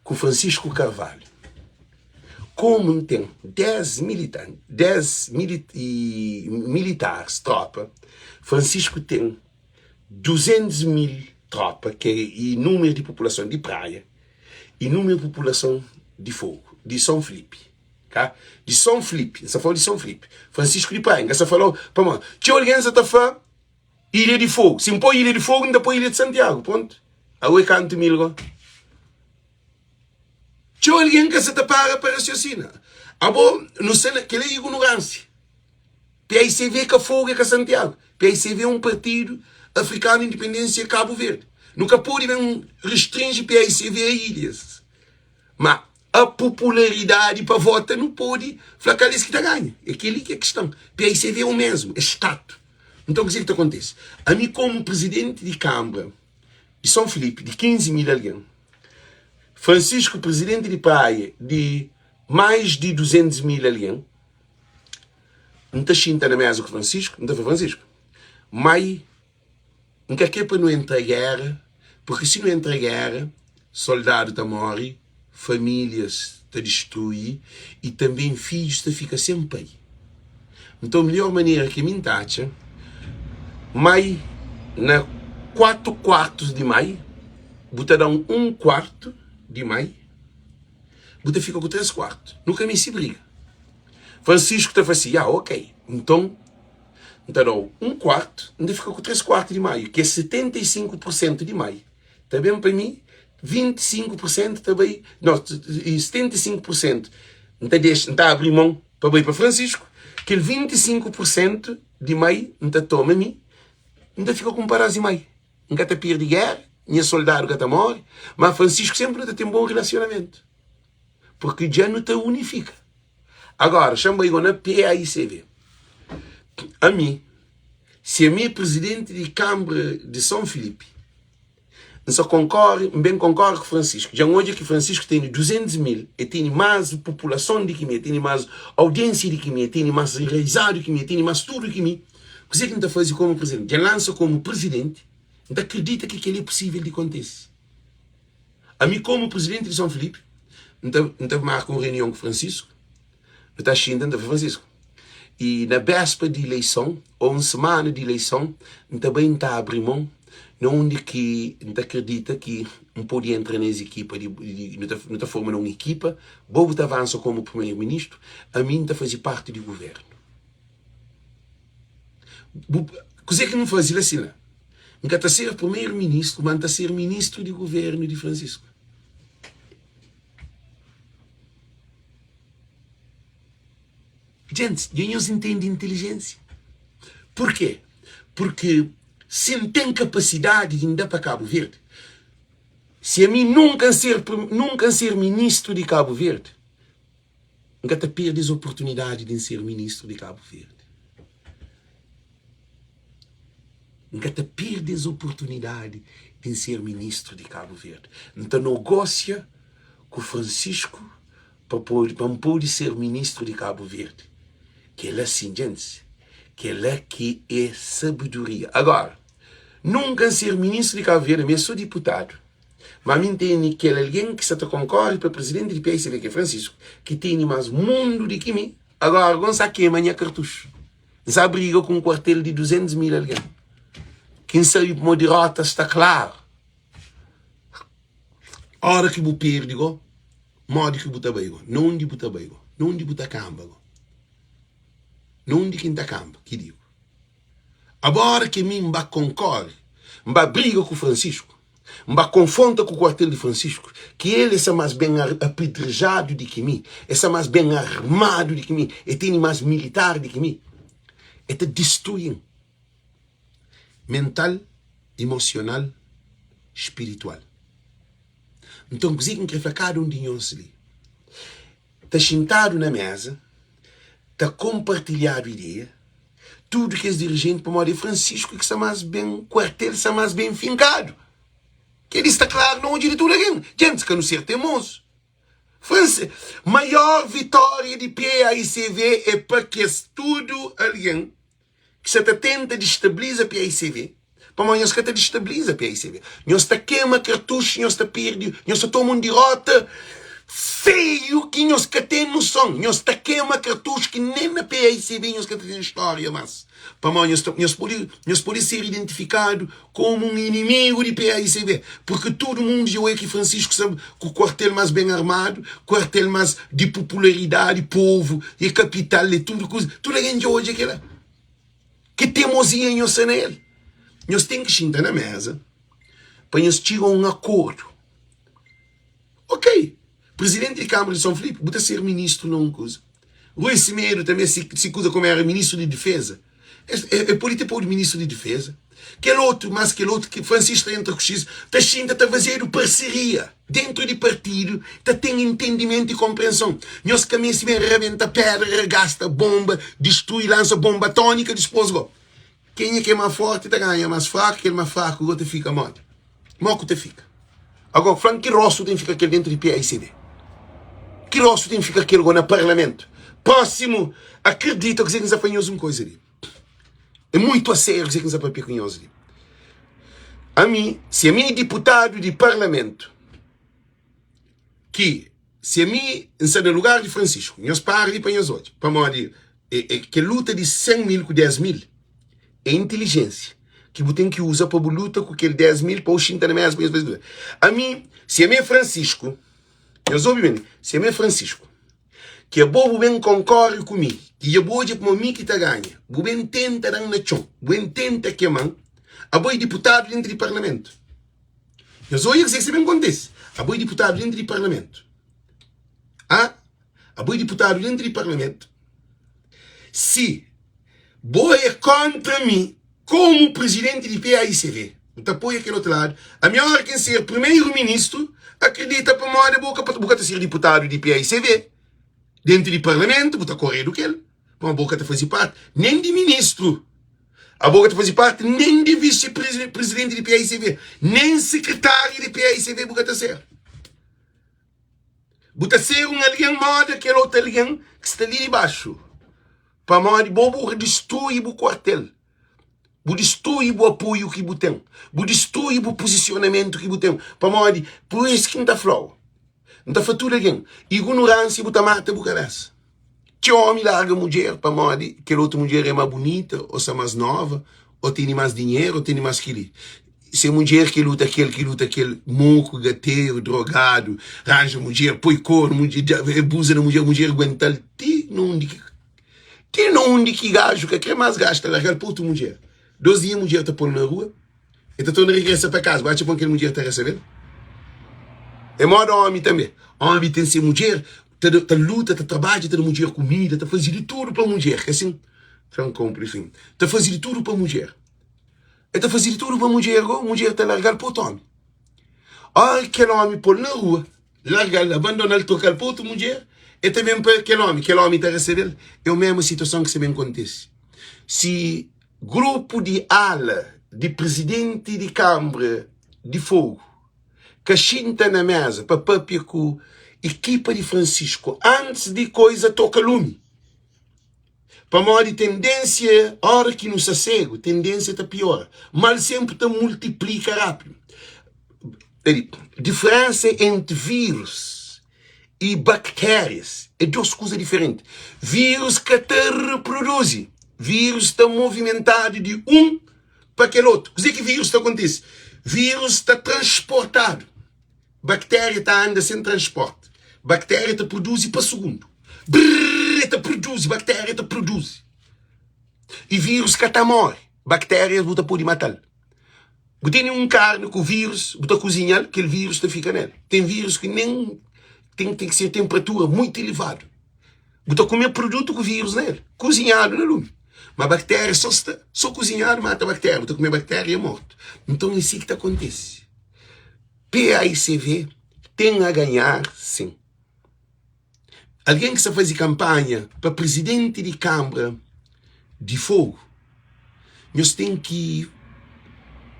ku Francisco Carvalho, komu N ten 10 militanti, 10 militaris, tropa, Francisco ten 200 mil tropa, ki é númeru di populason di Praia i númeru di populason di Fogu, di Son Filipi, ka? Di Son Filipi, N sta fala di Son Filipi, Francisco di Praia, N ka sta fala-u pamodi txeu algen sa ta fla Ilha di Fogu, si N poi Ilha di Fogu, N ta poi Ilha di Santiagu, prontu. Ago é kantu mil go? Txeu algen ka sa ta para pa rasiosina. Abo, nu sta na, kel-la é ignoránsia. PAICV ka Fogu é ka Santiagu. PAICV é un partidu afrikanu indipendênsia Kabu Verdi. Nu ka pode ben restringi PAICV a ilhas. Ma a popularidadi pa vota nu pode fla kal es ki ta ganha. É kel-li ki é kiston. PAICV é o mesmu, é statu. Nton kuzê ki ta kontise? Ami komu prizidenti di kanbra di Son Filipi di 15 mil algen, Francisco prizidenti di Praia di mais di 200 mil algen, N ta xinta na mesa ku Francisco, N ta fla Francisco, mai N ka kre pa nu entra géra, purki si nu entra géra, soldadu ta móre, famílias ta distrui i tanbê fidjus ta fika sen pai. Nton, midjór manera ki mi N ta atxa, mai na kuatu kuartus di mai, bu ta da-m un kuartu di mai, bu ta fika ku três kuartu. Nu ka meste briga. Francisco ta fla si, Ya, ok. Nton, N ta da-u un kuartu, N ta fika ku 3 kuartu di maiu, ki é 75 pur sentu di maiu. Ta ben pa mi 25 pur sentu ta bai, no, 75 pur sentu N ta dexa, N ta abri mon pa bai pa Francisco, kel 25 pur sentu di mai N ta toma mi, N ta fika ku un padás di mai. N ka ta perde géra, nha soldadu ka ta móre, má Francisco sénpri nu ta ten bon rilasionamentu, purki dja nu ta unifika. Agora, xa-m bai go na PAICV. Ami, si ami é prizidenti di Kanbra di Son Filipi, N sa konkore, N ben konkore ku Francisco. Dja N odja ki Francisco tene 200 mil, e tene más populason di ki mi, e tene más audiensia di ki mi, e tene más enraizadu ki mi, e tene más tudu ki mi. Kuzê ki N ta faze komu prizidenti? Dja N lansa komu prizidenti, N ta kridita ki kel-li é pusível di kontise. Ami komu prizidenti di Son Filipi, N ta N ta marka un reunion ku Francisco, nu ta xinta, N ta fla Francisco, i na béspa di ileison ô un semana di ileison, N ta bai N ta abri mon na undi ki N ta kridita ki N pode entra na es ekipa di di nu ta nu ta forma na un ekipa, bo bu ta avansa komu primeru-ministru, ami N ta faze parti di guvernu. Bu kuzê ki N faze la si la? N ka ta ser primeru ministru, ma N ta ser ministru di guvernu di Francisco. Gentis, dja nhos intende intelijensia? Purkê? Purki si N ten kapasidadi di N da pa Kabu Verdi, si ami nunka N ser nunka N ser ministru di Kabu Verdi, N ka ta perde es oportunidadi di N ser ministru di Kabu Verdi. N ka ta perde es oportunidadi di N ser ministru di Kabu Verdi. N ta nogósia ku Francisco pa pode, pa N pode ser ministru di Kabu Verdi. Kel-la sin, djentis, kel-la ki é sabedoria. Agora, nunka N ser ministru di Kabu Verdi, mi é so diputadu. Ma mi N tene kel algen ki sa ta konkore pa prizidenti di PSB, ki é Francisco, ki tene más mundu di ki mi. Agora, go N sa kema nha kartuxu. N sa briga ku un kuartel di 200 mil algen, ki N sabe pamodi dirota sta klaru. Ora ki bu perde go, modi ki bu ta bai go? Na undi bu ta bai go? Na undi bu ta kanba go? Na undi ki N ta kanba? Ki digo. Agora ki mi N ba konkore, N ba briga ku Francisco, N ba konfronta ku kuartel di Francisco, ki el e sa mas ben apedrejadu di ki mi, e sa mas ben armadu di ki mi, e tene mas militar di ki mi, e ta distrui-m mental, emosional, spiritual. Nton, kuzê ki N kre fla kada un di nhos li? Ta xintadu na meza, ta konpartilhadu ideia. tudu kes dirijenti pamodi é Francisco ki sta más ben kuartel sta más ben finkadu. Kel-li sta klaru na odju di tudu algen. Djentis, ka nu ser temozu. Fransi, maior vitória di PAICV é pa kes tudu algen ki sa ta tenta distabiliza PAICV, pamodi nhos ka ta distabiliza PAICV. Nhos ta kema kartuxu, nhos ta perde, nhos ta toma un dirota feiu ki nhos ka ten noson. Nhos ta kema kartuxu ki nen na PAICV nhos ka ta ten stória más. Pamodi nhos ta, nhos pode, nhos pode ser identifikadu komu un inimigu di PAICB, purki tudu mundu dja oia ki Francisco sta ku kuartel más ben armadu, kuartel más di popularidadi, povu, e kapital, e tudu kuza, tudu algen dja odja kila. Ki temozia nhos sta na el? Nhos ten ki xinta na meza pa nhos txiga un akordu. Ok, Presidenti di Kâmara di São Filipe, bu ta ser ministru na un kuza. Rui Semedo tanbê, si, si kuza komu era ministru di Difeza, e pode te podu ministru di Difeza. Kel otu, mas kel otu, ki Francisco ta entra ku xis, ta xinta ta fazedu parseria dentru di partidu, ta ten entendimentu i konprenson. Nhos ka meste ben rabenta pedra, ragasta bonba, distrui, lansa bonba atónika, dispôs go. Kenha ki é más fórti ta ganha más fraku, kel más fraku go ta fika modi? Mo ku ta fika? Agora, fla-m ki rostu ten fika kel dentu di PAICD? Ki rostu ten fika kel go na parlamentu? Prósimu, akredita kuzê ki N sa fla nhos un koza li. É muitu a sériu kuzê ki N sa papia ku nhos li. Ami, si ami é diputadu di parlamentu, ki si ami N sta na lugar di Francisco, nhos para li pa nhos odja, pamodi é, é kel luta di 100 mil ku 10 mil é inteligência ki bu ten ki uza pa bu luta ku kel 10 mil pa u xinta na mesa pa nhos faze ami si ami é Francisco nhos obi ben si ami é Francisco ki abo bu ben konkore ku mi ki dja bu odja kuma mi ki ta ganha bu ben tenta dan na txon bu ben tenta keman abo é diputadu dentru di parlamentu Nhos odja kuzê ki sta ben kontise. Abo é diputadu dentru di parlamentu. Ah, abo é diputadu dentru di parlamentu. Si bo é kontra mi komu prizidenti di PAICV, bu ta apoia kel otu ladu, ami óra ki N ser primeru-ministru, akridita pamodi bo ka bu ka ta ser diputadu di PAICV dentru di parlamentu, bu ta koredu kel, pamodi bo ka ta faze parti nen di ministru. Abo ka ta faze parti nen di visi prizidenti di PAICV, nen sekretáriu di PAICV bu ka ta ser. Bu ta ser un algen moda kel otu algen ki sta li dibaxu, pamodi bo bu distrui bu kuartel, bu distrui bu apoiu ki bu ten, bu distrui bu puzisionamentu ki bu ten, pamodi pur isu ki N ta fla-u, N ta fla tudu algen, igunoránsia bu ta mata bu kabésa. Txeu ómi larga mudjer pamodi kel otu mudjer é más bunita, ô sta más nova, ô tene más dinheru, ô tene más kel-li. Se mudjer ki luta kel, ki luta kel, moku, gateru, drogadu, ranja mudjer, poi kornu, mudjer abuza na mudjer, mudjer aguenta-l ti na undi ki ti na undi ki gaju ka kre más, gaju ta larga-l pa otu mudjer. Dos dia mudjer ta pô-l na rua. El ta torna regresa pa kaza. Bu atxa pon kel mudjer ta resebe-l? É moda omi tanbe. Omi ten se mudjer, ta, ta luta, ta trabadja, ta da mudjer kumida, ta faze di tudu pa mudjer. Ka sin? Tra un konpri fin. Ta faze di tudu pa mudjer. El ta faze di tudu pa mudjer, go mudjer ta larga-l pa otu omi. Ora ki kel omi pô-l na rua, larga-l, abandona-l, troka-l pa otu mudjer, el ta ben pa kel omi, kel omi ta resebe-l. É o mesmu situason ki sta ben kontise. Si Grupu di ala di prizidenti di Kanbra di Fogu ka xinta na meza pa papia ku ekipa di Francisco antis di koiza toka lumi. Pamodi tendensia ora ki nu sta segu, tendensia ta piora. Mal senpri ta multiplika rapidu. Diferensa entri virus i baktérias é dos kuza diferenti. Vírus ka ta reproduzi. Vírus ta movimentadu di un pa kel otu. Kuzê ki vírus ta kontise? Vírus ta transportadu. Baktéria ta anda sen transporti. Baktéria ta produzi pa sugundu. Brrr, ta produzi, baktéria ta produzi. I vírus ka ta móre. Baktérias bu ta pode mata-l. Bu tene un karni ku vírus, bu ta kuzinha-l, kel vírus ta fika nel. Ten vírus ki nen ten, ten ki ser tenperatura muitu elevadu. Bu ta kume produtu ku vírus na el, kuzinhadu na lumi. Ma baktéria so sta, so kuzinhadu mata baktéria, bu ta kume baktéria é mortu. Nton é si ki ta kontise. PAICV ten a ganhar sin. Algen ki sta faze kanpanha pa prizidenti di Kanbra di Fogu. Nhos ten ki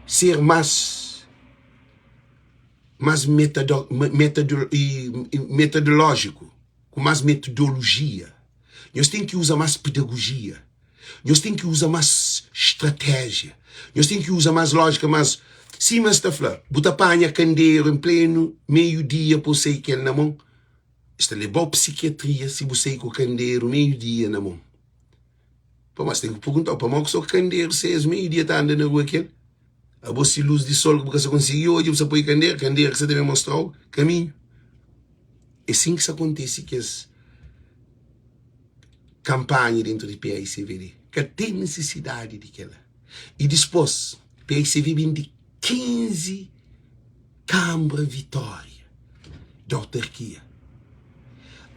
ser más más metodolójiku, ku más metodolojia. Nhos ten ki uza más pedagojia. Nhos ten ki uza más stratéjia. Nhos ten ki uza más lójika, más sima es ta fla, bu ta panha kanderu en plenu meiu dia pa bu sai ku el na mon. Es ta leba-u psikiatria si bu sai ku kanderu meiu dia na mon. Pamodi es ten ki pergunta-u pamodi ki so kanderu si es meiu dia ta anda na rua kel? Abo si lus di sol ki bu ka sa konsigi odja bu sa poi kanderu, kanderu ki sa ta ben mostra-u kaminhu. É sin ki sa kontise kes kanpanha dentru di PAICVD. Ka ten nisisidadi di kela. I dispos PAICV ben di 15 kanbra Vitória di autarkia.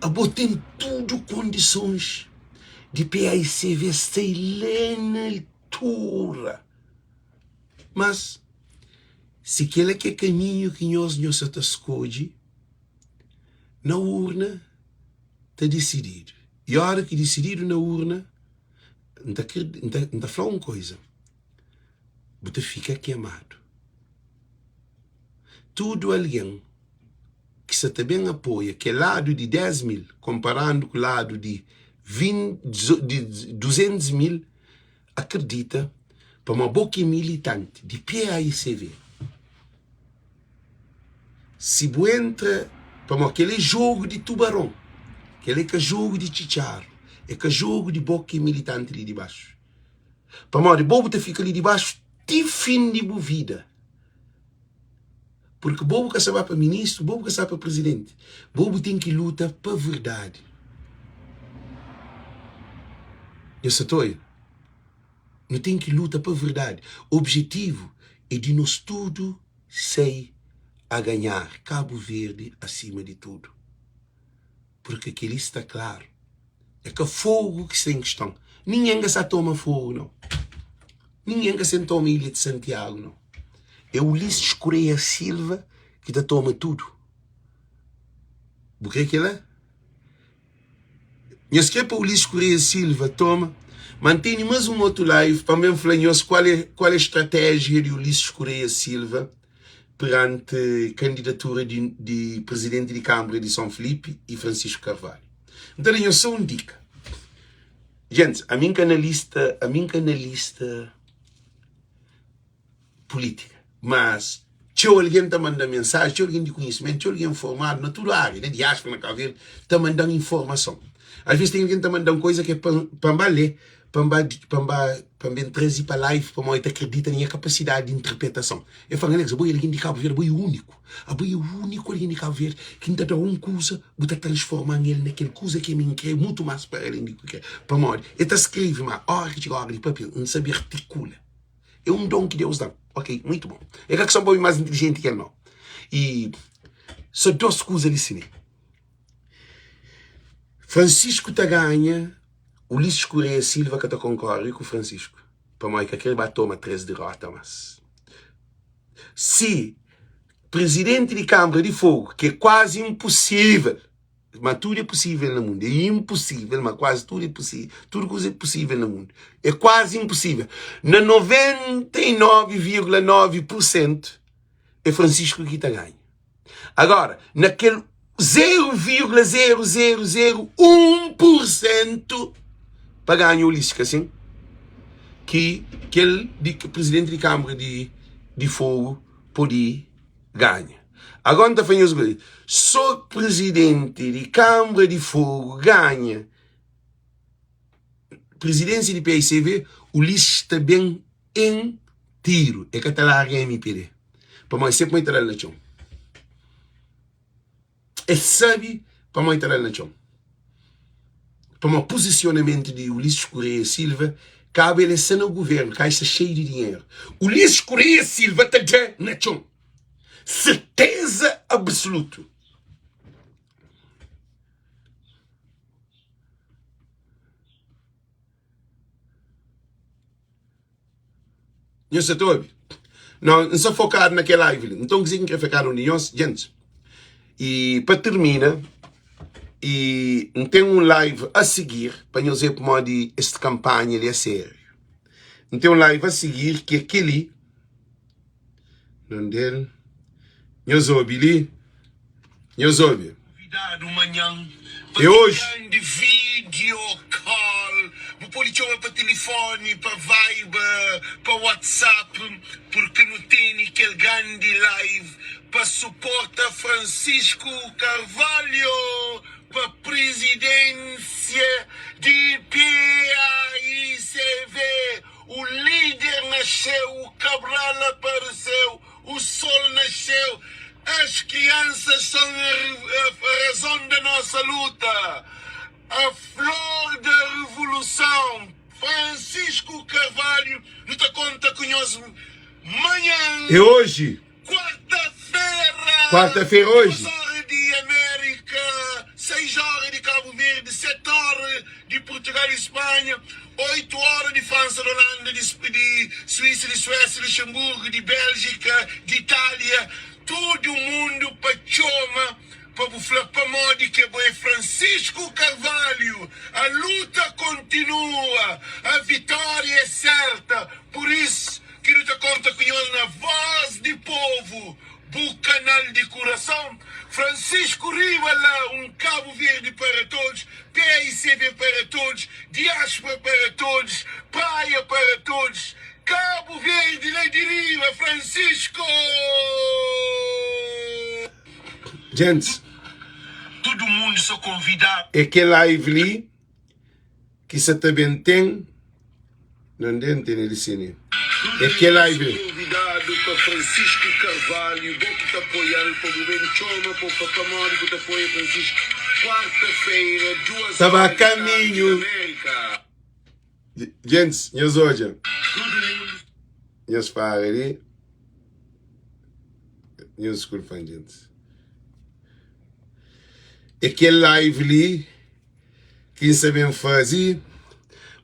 Abo ten tudu kondisons di PAICV sai la na altura. Mas, si kela ki é kaminhu ki nhos nhos sa ta skodje, na urna ta disididu. I ora ki disididu na urna, N ta fla un koza, bu ta fika kemadu. Tudu algen ki sa ta ben apoia kel ladu di 10 mil konparandu ku ladu di 200 mil, akredita pamodi bo ki é militanti di PAICV, si bu entra, pamodi kel é jogu di tubaron, kel é ka jogu di txitxaru, é ka jogu di bo ki é militanti li di baxu. Pamodi bo bu ta fika li dibaxu ti fin di bu vida. Purki bo bu ka sta ba pa ministru, bo bu ka sta pa prizidenti. Bo bu ten ki luta pa verdadi. Nhos sta ta oia? Nu ten ki luta pa verdadi. Objetivu é di nos tudu sai a ganhar, Kabu Verdi asima di tudu. Purki kel-li sta klaru. É ka fogu ki sta en kiston. Ningen ka sa toma fogu, nau. Ningen ka sen toma Ilha di Santiagu, nau. É Ulisses Correia Silva ki ta toma tudu. Bu kre kela? Nhos kre pa Ulisses Correia Silva toma? Ma N tene más un otu live pa N ben fla nhos kual é kual é stratéjia di Ulisses Correia Silva perante kandidatura di di prizidenti di Kanbra di Son Filipi i Francisco Carvalho. N ta da nhos sô un dika. Gentis, ami N ka analista, ami N ka analista pulítika, mas txeu algen ta manda-m mensaji, txeu algen di konhisimentu, txeu algen formadu na tudu ária, na diáspora, na Kabu Verdi, ta manda-m informason. Asves ten algen ta manda-m koza ki é pa pa N ba lé, pa N ba pa N ba pa N ben traze pa live pamodi ta kridita na nha kapasidadi di interpretason. El fla-m, Alex, abo é algen di Kabu Verdi, abo é úniku, abo é úniku algen di Kabu Verdi ki N ta da-u un kuza, bu ta transforma-m el na kel kuza ki ami N krê, mutu más pa alén di ki N krê. Pamodi el ta skrebe, má óra ki txiga óra di papia, N sabe artikula. É un don ki Deus da-m. Ok, muitu bon. É ka ki son pa mi más intilijenti ki el, nau. I sô dôs kuza li simé. Francisco ta ganha, Ulisses Correia Silva ka ta konkorre ku Francisco, pamodi ka kre ba toma 3 derota mas. Si presidenti di Kambra di Fogo, ki é kuazi inposível, ma tudu é posível na mundu, é inposível, ma kuazi tudu é posível, tudu kuza é posível na mundu, é kuazi inposível, na 99,9 por sentu é Francisco ki ta ganha. Agora, na kel 0,0001% pa ganha Ulisses, ka sin? Ki kel di presidenti di Kambra di, di Fogo pode ganha. Agora N ta fla nhos kuze, so presidenti di Kambra di Fogo ganha presidência di PICV, Ulisses ta ben en tiru, e ka ta larga mpd. Pamodi se poi ta da-l na txon. El sabe pamodi ta da-l na txon. Pamodi pozisionamentu di Ulisses Correia Silva, kaba el sta na guvernu, kaixa xeiu di dinheru. Ulisses Correia Silva ta da na txon. Serteza absolutu. Nhos sa ta obi? Não, N sta fokadu na kel live li. Nton, kuzê ki N krê fla kada un di nhos? Gentis, i pa tirmina, i N ten un live a sigir pa nhos ver pamodi es kanpanha li é sériu. N ten un live a sigir ki é kel-li. Nome del. Nhos obi li. Nhos obi. Convidado manhan pa É kel oji. grande video call. Bu pode txoma pa telefone, pa Viber, pa WhatsApp, porque nu tene kel grande live pa suporta Francisco Carvalho pa presidência di PAICV. O líder nasceu, o Cabral apareceu, o sol nasceu, as crianças são a, a razão da nossa luta, a flor da revolução. Francisco Carvalho, nu ta conta ku nhos manhã. É hoje. Quarta-feira! Quarta-feira hoje. 2 hora de América, 6 hora de Cabo Verde, 7 hora de Portugal e Espanha, 8 hora de França, de Holanda, de, de Suíça, de Suécia, de Luxemburgo, de Bélgica, de Itália, todo mundo pa txoma pa bu fla pamodi ke bo é Francisco Carvalho. A luta continua, a vitória é certa, por isso Ki nu ta konta ku nhos na Voz di Povu, bu kanal di kurason. Francisco riba la, un Cabo Verde para todos, PAICV para todos, Diáspora para todos, Praia para todos, Cabo Verde la di riba, Francisco! Gents. Tudu mundu sta konvidadu. É kel live li ki sa ta ben ten Não den tene li sini É kel live li. Konvidadu pa Francisco Carvalho bo ki ta apoial pa bu ben txoma po pa pamodi ku ta apoia Francisco quarta feira duas Ta ba hora di tardi na kaminhu. America. Gentis, nhos odja. Tudu mundu. Nhos para li. Nhos diskulpa-m, gentis. É kel live li. Ki N sa ben faze.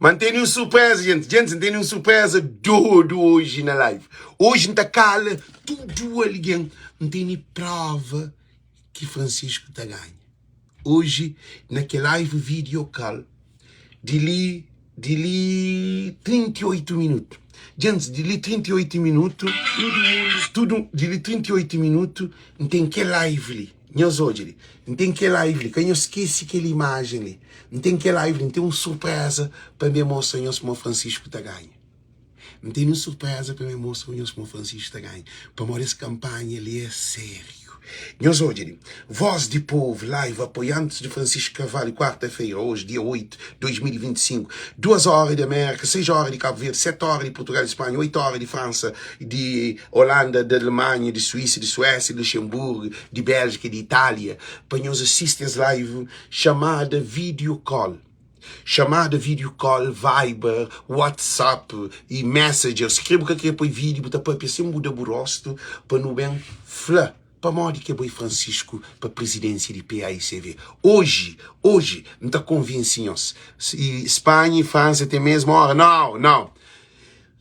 Ma N tene un surpreza, jenti. Jentis, N tene un surpreza dodu oji na live. Oji N ta kala tudu algen. N tene prova ki Francisco ta ganha. Oji, na kel live video call, di li, di li 38 minutu. Jentis, di li 38 minutu, tudu, di li 38 minutu, N ten kel live li. Nhos odja li, N ten kel live li, ka nhos skese kel imajen li. N ten kel live li, N ten un surpreza pa N ben mostra nhos kuma Francisco ta ganha. N ten un surpreza pa N ben mostra nhos kuma Francisco ta ganha, pamodi es kanpanha li é sériu. Nhos odja li, Voz di Povo Live, apoiantes di Francisco Carvalho, kuarta-feira, oji, dia 8, 2025, duas óra di Amérika, seis óra di Kabu Verdi, sete óra di Purtugal i Spanha, oitu óra di Fransa, di Holanda, di Alemanha, di Suísa, di Suésia, di Luxemburgo, di Bélgika, di Itália, pa nhos asisti es live chamada video call. Chamada video call, Viber, WhatsApp e Messenger. Si kre bu ka kre poi vídeo, bu ta papia sen muda bu rostu pa nu ben fla pamodi ke boi Francisco pa presidência di PAICV. Oji, oji N ta konvense nhos. E Spanha e França ten mesmu hora? Nau, nau.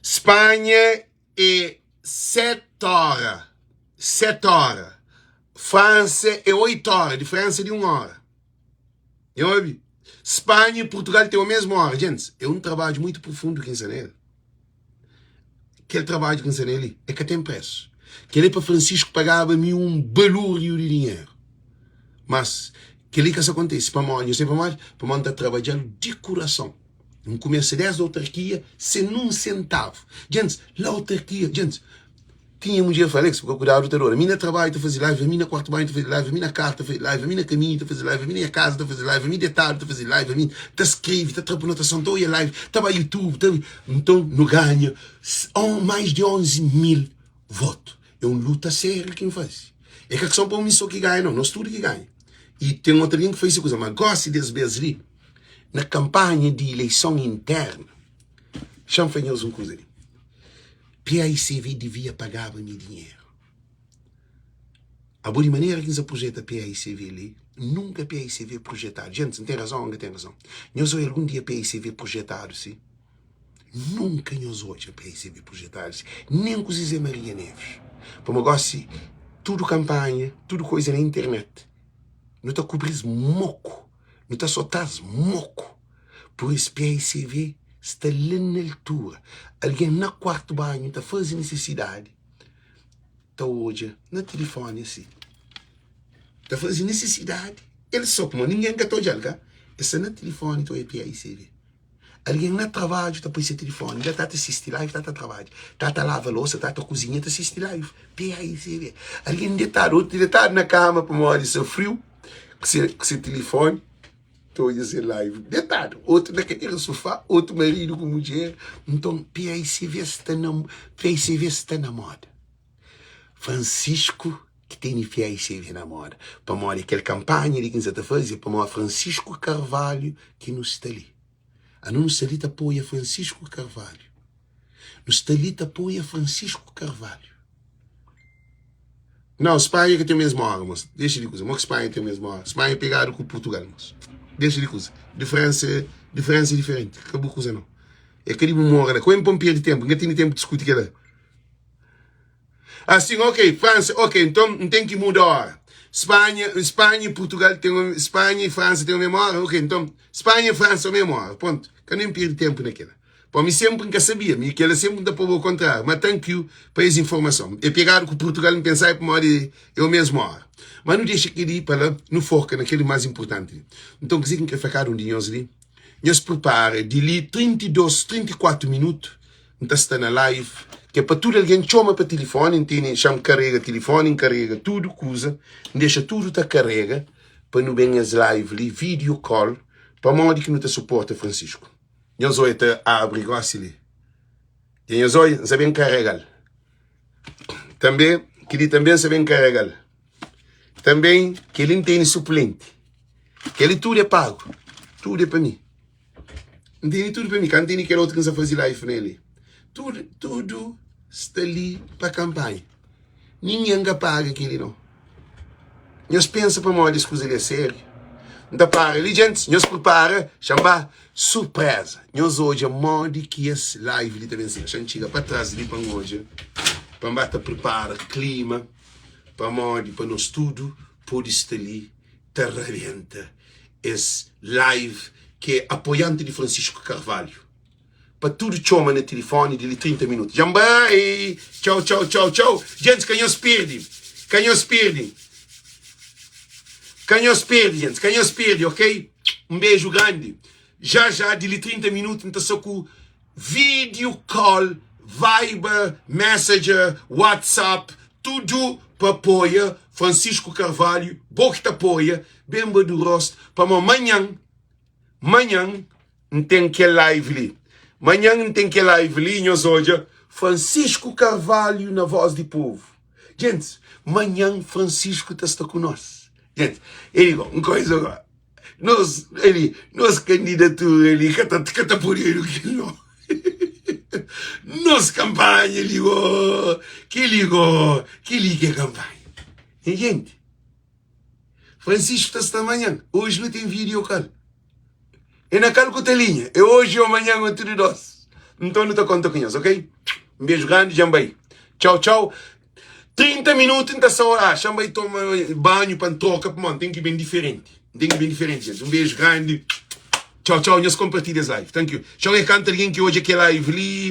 Spanha é 7 hora, 7 hora. França é 8 hora, diferença de 1 hora. Nha obi? Spanha e Portugal tem o mesmo hora. Gente, é um trabalho muito profundo que ensa nele. Aquele trabalho que ensa nele é que tem preço. Aquele para Francisco pagava me um balúrdio de dinheiro. Mas, aquele que isso acontece, para mim, eu sei para mais, para mim tá trabalhando de coração. N kumesa desdi autarkia sen nun sentavu. Djentis, la autarkia, djentis, tinha mudjer fla, Alex, bu ka kudadu ta dora. Mi na trabadju ta faze live, ami na kuartu banhu ta faze live, ami na karu ta faze live, ami na kaminhu ta faze live, ami na nha kaza ta faze live, ami detadu ta faze live, ami ta skrebe, ta tra anotason, ta oia live, ta ba youtube, ta. Nton, nu ganha mais di 11 mil votu. É un luta sériu ki N faze. É ka son pa un mi so ki ganha, nau, nos tudu ki ganha. I ten otu algen ki faze se kuza, ma gosi des bes li, na kanpanha di ileison internu, xa-m fla nhos un kuza li, PAICV divia pagaba mi dinheru. Abo di manera ki N sa projeta PAICV li, nunka PAICV projetadu. Gentis, N ten razon ô N ka ten razon? Nhos odja algun dia PAICV projetadu si? Nunka nhos odja PAICV projetadu si, nen ku Zezé Maria Neves. Pamodi gosi tudu kanpanha, tudu koza na internet, nu ta kubri-s moku. Nu ta sota-s moku. Pur is, PAICV. Sta la na altura. Algen na kuartu banhu ta faze nisisidadi, ta odja na tilifoni asi. Ta faze nisisidadi el so, pamodi ningen ka ta odja-l ka. El sta na tilifoni ta odja PAICV. Algen na trabadju ta poi se tilifoni la ta ta sisti live, ta ta trabadja, ta ta lava losa, ta ta kuzinha, ta sisti live. PAICV. Algen detadu, otu detadu na kama pamodi sta friu ku se ku se tilifoni ta odja se live detadu. Otu na kadera sufá, otu maridu ku mudjer. Nton PAICV sta na PAICV sta na moda. Francisco ki tene PAICV na moda pamodi kel kanpanha li ki N sa ta faze é pamodi Francisco Carvalho ki nu sta li. Anu nu sta li ta apoia Francisco Carvalho. Nu sta li ta apoia Francisco Carvalho. Não, Spanha ka ten mesmu óra, mos. Dexa di kuza. Mo ki Spanha ten mesmu óra? Spanha pegadu ku Portugal, mos. Dexa di kuza. Diferensa, diferensa é diferenti. Ka bu kuza não. É ka di bu mora la. Ka ben pa N perde tempu. N ka tene tempu diskuti kela. Ah, sim, ok, França, ok, então N ten ki muda hora. Spanha, Spanha e Portugal ten, Spanha e França ten o mesmu hora, ok, então Spanha e França o mesmu hora, ponto. Ka nem perde tempu na kela. Pô, mi sempre N ka sabia, mi kela sempre N ta poba o kontrário, ma thank you pa es informason. É pegadu ku Portugal, N pensa é pamodi é o mesmu hora. Ma nu dexa kel-li pa la, nu foka na kel más inportanti li. Nton, kuzê ki N kre fla kada un di nhos li? Nhos pripara di li 32, 34 minutu N ta sta na live ki é pa tudu algen txoma pa tilifoni N tene xa-m karega tilifoni N karega tudu kuza N dexa tudu ta karega pa nu ben es live li video call pamodi ki nu ta suporta Francisco Nhos oia ta abri gosi li dja nhos oia N sa ben karega-l tanbe kel-li tanbe N sa ben karega-l tanbe kel-li N tene suplenti kel-li tudu é pagu tudu é pa mi. N tene tudu pa mi, ka N tene kel otu ki N sa faze life na el. Tudu, tudu sta li pa kanpanha. Ningen ka paga kel-li no. Nhos pensa pamodi es kuza li é sériu. N ta para li, gentis, nhos pripara, xa N ba surpreza. Nhos odja modi ki es live li ta ben ser. Xa N txiga pa tras li pa N odja, pa N ba ta pripara klima, pamodi pa nos tudu pode sta li ta rabenta es live ki é apoiante di Francisco Carvalho pa tudo txoma na tilifoni di li 30 minuto dja-m bai txau txau txau txau gentis ka nhos pirdi ka nhos pirdi ka nhos pirdi gentis ka nhos pirdi ok un beju grandi já já di li 30 minuto N ta sa ku Video call, Viber, Messenger, WhatsApp, tudo pa apoia Francisco Carvalho, bo ki ta apoia, benba du rosto, pamo manhan, manhan N ten kel live li, manhan N ten kel live li, nhos odja Francisco Carvalho na voz di povo, gentis, manhan Francisco ta sta ku nos, gentis, e digo un coisa agora. Nos ali, nos kandidatura li ka ta, ka ta podedu kel no. Nos kanpanha li go, kel-li go, kel-li ki é kanpanha. Nha jenti, Francisco ta sta manhan, oji nu ten video call. É na kal ku ta linha, é oji ou manhan ou tudu dos. Nton nu ta konta ku nhos, ok? Un beju grandi, dja N bai. Txau, txau. 30 minutu N ta sa ora, xa N bai toma banhu pa N troka, pamodi N ten ki ben diferenti. N ten ki ben diferenti, gente. Un beju grandi. Txau, txau. Nhos konpartilha es live. Thank you. Txau é kantu algen ki odja kel live li.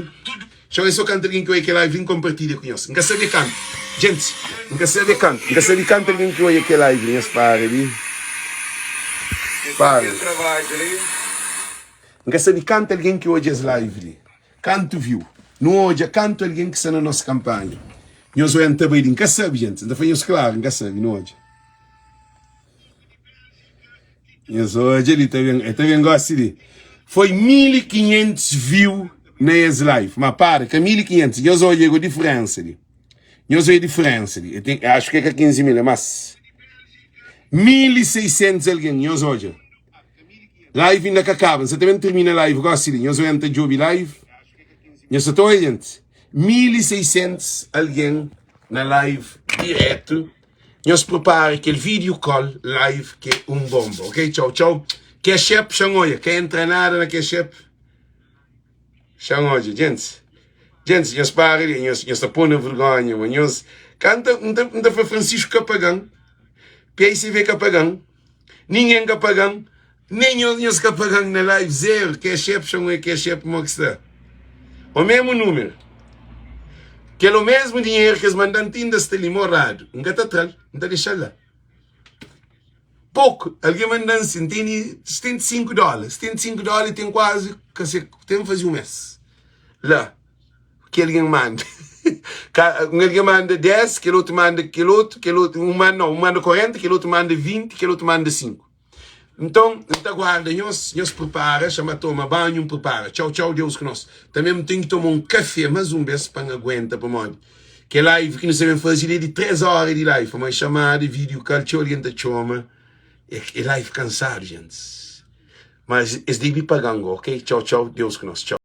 Txau é so kantu algen ki odja kel live li, N konpartilha ku nhos. N ka sabe kantu. Gentis, N ka sabe kantu. N ka sabe kantu algen ki odja kel live li. Nhos para li. Para. N ka sabe kantu algen ki odja es live li. Kantu viu. Nu odja kantu algen ki sta na nos kanpanha. Nhos oia N ta bai di. N ka sabe, gentis. N ta fla nhos klaru, N ka sabe. Nu odja. Nhos odja li ta ben, e ta ben gosi li. Foi 1500 viu na es live. Ma para, ka 1500. Nhos odja ego diferensa li. Nhos odja diferensa li. E ten, acho que é ka 15 mil, é mas. 1600 algen, nhos odja. Live inda ka kaba. Nsa ta ben termina live gosi li. Nhos odja N ta djobi live. Nhos sa ta odja, gente? 1600 algen na live direto. Nhos prepara kel video call live ke un bomba, ok? Txau, txau. Cash App, xan odja. Ka entra nada na Cash App. Xan odja, gentes. Gentes, nhos para li. Nhos, nhos ta pô na vergonha, ma nhos... Ka N ta, N ta, N ta fla Francisco ka paga-m, PICV ka paga-m, ningen ka paga-m. Nen nhos nhos ka paga-m na live zero cash app xa un é cash app mo ki sta o mesmu número kel o mesmu dinheiro ki es manda-m ti inda sta li moradu N ka ta tra-l N ta dexa-l la poku algen manda-m si N tene 75 dóla 75 dóla ten kuazi ka se ten faze un mês la ki algen manda Ka, un algen manda 10 kel otu manda kel otu kel otu un manda no, un manda 40 kel otu manda 20 kel otu manda 5 Nton, N ta guarda nhos, nhos pripara, xama toma banhu, N pripara. Txau, txau, Deus ku nos. Tanbe N ten ki toma un kafé más un bês pa N aguenta, pamodi kel live ki nu sta ben faze li é di 3 óra di live, pamodi xamada, vídiu kal, txeu algen ta txoma, é é live kansadu, gentis. Mas es debe paga-m go, ok? Txau, txau, Deus ku nos. Txau.